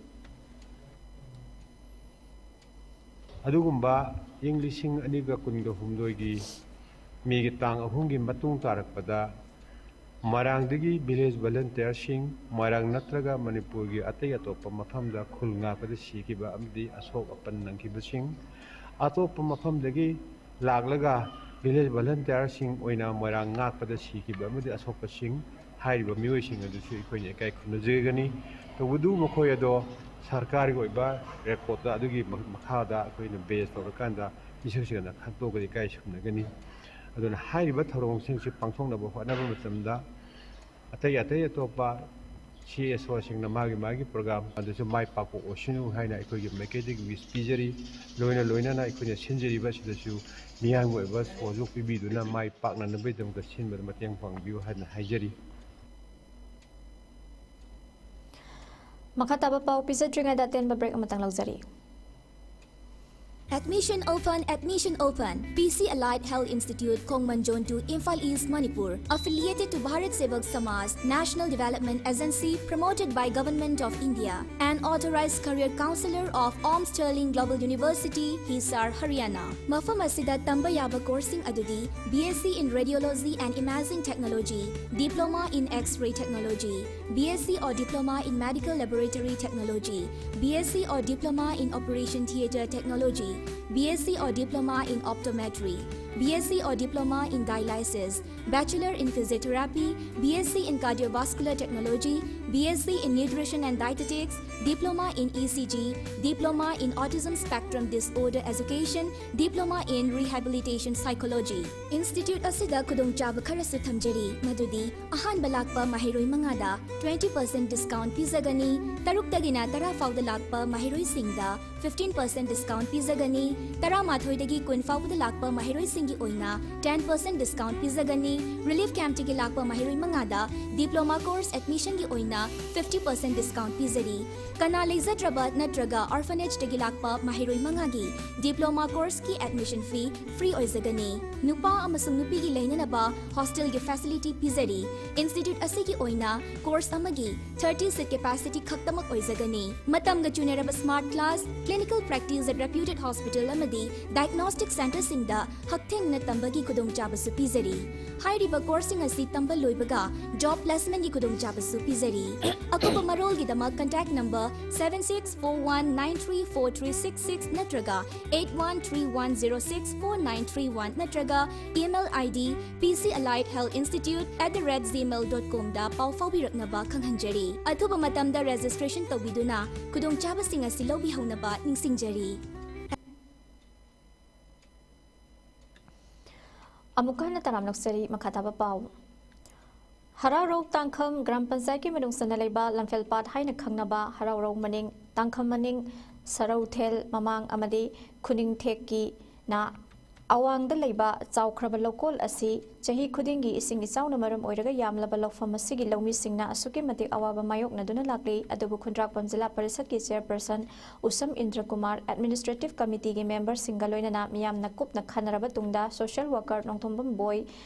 ꯑꯗꯨꯒꯨꯝꯕ ꯏꯪ ꯂꯤꯁꯤꯡ ꯑꯅꯤꯒ ꯀꯨꯟꯒ ꯍꯨꯝꯗꯣꯏꯒꯤ ꯃꯦꯒꯤ ꯇꯥꯡ ꯑꯍꯨꯝꯒꯤ ꯃꯇꯨꯡ ꯇꯥꯔꯛꯄꯗ ꯃꯣꯏꯔꯥꯡꯗꯒꯤ village volunteerꯁꯤꯡ ꯃꯣꯏꯔꯥꯡ ꯅꯠꯇ꯭ꯔꯒ ꯃꯅꯤꯄꯨꯔꯒꯤ ꯑꯇꯩ ꯑꯇꯣꯞꯄ ꯃꯐꯝꯗ ꯈꯨꯜ ꯉꯥꯛꯄꯗ ꯁꯤꯈꯤꯕ ꯑꯃꯗꯤ ꯑꯁꯣꯛ ꯑꯄꯟ ꯅꯪꯈꯤꯕꯁꯤꯡ, ꯑꯇꯣꯞꯄ ꯃꯐꯝꯗꯒꯤ ꯂꯥꯛꯂꯒ village volunteerꯁꯤꯡ ꯑꯣꯏꯅ ꯃꯣꯏꯔꯥꯡ ꯉꯥꯛꯄꯗ ꯁꯤꯈꯤꯕ ꯑꯃꯗꯤ ꯑꯁꯣꯛꯄꯁꯤꯡ, ꯍꯥꯏꯔꯤꯕ ꯃꯤꯑꯣꯏꯁꯤꯡ ꯑꯗꯨꯁꯨ ꯑꯩꯈꯣꯏꯅ ꯏꯀꯥꯏ ꯈꯨꯝꯅꯖꯒꯅꯤ꯫ ꯇꯧꯕꯇꯕꯨ ꯃꯈꯣꯏ ꯑꯗꯣ ꯁꯔꯀꯥꯔꯒꯤ ꯑꯣꯏꯕ recordꯇ ꯑꯗꯨꯒꯤ ꯃ-, ꯃꯈꯥꯗ ꯑꯩꯈꯣꯏꯅ base ꯇꯧꯔꯀꯥꯟꯗ ꯃꯤꯁꯛꯁꯤꯡ ꯑꯗꯨ ꯈꯟꯗꯣꯛꯑꯒꯗꯤ ꯏꯀꯥꯏ ꯈꯨꯝꯅꯒꯅꯤ꯫ ꯑꯗꯨꯅ ꯍꯥꯏꯔꯤꯕ ꯊꯧꯔꯝꯁꯤꯡꯁꯤ ꯄꯥꯡꯊꯣꯛꯅꯕ ꯍꯣꯠꯅꯕ ꯃꯇꯝꯗ ꯑꯇꯩ ꯑꯇꯩ ꯑꯇꯣꯞꯄ C S Oꯁꯤꯡꯅ ꯃꯥꯒꯤ ꯃꯥꯒꯤ program ꯑꯗꯨꯁꯨ ꯃꯥꯏ ꯄꯥꯛꯄ ꯑꯣꯏꯁꯅꯨ ꯍꯥꯏꯅ ꯑꯩꯈꯣꯏꯒꯤ ꯃꯥꯏꯀꯩꯗꯒꯤ wish ꯄꯤꯖꯔꯤ꯫ ꯂꯣꯏꯅ ꯂꯣꯏꯅꯅ ꯑꯩꯈꯣꯏꯅ ꯁꯤꯟꯖꯔꯤꯕ ꯑꯁꯤꯗꯁꯨ ꯃꯤꯌꯥꯝꯒꯤ ꯑꯣꯏꯕ ꯁꯍꯌꯣꯒ ꯄꯤꯕꯤꯗꯨꯅ ꯃꯥꯏ ꯄꯥꯛꯅꯅꯕꯒꯤꯗꯃꯛꯇ ꯁꯤꯟꯕꯗ ꯃꯇꯦꯡ ꯄꯥꯡꯕꯤꯌꯨ ꯍꯥꯏꯅ ꯍꯥꯏꯖꯔꯤ꯫ ꯃꯈꯥ ꯇꯥꯕ ꯄꯥꯎ ꯄꯤꯖꯗ꯭ꯔꯤꯉꯩꯗ ꯑꯇꯦꯟꯕ break ꯑꯃꯇꯪ ꯂꯧꯖꯔꯤ꯫ Admission open, admission open. P C Allied Health Institute, Khongmanjon two, Imphal East, Manipur. Affiliated to Bharat Sevak Samaj, National Development Agency, promoted by Government of India. An authorized career counselor of Om Sterling Global University, Hisar, Haryana. ꯃꯐꯝ ꯑꯁꯤꯗ ꯇꯝꯕ ꯌꯥꯕ courseꯁꯤꯡ ꯑꯗꯨꯗꯤ B S C in Radiology and Imaging Technology, Diploma in X-ray Technology, B S C or Diploma in Medical Laboratory Technology, B S C or Diploma in Operation Theatre Technology, B S C or Diploma in Optometry, B S C or Diploma in Dialysis, Bachelor in Physiotherapy, B S C in Cardiovascular Technology, B S C in Nutrition and Dietetics, Diploma in E C G, Diploma in Autism Spectrum Disorder Education, Diploma in Rehabilitation Psychology. Institute ꯑꯁꯤꯗ ꯈꯨꯗꯣꯡꯆꯥꯕ ꯈꯔꯁꯨ ꯊꯝꯖꯔꯤ, ꯃꯗꯨꯗꯤ ꯑꯍꯥꯟꯕ ꯂꯥꯛꯄ ꯃꯍꯩꯔꯣꯏ ꯃꯉꯥꯗ twenty percent discount ꯄꯤꯖꯒꯅꯤ, ꯇꯔꯨꯛꯇꯒꯤꯅ ꯇꯔꯥ ꯐꯥꯎꯗ ꯂꯥꯛꯄ ꯃꯍꯩꯔꯣꯏꯁꯤꯡꯗ fifteen percent discount ꯄꯤꯖꯒꯅꯤ, ꯇꯔꯥꯃꯥꯊꯣꯏꯗꯒꯤ ꯀꯨꯟ ꯐꯥꯎꯕꯗ ꯂꯥꯛꯄ ꯃꯍꯩꯔꯣꯏꯁꯤꯡ ꯒꯤ ꯑꯣꯏꯅ ten percent discount ꯄꯤꯖꯒꯅꯤ꯫ Relief camp ꯇꯒꯤ ꯂꯥꯛꯄ ꯃꯍꯩꯔꯣꯏ ꯃꯉꯥꯗ diploma course admission ꯒꯤ ꯑꯣꯏꯅ fifty percent discount ꯄꯤꯖꯔꯤ꯫ ꯀꯅꯥ ꯂꯩꯖꯗ꯭ꯔꯕ ꯅꯠꯇ꯭ꯔꯒ orphanage ꯇꯒꯤ ꯂꯥꯛꯄ ꯃꯍꯩꯔꯣꯏ ꯃꯉꯥꯒꯤ diploma course ꯀꯤ admission fee free ꯑꯣꯏꯖꯒꯅꯤ꯫ ꯅꯨꯄꯥ ꯑꯃꯁꯨꯡ ꯅꯨꯄꯤꯒꯤ ꯂꯩꯅꯅꯕ hostel ꯒꯤ facility ꯄꯤꯖꯔꯤ꯫ Institute ꯑꯁꯤꯒꯤ ꯑꯣꯏꯅ course ꯑꯃꯒꯤ thirty seat capacity ꯈꯛꯇꯃꯛ ꯑꯣꯏꯖꯒꯅꯤ꯫ ꯃꯇꯝꯒ ꯆꯨꯅꯔꯕ smart class, clinical practice at reputed hospital ꯑꯃꯗꯤ diagnostic centre ꯁꯤꯡꯗ ꯍꯛꯊꯦꯡꯅꯅ ꯇꯝꯕꯒꯤ ꯈꯨꯗꯣꯡꯆꯥꯕꯁꯨ ꯄꯤꯖꯔꯤ꯫ ꯍꯥꯏꯔꯤꯕ course ꯁꯤꯡ ꯑꯁꯤ ꯇꯝꯕ ꯂꯣꯏꯕꯒ job placement ꯒꯤ ꯈꯨꯗꯣꯡꯆꯥꯕꯁꯨ ꯄꯤꯖꯔꯤ꯫ ꯑꯀꯨꯞꯄ ꯃꯔꯣꯜꯒꯤꯗꯃꯛ contact number seven six four one nine three four three six six ꯅꯠꯇ꯭ꯔꯒ eight one three one zero six four nine three one ꯅꯠꯇ꯭ꯔꯒ email ID P C Allied Health Institute at the rate gmail dot com ꯗ ꯄꯥꯎ ꯐꯥꯎꯕꯤꯔꯛꯅꯕ ꯈꯪꯍꯟꯖꯔꯤ꯫ ꯑꯊꯨꯕ ꯃꯇꯝꯗ registration ꯇꯧꯕꯤꯗꯨꯅ ꯈꯨꯗꯣꯡꯆꯥꯕꯁꯤꯡ ꯑꯁꯤ ꯂꯧꯕꯤꯍꯧꯅꯕ ꯅꯤꯡꯁꯤꯡꯖꯔꯤ꯫ ꯑꯃꯨꯛꯀ ꯍꯟꯅ ꯇꯔꯥꯝꯅ ꯑꯣꯛꯆꯔꯤ꯫ ꯃꯈꯥ ꯇꯥꯕ ꯄꯥꯎ꯫ ꯍꯔꯥꯎꯔꯧ ꯇꯥꯡꯈꯝ ꯒ꯭ꯔꯥꯝ ꯄꯟꯆꯥꯌꯠꯀꯤ ꯃꯅꯨꯡ ꯆꯟꯅ ꯂꯩꯕ ꯂꯝꯐꯦꯜ ꯄꯥꯠ ꯍꯥꯏꯅ ꯈꯪꯅꯕ ꯍꯔꯥꯎꯔꯧ ꯃꯅꯤꯡ, ꯇꯥꯡꯈꯝ ꯃꯅꯤꯡ, ꯁꯔꯧꯊꯦꯜ ꯃꯃꯥꯡ ꯑꯃꯗꯤ ꯈꯨꯅꯤꯡꯊꯦꯛꯀꯤ ꯅ ꯑꯋꯥꯡꯗ ꯂꯩꯕ ꯆꯥꯎꯈ꯭ꯔꯕ ꯂꯧꯀꯣꯜ ꯑꯁꯤ ꯆꯍꯤ ꯈꯨꯗꯤꯡꯒꯤ ꯏꯁꯤꯡ ꯏꯆꯥꯎꯅ ꯃꯔꯝ ꯑꯣꯏꯔꯒ ꯌꯥꯝꯂꯕ ꯂꯧꯐꯝ ꯑꯁꯤꯒꯤ ꯂꯧꯃꯤꯁꯤꯡꯅ ꯑꯁꯨꯛꯀꯤ ꯃꯇꯤꯛ ꯑꯋꯥꯕ ꯃꯥꯌꯣꯛꯅꯗꯨꯅ ꯂꯥꯛꯂꯤ꯫ ꯑꯗꯨꯕꯨ ꯈꯨꯟꯗ꯭ꯔꯥꯛꯄꯝ ꯖꯤꯂꯥ ꯄꯔꯤꯁꯠꯀꯤ chairperson ꯎꯁꯝ ꯏꯟꯗ꯭ꯔꯀꯨꯃꯥꯔ, administrative committeeꯒꯤ memberꯁꯤꯡꯒ ꯂꯣꯏꯅꯅ ꯃꯤꯌꯥꯝꯅ ꯀꯨꯞꯅ ꯈꯟꯅꯔꯕ ꯇꯨꯡꯗ social worker ꯅꯣꯡꯊꯣꯝꯕꯝ ꯕꯣꯏ,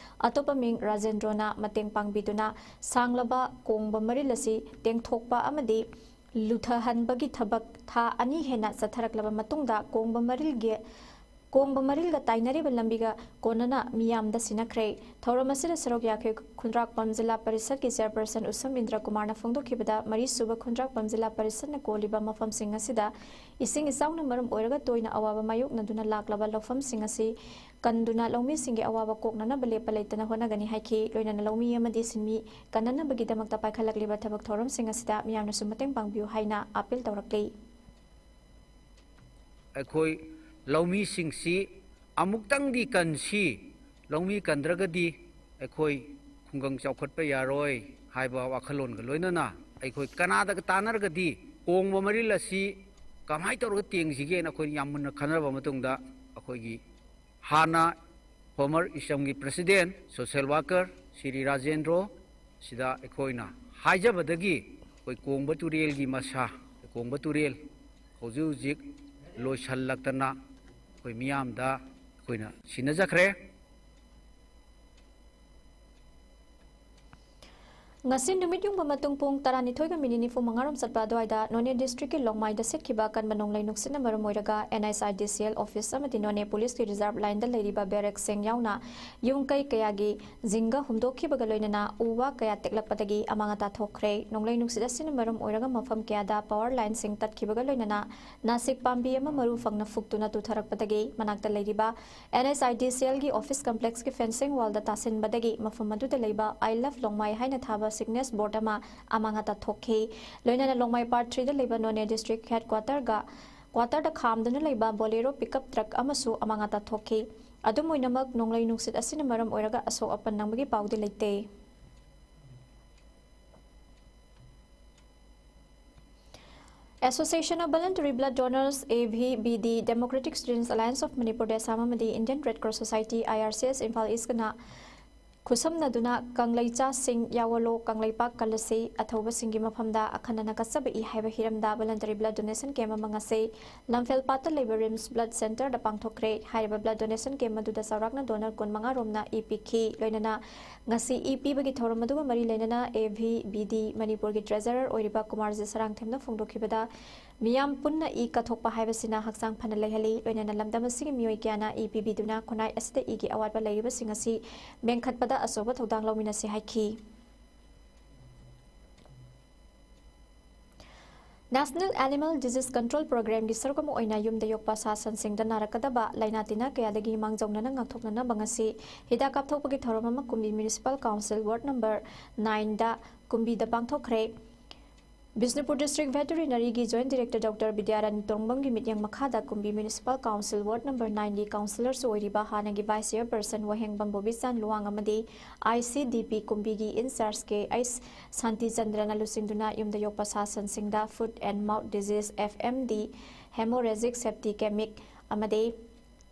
ꯑꯇꯣꯞꯄ ꯃꯤꯡ ꯔꯥꯖꯦꯟꯗ꯭ꯔꯣꯅ ꯃꯇꯦꯡ ꯄꯥꯡꯕꯤꯗꯨꯅ ꯁꯥꯡꯂꯕ ꯀꯣꯡꯕ ꯃꯔꯤꯜ ꯑꯁꯤ ꯇꯦꯡꯊꯣꯛꯄ ꯑꯃꯗꯤ ꯂꯨꯊꯍꯟꯕꯒꯤ ꯊꯕꯛ ꯊꯥ ꯑꯅꯤ ꯍꯦꯟꯅ ꯆꯠꯊꯔꯛꯂꯕ ꯃꯇꯨꯡꯗ ꯀꯣꯡꯕ ꯃꯔꯤꯜꯒꯤ, ꯀꯣꯡꯕ ꯃꯔꯤꯜꯒ ꯇꯥꯏꯅꯔꯤꯕ ꯂꯝꯕꯤꯒ ꯀꯣꯟꯅꯅ ꯃꯤꯌꯥꯝꯗ ꯁꯤꯟꯅꯈ꯭ꯔꯦ꯫ ꯊꯧꯔꯝ ꯑꯁꯤꯗ ꯁꯔꯨꯛ ꯌꯥꯈꯤ ꯈꯨꯟꯗ꯭ꯔꯥꯛꯄꯝ ꯖꯤꯂꯥ ꯄꯔꯤꯁꯠꯀꯤ chairperson ꯎꯁꯝ ꯏꯟꯗ꯭ꯔ ꯀꯨꯃꯥꯔꯅ ꯐꯣꯡꯗꯣꯛꯈꯤꯕꯗ, ꯃꯔꯤꯁꯨꯕ ꯈꯨꯟꯗ꯭ꯔꯥꯛꯄꯝ ꯖꯤꯂꯥ ꯄꯔꯤꯁꯠꯅ ꯀꯣꯜꯂꯤꯕ ꯃꯐꯝꯁꯤꯡ ꯑꯁꯤꯗ ꯏꯁꯤꯡ ꯏꯆꯥꯎꯅ ꯃꯔꯝ ꯑꯣꯏꯔꯒ ꯇꯣꯏꯅ ꯑꯋꯥꯕ ꯃꯥꯌꯣꯛꯅꯗꯨꯅ ꯂꯥꯛꯂꯕ ꯂꯧꯐꯝꯁꯤꯡ ꯑꯁꯤ ꯀꯟꯗꯨꯅ ꯂꯧꯃꯤꯁꯤꯡꯒꯤ ꯑꯋꯥꯕ ꯀꯣꯛꯅꯅꯕ ꯂꯦꯞꯄ ꯂꯩꯇꯅ ꯍꯣꯠꯅꯒꯅꯤ ꯍꯥꯏꯈꯤ꯫ ꯂꯣꯏꯅꯅ ꯂꯧꯃꯤ ꯑꯃꯗꯤ ꯁꯤꯟꯃꯤ ꯀꯟꯅꯅꯕꯒꯤꯗꯃꯛꯇ ꯄꯥꯏꯈꯠꯂꯛꯂꯤꯕ ꯊꯕꯛ ꯊꯧꯔꯝꯁꯤꯡ ꯑꯁꯤꯗ ꯃꯤꯌꯥꯝꯅꯁꯨ ꯃꯇꯦꯡ ꯄꯥꯡꯕꯤꯌꯨ ꯍꯥꯏꯅ appeal ꯇꯧꯔꯛꯂꯤ꯫ ꯑꯩꯈꯣꯏ ꯂꯧꯃꯤꯁꯤꯡꯁꯤ ꯑꯃꯨꯛꯇꯪꯗꯤ ꯀꯟꯁꯤ, ꯂꯧꯃꯤ ꯀꯟꯗ꯭ꯔꯒꯗꯤ ꯑꯩꯈꯣꯏ ꯈꯨꯡꯒꯪ ꯆꯥꯎꯈꯠꯄ ꯌꯥꯔꯣꯏ ꯍꯥꯏꯕ ꯋꯥꯈꯜꯂꯣꯟꯒ ꯂꯣꯏꯅꯅ ꯑꯩꯈꯣꯏ ꯀꯅꯥꯗꯒ ꯇꯥꯟꯅꯔꯒꯗꯤ ꯀꯣꯡꯕ ꯃꯔꯤꯜ ꯑꯁꯤ ꯀꯃꯥꯏꯅ ꯇꯧꯔꯒ ꯇꯦꯡꯁꯤꯒꯦꯅ ꯑꯩꯈꯣꯏꯅ ꯌꯥꯝ ꯃꯨꯟꯅ ꯈꯟꯅꯔꯕ ꯃꯇꯨꯡꯗ, ꯑꯩꯈꯣꯏꯒꯤ ꯍꯥꯟꯅ ꯐꯣꯔꯃꯔ ꯏꯁꯝꯒꯤ ꯄ꯭ꯔꯦꯁꯤꯗꯦꯟ ꯁꯣꯁꯦꯜ ꯋꯥꯔꯀꯔ ꯁꯤꯔꯤ ꯔꯥꯖꯦꯟꯗ꯭ꯔꯣ ꯁꯤꯗ ꯑꯩꯈꯣꯏꯅ ꯍꯥꯏꯖꯕꯗꯒꯤ ꯑꯩꯈꯣꯏ ꯀꯣꯡꯕ ꯇꯨꯔꯦꯜꯒꯤ ꯃꯁꯥ, ꯀꯣꯡꯕ ꯇꯨꯔꯦꯜ ꯍꯧꯖꯤꯛ ꯍꯧꯖꯤꯛ ꯂꯣꯏꯁꯤꯜꯂꯛꯇꯅ ꯑꯩꯈꯣꯏ ꯃꯤꯌꯥꯝꯗ ꯑꯩꯈꯣꯏꯅ ꯁꯤꯟꯅꯖꯈ꯭ꯔꯦ꯫ ꯉꯁꯤ ꯅꯨꯃꯤꯠ ꯌꯨꯡꯕ ꯃꯇꯨꯡ ꯄꯨꯡ ꯇꯔꯥꯅꯤꯊꯣꯏꯒ ꯃꯤꯅꯤꯠ ꯅꯤꯐꯨ ꯃꯉꯥꯔꯣꯝ ꯆꯠꯄ ꯑꯗꯨꯋꯥꯏꯗ ꯅꯣꯅꯦ ꯗꯤꯁꯇ꯭ꯔꯤꯛꯀꯤ ꯂꯣꯡꯃꯥꯏꯗ ꯁꯤꯠꯈꯤꯕ ꯑꯀꯟꯕ ꯅꯣꯡꯂꯩ ꯅꯨꯡꯁꯤꯠꯅ ꯃꯔꯝ ꯑꯣꯏꯔꯒ NHIDCL ꯑꯣꯐꯤꯁ ꯑꯃꯗꯤ ꯅꯣꯅꯦ ꯄꯨꯂꯤꯁꯀꯤ ꯔꯤꯖꯥꯔꯚ ꯂꯥꯏꯟꯗ ꯂꯩꯔꯤꯕ ꯕꯦꯔꯦꯛꯁꯤꯡ ꯌꯥꯎꯅ ꯌꯨꯝ ꯀꯩ ꯀꯌꯥꯒꯤ ꯖꯤꯡꯒ ꯍꯨꯝꯗꯣꯛꯈꯤꯕꯒ ꯂꯣꯏꯅꯅ ꯎ ꯋꯥ ꯀꯌꯥ ꯇꯦꯛꯂꯛꯄꯗꯒꯤ ꯑꯃꯥꯡ ꯑꯇꯥ ꯊꯣꯛꯈ꯭ꯔꯦ꯫ ꯅꯣꯡꯂꯩ ꯅꯨꯡꯁꯤꯠ ꯑꯁꯤꯅ ꯃꯔꯝ ꯑꯣꯏꯔꯒ ꯃꯐꯝ ꯀꯌꯥꯗ ꯄꯥꯋꯔ ꯂꯥꯏꯟꯁꯤꯡ ꯇꯠꯈꯤꯕꯒ ꯂꯣꯏꯅꯅ ꯅꯥꯁꯤꯛ ꯄꯥꯝꯕꯤ ꯑꯃ ꯃꯔꯨ ꯐꯪꯅ ꯐꯨꯛꯇꯨꯅ ꯇꯨꯊꯔꯛꯄꯗꯒꯤ ꯃꯅꯥꯛꯇ ꯂꯩꯔꯤꯕ NHIDCLꯒꯤ ꯑꯣꯐꯤꯁ ꯀꯝꯄ꯭ꯂꯦꯛꯁꯀꯤ ꯐꯦꯟꯁꯤꯡ ꯋꯥꯜꯗ ꯇꯥꯁꯤꯟꯕꯗꯒꯤ ꯃꯐꯝ ꯑꯗꯨꯗ ꯂꯩꯕ I Love Longmai ꯍꯥꯏꯅ ꯊꯥꯕ ꯁꯤꯒꯅꯦꯁ ꯕꯣꯔꯗ ꯑꯃ ꯑꯃꯥꯡ ꯑꯇꯥ ꯊꯣꯛꯈꯤ꯫ ꯂꯣꯏꯅꯅ ꯂꯣꯡꯃꯥꯏ ꯄꯥꯔꯠ ꯊ꯭ꯔꯤꯗ ꯂꯩꯕ ꯅꯣꯅꯦ ꯗꯤꯁꯇ꯭ꯔꯤꯛ ꯍꯦꯗ ꯀ꯭ꯋꯥꯇꯔꯒ, ꯀ꯭ꯋꯥꯇꯔꯗ ꯈꯥꯝꯗꯨꯅ ꯂꯩꯕ ꯕꯣꯂꯦꯔꯣ ꯄꯤꯛꯑꯞ ꯇ꯭ꯔꯛ ꯑꯃꯁꯨ ꯑꯃꯥꯡ ꯑꯇꯥ ꯊꯣꯛꯈꯤ꯫ ꯑꯗꯨꯝ ꯑꯣꯏꯅꯃꯛ, ꯅꯣꯡꯂꯩ ꯅꯨꯡꯁꯤꯠ ꯑꯁꯤꯅ ꯃꯔꯝ ꯑꯣꯏꯔꯒ ꯑꯁꯣꯛ ꯑꯄꯟ ꯅꯪꯕꯒꯤ ꯄꯥꯎꯗꯤ ꯂꯩꯇꯦ꯫ Association of Voluntary Blood Donors, AVBD, Democratic Students Alliance of Manipur, DESAM, ꯑꯃꯗꯤ Indian Red Cross Society, IRCS, Imphal ꯏꯁꯀꯅ ꯈꯨꯠꯁꯝꯅꯗꯨꯅ ꯀꯪꯂꯩꯆꯥꯁꯤꯡ ꯌꯥꯋꯣꯂꯣ, Kangleipak ꯀꯜꯂꯁꯤ, ꯑꯊꯧꯕꯁꯤꯡꯒꯤ ꯃꯐꯝꯗ ꯑꯈꯟꯅꯅ ꯀꯠꯆꯕ ꯏ ꯍꯥꯏꯕ ꯍꯤꯔꯝꯗ voluntary blood donation camp ꯑꯃ ꯉꯁꯤ ꯂꯝꯐꯦꯜꯄꯥꯠꯇ ꯂꯩꯕ RIMS Blood Centreꯗ ꯄꯥꯡꯊꯣꯛꯈ꯭ꯔꯦ꯫ ꯍꯥꯏꯔꯤꯕ blood donation camp ꯑꯗꯨꯗ ꯆꯥꯎꯔꯥꯛꯅ donor ꯀꯨꯟꯃꯉꯥ ꯔꯣꯝꯅ ꯏ ꯄꯤꯈꯤ꯫ ꯂꯣꯏꯅꯅ ꯉꯁꯤ ꯏ ꯄꯤꯕꯒꯤ ꯊꯧꯔꯝ ꯑꯗꯨꯒ ꯃꯔꯤ ꯂꯩꯅꯅ AVBD ꯃꯅꯤꯄꯨꯔꯒꯤ treasurer ꯑꯣꯏꯔꯤꯕ ꯀꯨꯃꯥꯔꯖꯤ ꯁꯔꯥꯡꯊꯦꯝꯅ ꯐꯣꯡꯗꯣꯛꯈꯤꯕꯗ, ꯃꯤꯌꯥꯝ ꯄꯨꯟꯅ ꯏ ꯀꯠꯊꯣꯛꯄ ꯍꯥꯏꯕꯁꯤꯅ ꯍꯛꯆꯥꯡ ꯐꯅ ꯂꯩꯍꯜꯂꯤ꯫ ꯂꯣꯏꯅꯅ ꯂꯝꯗꯝ ꯑꯁꯤꯒꯤ ꯃꯤꯑꯣꯏ ꯀꯌꯥꯅ ꯏ ꯄꯤꯕꯤꯗꯨꯅ ꯈꯨꯟꯅꯥꯏ ꯑꯁꯤꯗ ꯏꯒꯤ ꯑꯋꯥꯠꯄ ꯂꯩꯔꯤꯕꯁꯤꯡ ꯑꯁꯤ ꯃꯦꯟꯈꯠꯄꯗ ꯑꯆꯧꯕ ꯊꯧꯗꯥꯡ ꯂꯧꯃꯤꯟꯅꯁꯤ ꯍꯥꯏꯈꯤ꯫ National Animal Disease Control Programꯒꯤ ꯁꯔꯨꯛ ꯑꯃ ꯑꯣꯏꯅ ꯌꯨꯝꯗ ꯌꯣꯛꯄ ꯁꯥ ꯁꯟꯁꯤꯡꯗ ꯅꯥꯔꯛꯀꯗꯕ ꯂꯥꯏꯅꯥ ꯇꯤꯟꯅꯥ ꯀꯌꯥꯗꯒꯤ ꯃꯥꯡꯖꯧꯅꯅ ꯉꯥꯛꯊꯣꯛꯅꯅꯕ ꯉꯁꯤ ꯍꯤꯗꯥꯛ ꯀꯥꯞꯊꯣꯛꯄꯒꯤ ꯊꯧꯔꯝ ꯑꯃ ꯀꯨꯝꯕꯤ Municipal Council Ward number nineꯗ ꯀꯨꯝꯕꯤꯗ ꯄꯥꯡꯊꯣꯛꯈ꯭ꯔꯦ꯫ Bishnupur District Veterinaryꯒꯤ Joint Director Doctor ꯕꯤꯗ꯭ꯌꯥꯔꯥꯅꯤ ꯇꯣꯡꯕꯝꯒꯤ ꯃꯤꯠꯌꯦꯡ ꯃꯈꯥꯗ ꯀꯨꯝꯕꯤ Municipal Council Ward number nineꯒꯤ councillorꯁꯨ ꯑꯣꯏꯔꯤꯕ ꯍꯥꯟꯅꯒꯤ vice chairperson ꯋꯥꯍꯦꯡꯕꯝ ꯕꯣꯕꯤꯆꯥꯟ ꯂꯨꯋꯥꯡ ꯑꯃꯗꯤ ICDP ꯀꯨꯝꯕꯤꯒꯤ in charge ꯀꯦ ꯑꯩꯁ ꯁꯥꯟꯇꯤ ꯆꯟꯗ꯭ꯔꯅ ꯂꯨꯆꯤꯡꯗꯨꯅ ꯌꯨꯝꯗ ꯌꯣꯛꯄ ꯁꯥ ꯁꯟꯁꯤꯡꯗ Foot and Mouth Disease, FMD, Hemorrhagic Septicemic ꯑꯃꯗꯤ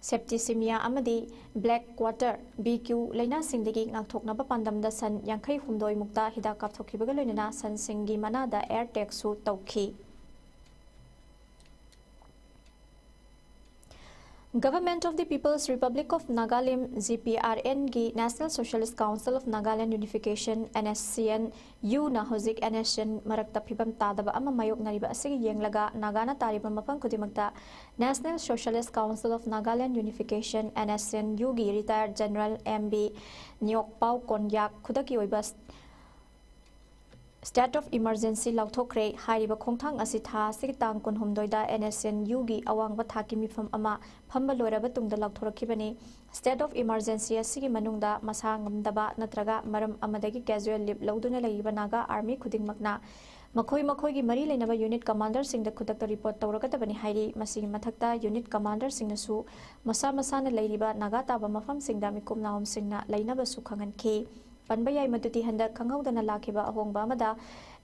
Septicemia ꯑꯃꯗꯤ Black Quarter, B Q, ꯂꯩꯅꯥꯁꯤꯡꯗꯒꯤ ꯉꯥꯛꯊꯣꯛꯅꯕ ꯄꯥꯟꯗꯝꯗ ꯁꯟ ꯌꯥꯡꯈꯩ ꯍꯨꯝꯗꯣꯏ ꯃꯨꯛꯇ ꯍꯤꯗꯥꯛ ꯀꯥꯞꯊꯣꯛꯈꯤꯕꯒ ꯂꯣꯏꯅꯅ ꯁꯟꯁꯤꯡꯒꯤ ꯃꯅꯥꯗ air tag ꯁꯨ ꯇꯧꯈꯤ꯫ Government of the People's Republic of Nagalim, G P R N, ꯒꯤ National Socialist Council of Nagaland Unification, N S C N U, ꯅ ꯍꯧꯖꯤꯛ N S C N ꯃꯔꯛꯇ ꯐꯤꯕꯝ ꯇꯥꯗꯕ ꯑꯃ ꯃꯥꯌꯣꯛꯅꯔꯤꯕ ꯑꯁꯤꯒꯤ ꯌꯦꯡꯂꯒ ꯅꯥꯒꯥꯅ ꯇꯥꯔꯤꯕ ꯃꯐꯝ ꯈꯨꯗꯤꯡꯃꯛꯇ National Socialist Council of Nagaland Unification, N S C N U, ꯒꯤ retired General M B ꯅꯤꯌꯣꯛꯄꯥꯎ Konyak ꯈꯨꯗꯛꯀꯤ ꯑꯣꯏꯕ state of emergency ꯂꯥꯎꯊꯣꯛꯈ꯭ꯔꯦ꯫ ꯍꯥꯏꯔꯤꯕ ꯈꯣꯡꯊꯥꯡ ꯑꯁꯤ ꯊꯥ ꯑꯁꯤꯒꯤ ꯇꯥꯡ ꯀꯨꯟꯍꯨꯝꯗꯣꯏꯗ N S C N U ꯒꯤ ꯑꯋꯥꯡꯕ ꯊꯥꯛꯀꯤ ꯃꯤꯐꯝ ꯑꯃ ꯐꯝꯕ ꯂꯣꯏꯔꯕ ꯇꯨꯡꯗ ꯂꯥꯎꯊꯣꯔꯛꯈꯤꯕꯅꯤ꯫ State of emergency ꯑꯁꯤꯒꯤ ꯃꯅꯨꯡꯗ ꯃꯁꯥ ꯉꯝꯗꯕ ꯅꯠꯇ꯭ꯔꯒ ꯃꯔꯝ ꯑꯃꯗꯒꯤ casual leave ꯂꯧꯗꯨꯅ ꯂꯩꯔꯤꯕ ꯅꯥꯒꯥ army ꯈꯨꯗꯤꯡꯃꯛꯅ ꯃꯈꯣꯏ ꯃꯈꯣꯏꯒꯤ ꯃꯔꯤ ꯂꯩꯅꯕ unit commander ꯁꯤꯡꯗ ꯈꯨꯗꯛꯇ report ꯇꯧꯔꯒꯗꯕꯅꯤ ꯍꯥꯏꯔꯤ꯫ ꯃꯁꯤꯒꯤ ꯃꯊꯛꯇ unit commander ꯁꯤꯡꯅꯁꯨ ꯃꯁꯥ ꯃꯁꯥꯅ ꯂꯩꯔꯤꯕ ꯅꯥꯒꯥ ꯇꯥꯕ ꯃꯐꯝꯁꯤꯡꯗ ꯃꯤꯀꯨꯞ ꯅꯥꯍꯣꯝꯁꯤꯡꯅ ꯂꯩꯅꯕꯁꯨ ꯈꯪꯍꯟꯈꯤ꯫ ꯄꯟꯕ ꯌꯥꯏ ꯃꯗꯨꯗꯤ ꯍꯟꯗꯛ ꯈꯪꯍꯧꯗꯅ ꯂꯥꯛꯈꯤꯕ ꯑꯍꯣꯡꯕ ꯑꯃꯗ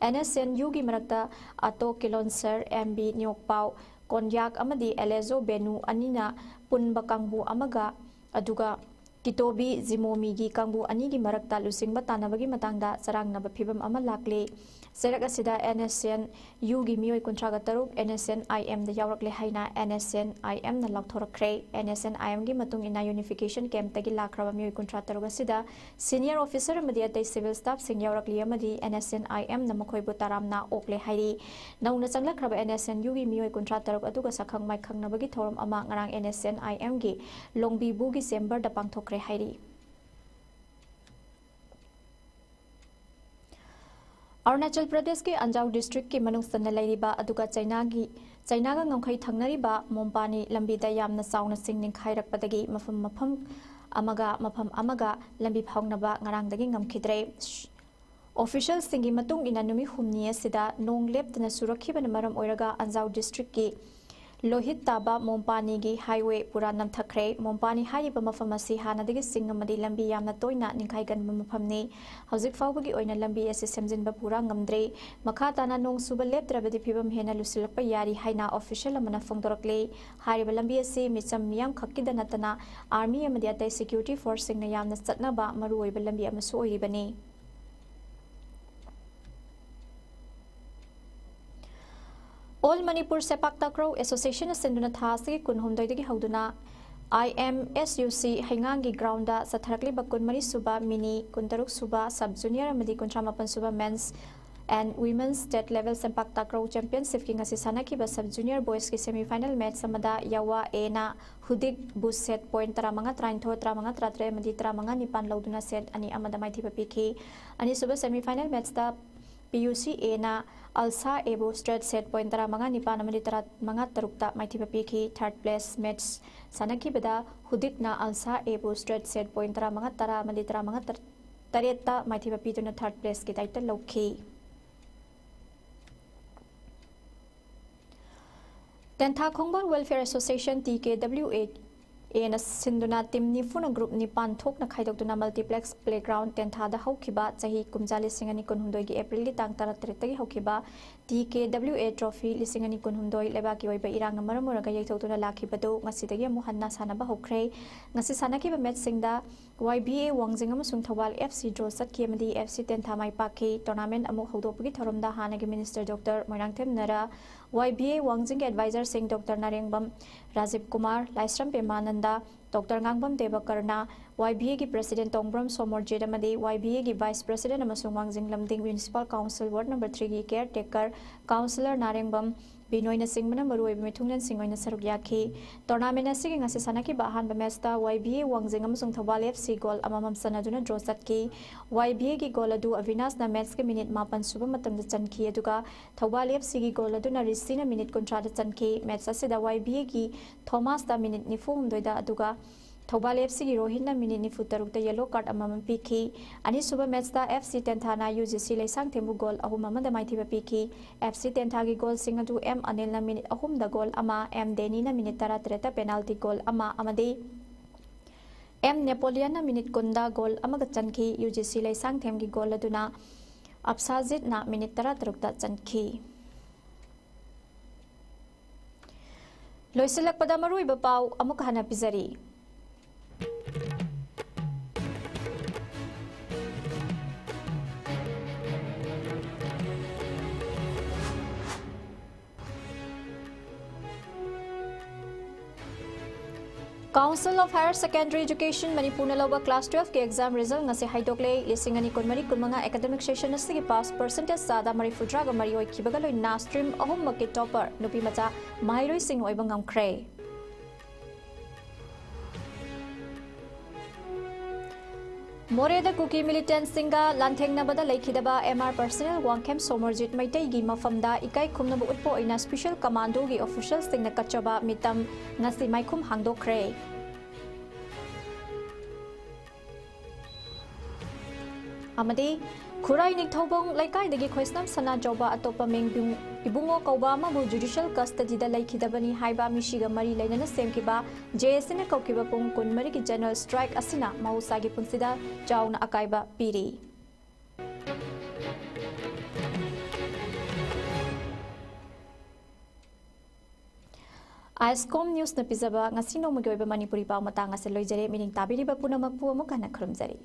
N S C N U ꯒꯤ ꯃꯔꯛꯇ ꯑꯇꯣ ꯀꯤꯂꯣꯟꯁꯔ, M B ꯅꯤꯌꯣꯛꯄꯥꯎ ꯀꯣꯟꯌꯥꯛ ꯑꯃꯗꯤ ꯑꯦꯂꯦꯖꯣ ꯕꯦꯅꯨ ꯑꯅꯤꯅ ꯄꯨꯟꯕ ꯀꯥꯡꯕꯨ ꯑꯃꯒ, ꯑꯗꯨꯒ ꯀꯤꯇꯣꯕꯤ ꯖꯤꯃꯣꯃꯤꯒꯤ ꯀꯥꯡꯕꯨ ꯑꯅꯤꯒꯤ ꯃꯔꯛꯇ ꯂꯨꯆꯤꯡꯕ ꯇꯥꯟꯅꯕꯒꯤ ꯃꯇꯥꯡꯗ ꯆꯔꯥꯡꯅꯕ ꯐꯤꯕꯝ ꯑꯃ ꯂꯥꯛꯂꯤ꯫ ꯆꯩꯔꯛ ꯑꯁꯤꯗ N S C N U ꯒꯤ ꯃꯤꯑꯣꯏ ꯀꯨꯟꯊ꯭ꯔꯥꯒ ꯇꯔꯨꯛ N S C N I M ꯗ ꯌꯥꯎꯔꯛꯂꯦ ꯍꯥꯏꯅ N S C N I M ꯅ ꯂꯥꯎꯊꯣꯔꯛꯈ꯭ꯔꯦ꯫ N S C N I M ꯒꯤ ꯃꯇꯨꯡ ꯏꯟꯅ unification camp ꯇꯒꯤ ꯂꯥꯛꯈ꯭ꯔꯕ ꯃꯤꯑꯣꯏ ꯀꯨꯟꯊ꯭ꯔꯥ ꯇꯔꯨꯛ ꯑꯁꯤꯗ senior officer ꯑꯃꯗꯤ ꯑꯇꯩ civil staff ꯁꯤꯡ ꯌꯥꯎꯔꯛꯂꯤ ꯑꯃꯗꯤ N S C N I M ꯅ ꯃꯈꯣꯏꯕꯨ ꯇꯔꯥꯝꯅ ꯑꯣꯛꯂꯦ ꯍꯥꯏꯔꯤ꯫ ꯅꯧꯅ ꯆꯪꯂꯛꯈ꯭ꯔꯕ N S C N U ꯒꯤ ꯃꯤꯑꯣꯏ ꯀꯨꯟꯊ꯭ꯔꯥ ꯇꯔꯨꯛ ꯑꯗꯨꯒ ꯁꯛꯈꯪ ꯃꯥꯏꯈꯪꯅꯕꯒꯤ ꯊꯧꯔꯝ ꯑꯃ ꯉꯔꯥꯡ N S C N I M ꯒꯤ ꯂꯣꯡꯕꯤꯕꯨꯒꯤ chamber ꯗ ꯄꯥꯡꯊꯣꯛꯈ꯭ꯔꯦ ꯍꯥꯏꯔꯤ꯫ ꯑꯔꯨꯅꯥꯆꯜ ꯄ꯭ꯔꯗꯦꯁꯀꯤ ꯑꯟꯖꯥꯎ district ꯀꯤ ꯃꯅꯨꯡ ꯆꯟꯅ ꯂꯩꯔꯤꯕ ꯑꯗꯨꯒ ꯆꯩꯅꯥꯒꯤ, ꯆꯩꯅꯥꯒ ꯉꯝꯈꯩ ꯊꯪꯅꯔꯤꯕ ꯃꯣꯝꯄꯥꯅꯤ ꯂꯝꯕꯤꯗ ꯌꯥꯝꯅ ꯆꯥꯎꯅ ꯆꯤꯡ ꯅꯤꯡꯈꯥꯏꯔꯛꯄꯗꯒꯤ ꯃꯐꯝ, ꯃꯐꯝ ꯑꯃꯒ ꯃꯐꯝ ꯑꯃꯒ ꯂꯝꯕꯤ ꯐꯥꯎꯅꯕ ꯉꯔꯥꯡꯗꯒꯤ ꯉꯝꯈꯤꯗ꯭ꯔꯦ꯫ Official ꯁꯤꯡꯒꯤ ꯃꯇꯨꯡ ꯏꯟꯅ ꯅꯨꯃꯤꯠ ꯍꯨꯝꯅꯤ ꯑꯁꯤꯗ ꯅꯣꯡ ꯂꯦꯞꯇꯅ ꯆꯨꯔꯛꯈꯤꯕꯅ ꯃꯔꯝ ꯑꯣꯏꯔꯒ ꯑꯟꯖꯥꯎ district ꯀꯤ ꯂꯣꯍꯤꯠ ꯇꯥꯕ ꯃꯣꯝꯄꯥꯅꯤꯒꯤ ꯍꯥꯏꯋꯦ ꯄꯨꯔꯥ ꯅꯝꯊꯈ꯭ꯔꯦ꯫ ꯃꯣꯝꯄꯥꯅꯤ ꯍꯥꯏꯔꯤꯕ ꯃꯐꯝ ꯑꯁꯤ ꯍꯥꯟꯅꯗꯒꯤ ꯆꯤꯡ ꯑꯃꯗꯤ ꯂꯝꯕꯤ ꯌꯥꯝꯅ ꯇꯣꯏꯅ ꯅꯤꯡꯈꯥꯏꯒꯟꯕ ꯃꯐꯝꯅꯤ꯫ ꯍꯧꯖꯤꯛ ꯐꯥꯎꯕꯒꯤ ꯑꯣꯏꯅ ꯂꯝꯕꯤ ꯑꯁꯤ ꯁꯦꯝꯖꯤꯟꯕ ꯄꯨꯔꯥ ꯉꯝꯗ꯭ꯔꯦ꯫ ꯃꯈꯥ ꯇꯥꯅ ꯅꯣꯡ ꯆꯨꯕ ꯂꯦꯞꯇ꯭ꯔꯕꯗꯤ ꯐꯤꯕꯝ ꯍꯦꯟꯅ ꯂꯨꯁꯤꯜꯂꯛꯄ ꯌꯥꯔꯤ ꯍꯥꯏꯅ ꯑꯣꯐꯤꯁꯤꯌꯦꯜ ꯑꯃꯅ ꯐꯣꯡꯗꯣꯔꯛꯂꯤ꯫ ꯍꯥꯏꯔꯤꯕ ꯂꯝꯕꯤ ꯑꯁꯤ ꯃꯤꯆꯝ ꯃꯤꯌꯥꯝ ꯈꯛꯀꯤꯗ ꯅꯠꯇꯅ ꯑꯥꯔꯃꯤ ꯑꯃꯗꯤ ꯑꯇꯩ ꯁꯦꯀ꯭ꯌꯨꯔꯤꯇꯤ ꯐꯣꯔꯁꯁꯤꯡꯅ ꯌꯥꯝꯅ ꯆꯠꯅꯕ ꯃꯔꯨꯑꯣꯏꯕ ꯂꯝꯕꯤ ꯑꯃꯁꯨ ꯑꯣꯏꯔꯤꯕꯅꯤ꯫ ꯑꯣꯜ ꯃꯅꯤꯄꯨꯔ ꯁꯦꯄꯥꯛ ꯇꯥꯀ꯭ꯔꯧ ꯑꯦꯁꯣꯁꯤꯌꯦꯁꯟꯅ ꯁꯤꯟꯗꯨꯅ ꯊꯥ ꯑꯁꯤꯒꯤ ꯀꯨꯟꯍꯨꯝꯗꯣꯏꯗꯒꯤ ꯍꯧꯗꯨꯅ ꯑꯥꯏ ꯑꯦꯝ ꯑꯦꯁ ꯌꯨ ꯁꯤ ꯍꯩꯉꯥꯡꯒꯤ ꯒ꯭ꯔꯥꯎꯟꯗ ꯆꯠꯊꯔꯛꯂꯤꯕ ꯀꯨꯟꯃꯔꯤ ꯁꯨꯕ ꯃꯤꯅꯤ, ꯀꯨꯟꯇꯔꯨꯛ ꯁꯨꯕ ꯁꯕ ꯖꯨꯅꯤꯌꯔ ꯑꯃꯗꯤ ꯀꯨꯟꯊ꯭ꯔꯥ ꯃꯥꯄꯟ ꯁꯨꯕ men's and women's state level sepak takraw ꯆꯦꯝꯄꯤꯌꯟꯁꯤꯞꯀꯤ ꯉꯁꯤ ꯁꯥꯟꯅꯈꯤꯕ ꯁꯕ ꯖꯨꯅꯤꯌꯔ ꯕꯣꯏꯁꯀꯤ ꯁꯦꯃꯤ ꯐꯥꯏꯅꯦꯜ ꯃꯦꯠꯆ ꯑꯃꯗ ꯌꯥꯋꯥ ꯑꯦꯅ ꯍꯨꯗꯤꯛꯕꯨ ꯁꯦꯠ ꯄꯣꯏꯟꯠ ꯇꯔꯥꯃꯉꯥ ꯇꯔꯥꯅꯤꯊꯣꯏ, ꯇꯔꯥꯃꯉꯥ ꯇꯔꯥꯇꯔꯦꯠ ꯑꯃꯗꯤ ꯇꯔꯥꯃꯉꯥ ꯅꯤꯄꯥꯟ ꯂꯧꯗꯨꯅ ꯁꯦꯠ ꯑꯅꯤ ꯑꯃꯗ ꯃꯥꯏꯊꯤꯕ ꯄꯤꯈꯤ꯫ ꯑꯅꯤꯁꯨꯕ ꯁꯦꯃꯤ ꯐꯥꯏꯅꯦꯜ ꯃꯦꯠꯆꯇ ꯄꯤ ꯌꯨ ꯁꯤ ꯑꯦꯅ ꯑꯜꯁꯥ ꯑꯦꯕꯨ ꯁ꯭ꯇ꯭ꯔꯦꯠ ꯁꯦꯠ ꯄꯣꯏꯟꯠ ꯇꯔꯥꯃꯉꯥ ꯅꯤꯄꯥꯟ ꯑꯃꯗꯤ ꯇꯔꯥꯃꯉꯥ ꯇꯔꯨꯛꯇ ꯃꯥꯏꯊꯤꯕ ꯄꯤꯈꯤ꯫ ꯊꯥꯔꯠ ꯄ꯭ꯂꯦꯁ ꯃꯦꯠꯆ ꯁꯥꯟꯅꯈꯤꯕꯗ ꯍꯨꯗꯤꯛꯅ ꯑꯜꯁꯥ ꯑꯦꯕꯨ ꯁ꯭ꯇ꯭ꯔꯦꯠ ꯁꯦꯠ ꯄꯣꯏꯟꯠ ꯇꯔꯥꯃꯉꯥ ꯇꯔꯥ ꯑꯃꯗꯤ ꯇꯔꯥꯃꯉꯥ ꯇꯔꯦꯠꯇ ꯃꯥꯏꯊꯤꯕ ꯄꯤꯗꯨꯅ ꯊꯥꯔꯠ ꯄ꯭ꯂꯦꯁꯀꯤ ꯇꯥꯏꯇꯜ ꯂꯧꯈꯤ꯫ ꯇꯦꯟꯊꯥ ꯈꯣꯡꯕꯥꯜ ꯋꯦꯜꯐꯤꯌꯔ ꯑꯦꯁꯣꯁꯤꯌꯦꯁꯟ, ꯇꯤ ꯀꯦ ꯗꯕ꯭ꯂꯤꯎ ꯑꯦ ꯑꯦꯅ ꯁꯤꯟꯗꯨꯅ ꯇꯤꯝ ꯅꯤꯐꯨꯅ ꯒ꯭ꯔꯨꯞ ꯅꯤꯄꯥꯟ ꯊꯣꯛꯅ ꯈꯥꯏꯗꯣꯛꯇꯨꯅ ꯃꯜꯇꯤꯄ꯭ꯂꯦꯛꯁ ꯄ꯭ꯂꯦꯒ꯭ꯔꯥꯎꯟ ꯇꯦꯟꯊꯥꯗ ꯍꯧꯈꯤꯕ ꯆꯍꯤ ꯀꯨꯝꯖꯥ ꯂꯤꯁꯤꯡ ꯑꯅꯤ ꯀꯨꯟꯍꯨꯝꯗꯣꯏꯒꯤ ꯑꯦꯄ꯭ꯔꯤꯜꯒꯤ ꯇꯥꯡ ꯇꯔꯥꯇꯔꯦꯠꯇꯒꯤ ꯍꯧꯈꯤꯕ ꯇꯤ ꯀꯦ ꯗꯕ꯭ꯂꯤꯎ ꯑꯦ ꯇ꯭ꯔꯣꯐꯤ ꯂꯤꯁꯤꯡ ꯑꯅꯤ ꯀꯨꯟꯍꯨꯝꯗꯣꯏ ꯂꯩꯕꯥꯛꯀꯤ ꯑꯣꯏꯕ ꯏꯔꯥꯡꯅ ꯃꯔꯝ ꯑꯣꯏꯔꯒ ꯌꯩꯊꯣꯛꯇꯨꯅ ꯂꯥꯛꯈꯤꯕꯗꯨ ꯉꯁꯤꯗꯒꯤ ꯑꯃꯨꯛ ꯍꯟꯅ ꯁꯥꯟꯅꯕ ꯍꯧꯈ꯭ꯔꯦ꯫ ꯉꯁꯤ ꯁꯥꯟꯅꯈꯤꯕ ꯃꯦꯠꯆꯁꯤꯡꯗ ꯋꯥꯏ ꯕꯤ ꯑꯦ ꯋꯥꯡꯖꯤꯡ ꯑꯃꯁꯨꯡ ꯊꯧꯕꯥꯜ ꯑꯦꯐ ꯁꯤ ꯗ꯭ꯔꯣ ꯆꯠꯈꯤ ꯑꯃꯗꯤ ꯑꯦꯐ ꯁꯤ ꯇꯦꯟꯊꯥ ꯃꯥꯏ ꯄꯥꯛꯈꯤ꯫ ꯇꯣꯔꯅꯥꯃꯦꯟꯠ ꯑꯃꯨꯛ ꯍꯧꯗꯣꯛꯄꯒꯤ ꯊꯧꯔꯝꯗ ꯍꯥꯟꯅꯒꯤ minister doctor Moirangthem Nara, Y B A ꯋꯥꯡꯖꯤꯡꯒꯤ ꯑꯦꯗꯚꯥꯏꯖꯔꯁꯤꯡ ꯗꯣꯛꯇꯔ ꯅꯥꯔꯦꯡꯕꯝ ꯔꯥꯖꯤꯕ ꯀꯨꯃꯥꯔ, ꯂꯥꯏꯁ꯭ꯔꯝ ꯄꯦꯃꯥꯅꯟꯗ, ꯗꯣꯛꯇꯔ ꯉꯥꯡꯕꯝ ꯗꯦꯕꯀꯔꯅ, ꯋꯥꯏ ꯕꯤ ꯑꯦꯒꯤ ꯄ꯭ꯔꯦꯁꯤꯗꯦꯟꯠ ꯇꯣꯡꯕ꯭ꯔꯝ ꯁꯣꯃꯣꯔꯖꯤꯠ ꯑꯃꯗꯤ ꯋꯥꯏ ꯕꯤ ꯑꯦꯒꯤ ꯚꯥꯏꯁ ꯄ꯭ꯔꯦꯁꯤꯗꯦꯟꯠ ꯑꯃꯁꯨꯡ Wangjing Lamding municipal council ward number ꯊ꯭ꯔꯤꯒꯤ ꯀꯦꯌꯔ ꯇꯦꯀꯔ ꯀꯥꯎꯟꯁꯤꯂꯔ ꯅꯥꯔꯦꯡꯕꯝ ꯕꯤꯅꯣꯏꯅꯆꯤꯡꯕꯅ ꯃꯔꯨꯑꯣꯏꯕ ꯃꯤꯊꯨꯡꯂꯦꯟꯁꯤꯡ ꯑꯣꯏꯅ ꯁꯔꯨꯛ ꯌꯥꯈꯤ꯫ ꯇꯣꯔꯅꯥꯃꯦꯟꯠ ꯑꯁꯤꯒꯤ ꯉꯁꯤ ꯁꯥꯟꯅꯈꯤꯕ ꯑꯍꯥꯟꯕ ꯃꯦꯠꯆꯇ ꯋꯥꯏ ꯕꯤ ꯑꯦ ꯋꯥꯡꯖꯤꯡ ꯑꯃꯁꯨꯡ ꯊꯧꯕꯥꯜ ꯑꯦꯐ ꯁꯤ ꯒꯣꯜ ꯑꯃꯃꯝ ꯆꯟꯅꯗꯨꯅ ꯗ꯭ꯔꯣ ꯆꯠꯈꯤ꯫ ꯋꯥꯏ ꯕꯤ ꯑꯦꯒꯤ ꯒꯣꯜ ꯑꯗꯨ ꯑꯕꯤꯅꯥꯁꯅ ꯃꯦꯠꯆꯀꯤ ꯃꯤꯅꯤꯠ ꯃꯥꯄꯟ ꯁꯨꯕ ꯃꯇꯝꯗ ꯆꯟꯈꯤ, ꯑꯗꯨꯒ ꯊꯧꯕꯥꯜ ꯑꯦꯐ ꯁꯤꯒꯤ ꯒꯣꯜ ꯑꯗꯨꯅ ꯔꯤꯁꯤꯅ ꯃꯤꯅꯤꯠ ꯀꯨꯟꯊ꯭ꯔꯥꯗ ꯆꯟꯈꯤ꯫ ꯃꯦꯠꯆ ꯑꯁꯤꯗ ꯋꯥꯏ ꯕꯤ ꯑꯦꯒꯤ ꯊꯣꯃꯥꯁꯇ ꯃꯤꯅꯤꯠ ꯅꯤꯐꯨ ꯍꯨꯝꯗꯣꯏꯗ, ꯑꯗꯨꯒ ꯊꯧꯕꯥꯜ ꯑꯦꯐ ꯁꯤꯒꯤ ꯔꯣꯍꯤꯠꯅ ꯃꯤꯅꯤꯠ ꯅꯤꯐꯨ ꯇꯔꯨꯛꯇ ꯌꯦꯂꯣ ꯀꯥꯔꯗ ꯑꯃꯃꯝ ꯄꯤꯈꯤ꯫ ꯑꯅꯤꯁꯨꯕ ꯃꯦꯠꯁꯇ F C ꯇꯦꯟꯊꯥꯅ U G C ꯂꯩꯁꯥꯡꯊꯦꯝꯕꯨ goal ꯑꯍꯨꯝ ꯑꯃꯗ ꯃꯥꯏꯊꯤꯕ ꯄꯤꯈꯤ꯫ ꯑꯦꯐ ꯁꯤ ꯇꯦꯟꯊꯥꯒꯤ ꯒꯣꯜꯁꯤꯡ ꯑꯗꯨ ꯑꯦꯝ ꯑꯅꯤꯜꯅ ꯃꯤꯅꯤꯠ ꯑꯍꯨꯝꯗ ꯒꯣꯜ ꯑꯃ, ꯑꯦꯝ ꯗꯦꯅꯤꯅ ꯃꯤꯅꯤꯠ ꯇꯔꯥꯇꯔꯦꯠꯇ ꯄꯦꯅꯥꯜꯇꯤ ꯒꯣꯜ ꯑꯃ ꯑꯃꯗꯤ ꯑꯦꯝ ꯅꯦꯄꯣꯂꯤꯌꯟꯅ ꯃꯤꯅꯤꯠ ꯀꯨꯟꯗ ꯒꯣꯜ ꯑꯃꯒ ꯆꯟꯈꯤ꯫ ꯌꯨ ꯖꯤ ꯁꯤ ꯂꯩꯁꯥꯡꯊꯦꯝꯒꯤ ꯒꯣꯜ ꯑꯗꯨꯅ ꯑꯞꯁꯥꯖꯤꯠꯅ ꯃꯤꯅꯤꯠ ꯇꯔꯥꯇꯔꯨꯛꯇ ꯆꯟꯈꯤ꯫ ꯂꯣꯏꯁꯤꯜꯂꯛꯄꯗ ꯃꯔꯨꯑꯣꯏꯕ ꯄꯥꯎ ꯑꯃꯨꯛ ꯍꯟꯅ ꯄꯤꯖꯔꯤ꯫ Council of Higher Secondary Education ꯃꯅꯤꯄꯨꯔꯅ ꯂꯧꯕ class twelve ꯀꯤ exam result ꯉꯁꯤ ꯍꯥꯏꯗꯣꯛꯂꯦ꯫ ꯂꯤꯁꯤꯡ ꯑꯅꯤ ꯀꯨꯟꯃꯔꯤ ꯀꯨꯟꯃꯉꯥ academic session ꯑꯁꯤꯒꯤ pass percentage ꯆꯥꯗ ꯃꯔꯤꯐꯨꯇꯔꯥꯒ ꯃꯔꯤ ꯑꯣꯏꯈꯤꯕꯒ ꯂꯣꯏꯅꯅ stream ꯑꯍꯨꯝꯃꯛꯀꯤ topper ꯅꯨꯄꯤ ꯃꯆꯥ ꯃꯍꯩꯔꯣꯏꯁꯤꯡ ꯑꯣꯏꯕ ꯉꯝꯈ꯭ꯔꯦ꯫ ꯃꯣꯔꯦꯗ ꯀꯨꯀꯤ militantꯁꯤꯡꯒ ꯂꯥꯟꯊꯦꯡꯅꯕꯗ ꯂꯩꯈꯤꯗꯕ ꯑꯦꯝ ꯑꯥꯔ personnel ꯋꯥꯡꯈꯦꯝ ꯁꯣꯃꯔꯖꯤꯠ ꯃꯩꯇꯩꯒꯤ ꯃꯐꯝꯗ ꯏꯀꯥꯏ ꯈꯨꯝꯅꯕ ꯎꯠꯄ ꯑꯣꯏꯅ special commandoꯒꯤ officialꯁꯤꯡꯅ ꯀꯠꯆꯕ ꯃꯤꯇꯝ ꯉꯁꯤ ꯃꯥꯏꯈꯨꯝ ꯍꯥꯡꯗꯣꯛꯈ꯭ꯔꯦ꯫ ꯑꯃꯗꯤ ꯈꯨꯔꯥꯏ ꯅꯤꯡꯊꯧꯕꯣꯡ ꯂꯩꯀꯥꯏꯗꯒꯤ ꯈꯣꯏꯁꯅꯝ ꯁꯅꯥꯖꯥꯎꯕ ꯑꯇꯣꯞꯄ ꯃꯤꯡ ꯏꯕꯨꯡꯉꯣ ꯀꯧꯕ ꯑꯃꯕꯨ judicial custodyꯗ ꯂꯩꯈꯤꯗꯕꯅꯤ ꯍꯥꯏꯕ ꯃꯤꯁꯤꯒ ꯃꯔꯤ ꯂꯩꯅꯅ ꯁꯦꯝꯈꯤꯕ ꯖꯦ ꯑꯦꯁ ꯁꯤꯅ ꯀꯧꯈꯤꯕ ꯄꯨꯡ ꯀꯨꯟꯃꯔꯤꯒꯤ general strike ꯑꯁꯤꯅ ꯃꯍꯧꯁꯥꯒꯤ ꯄꯨꯟꯁꯤꯗ ꯆꯥꯎꯅ ꯑꯀꯥꯏꯕ ꯄꯤꯔꯤ꯫ ꯑꯥꯏꯁꯀꯣꯝ ꯅ꯭ꯌꯨꯁꯅ ꯄꯤꯖꯕ ꯉꯁꯤ ꯅꯣꯡꯃꯒꯤ ꯑꯣꯏꯕ ꯃꯅꯤꯄꯨꯔꯤ ꯄꯥꯎ ꯃꯇꯥꯡ ꯑꯁꯤ ꯂꯣꯏꯖꯔꯦ꯫ ꯃꯤꯠꯌꯦꯡ ꯇꯥꯕꯤꯔꯤꯕ ꯄꯨꯝꯅꯃꯛꯄꯨ ꯑꯃꯨꯛ ꯍꯟꯅ ꯈꯨꯔꯨꯝꯖꯔꯤ꯫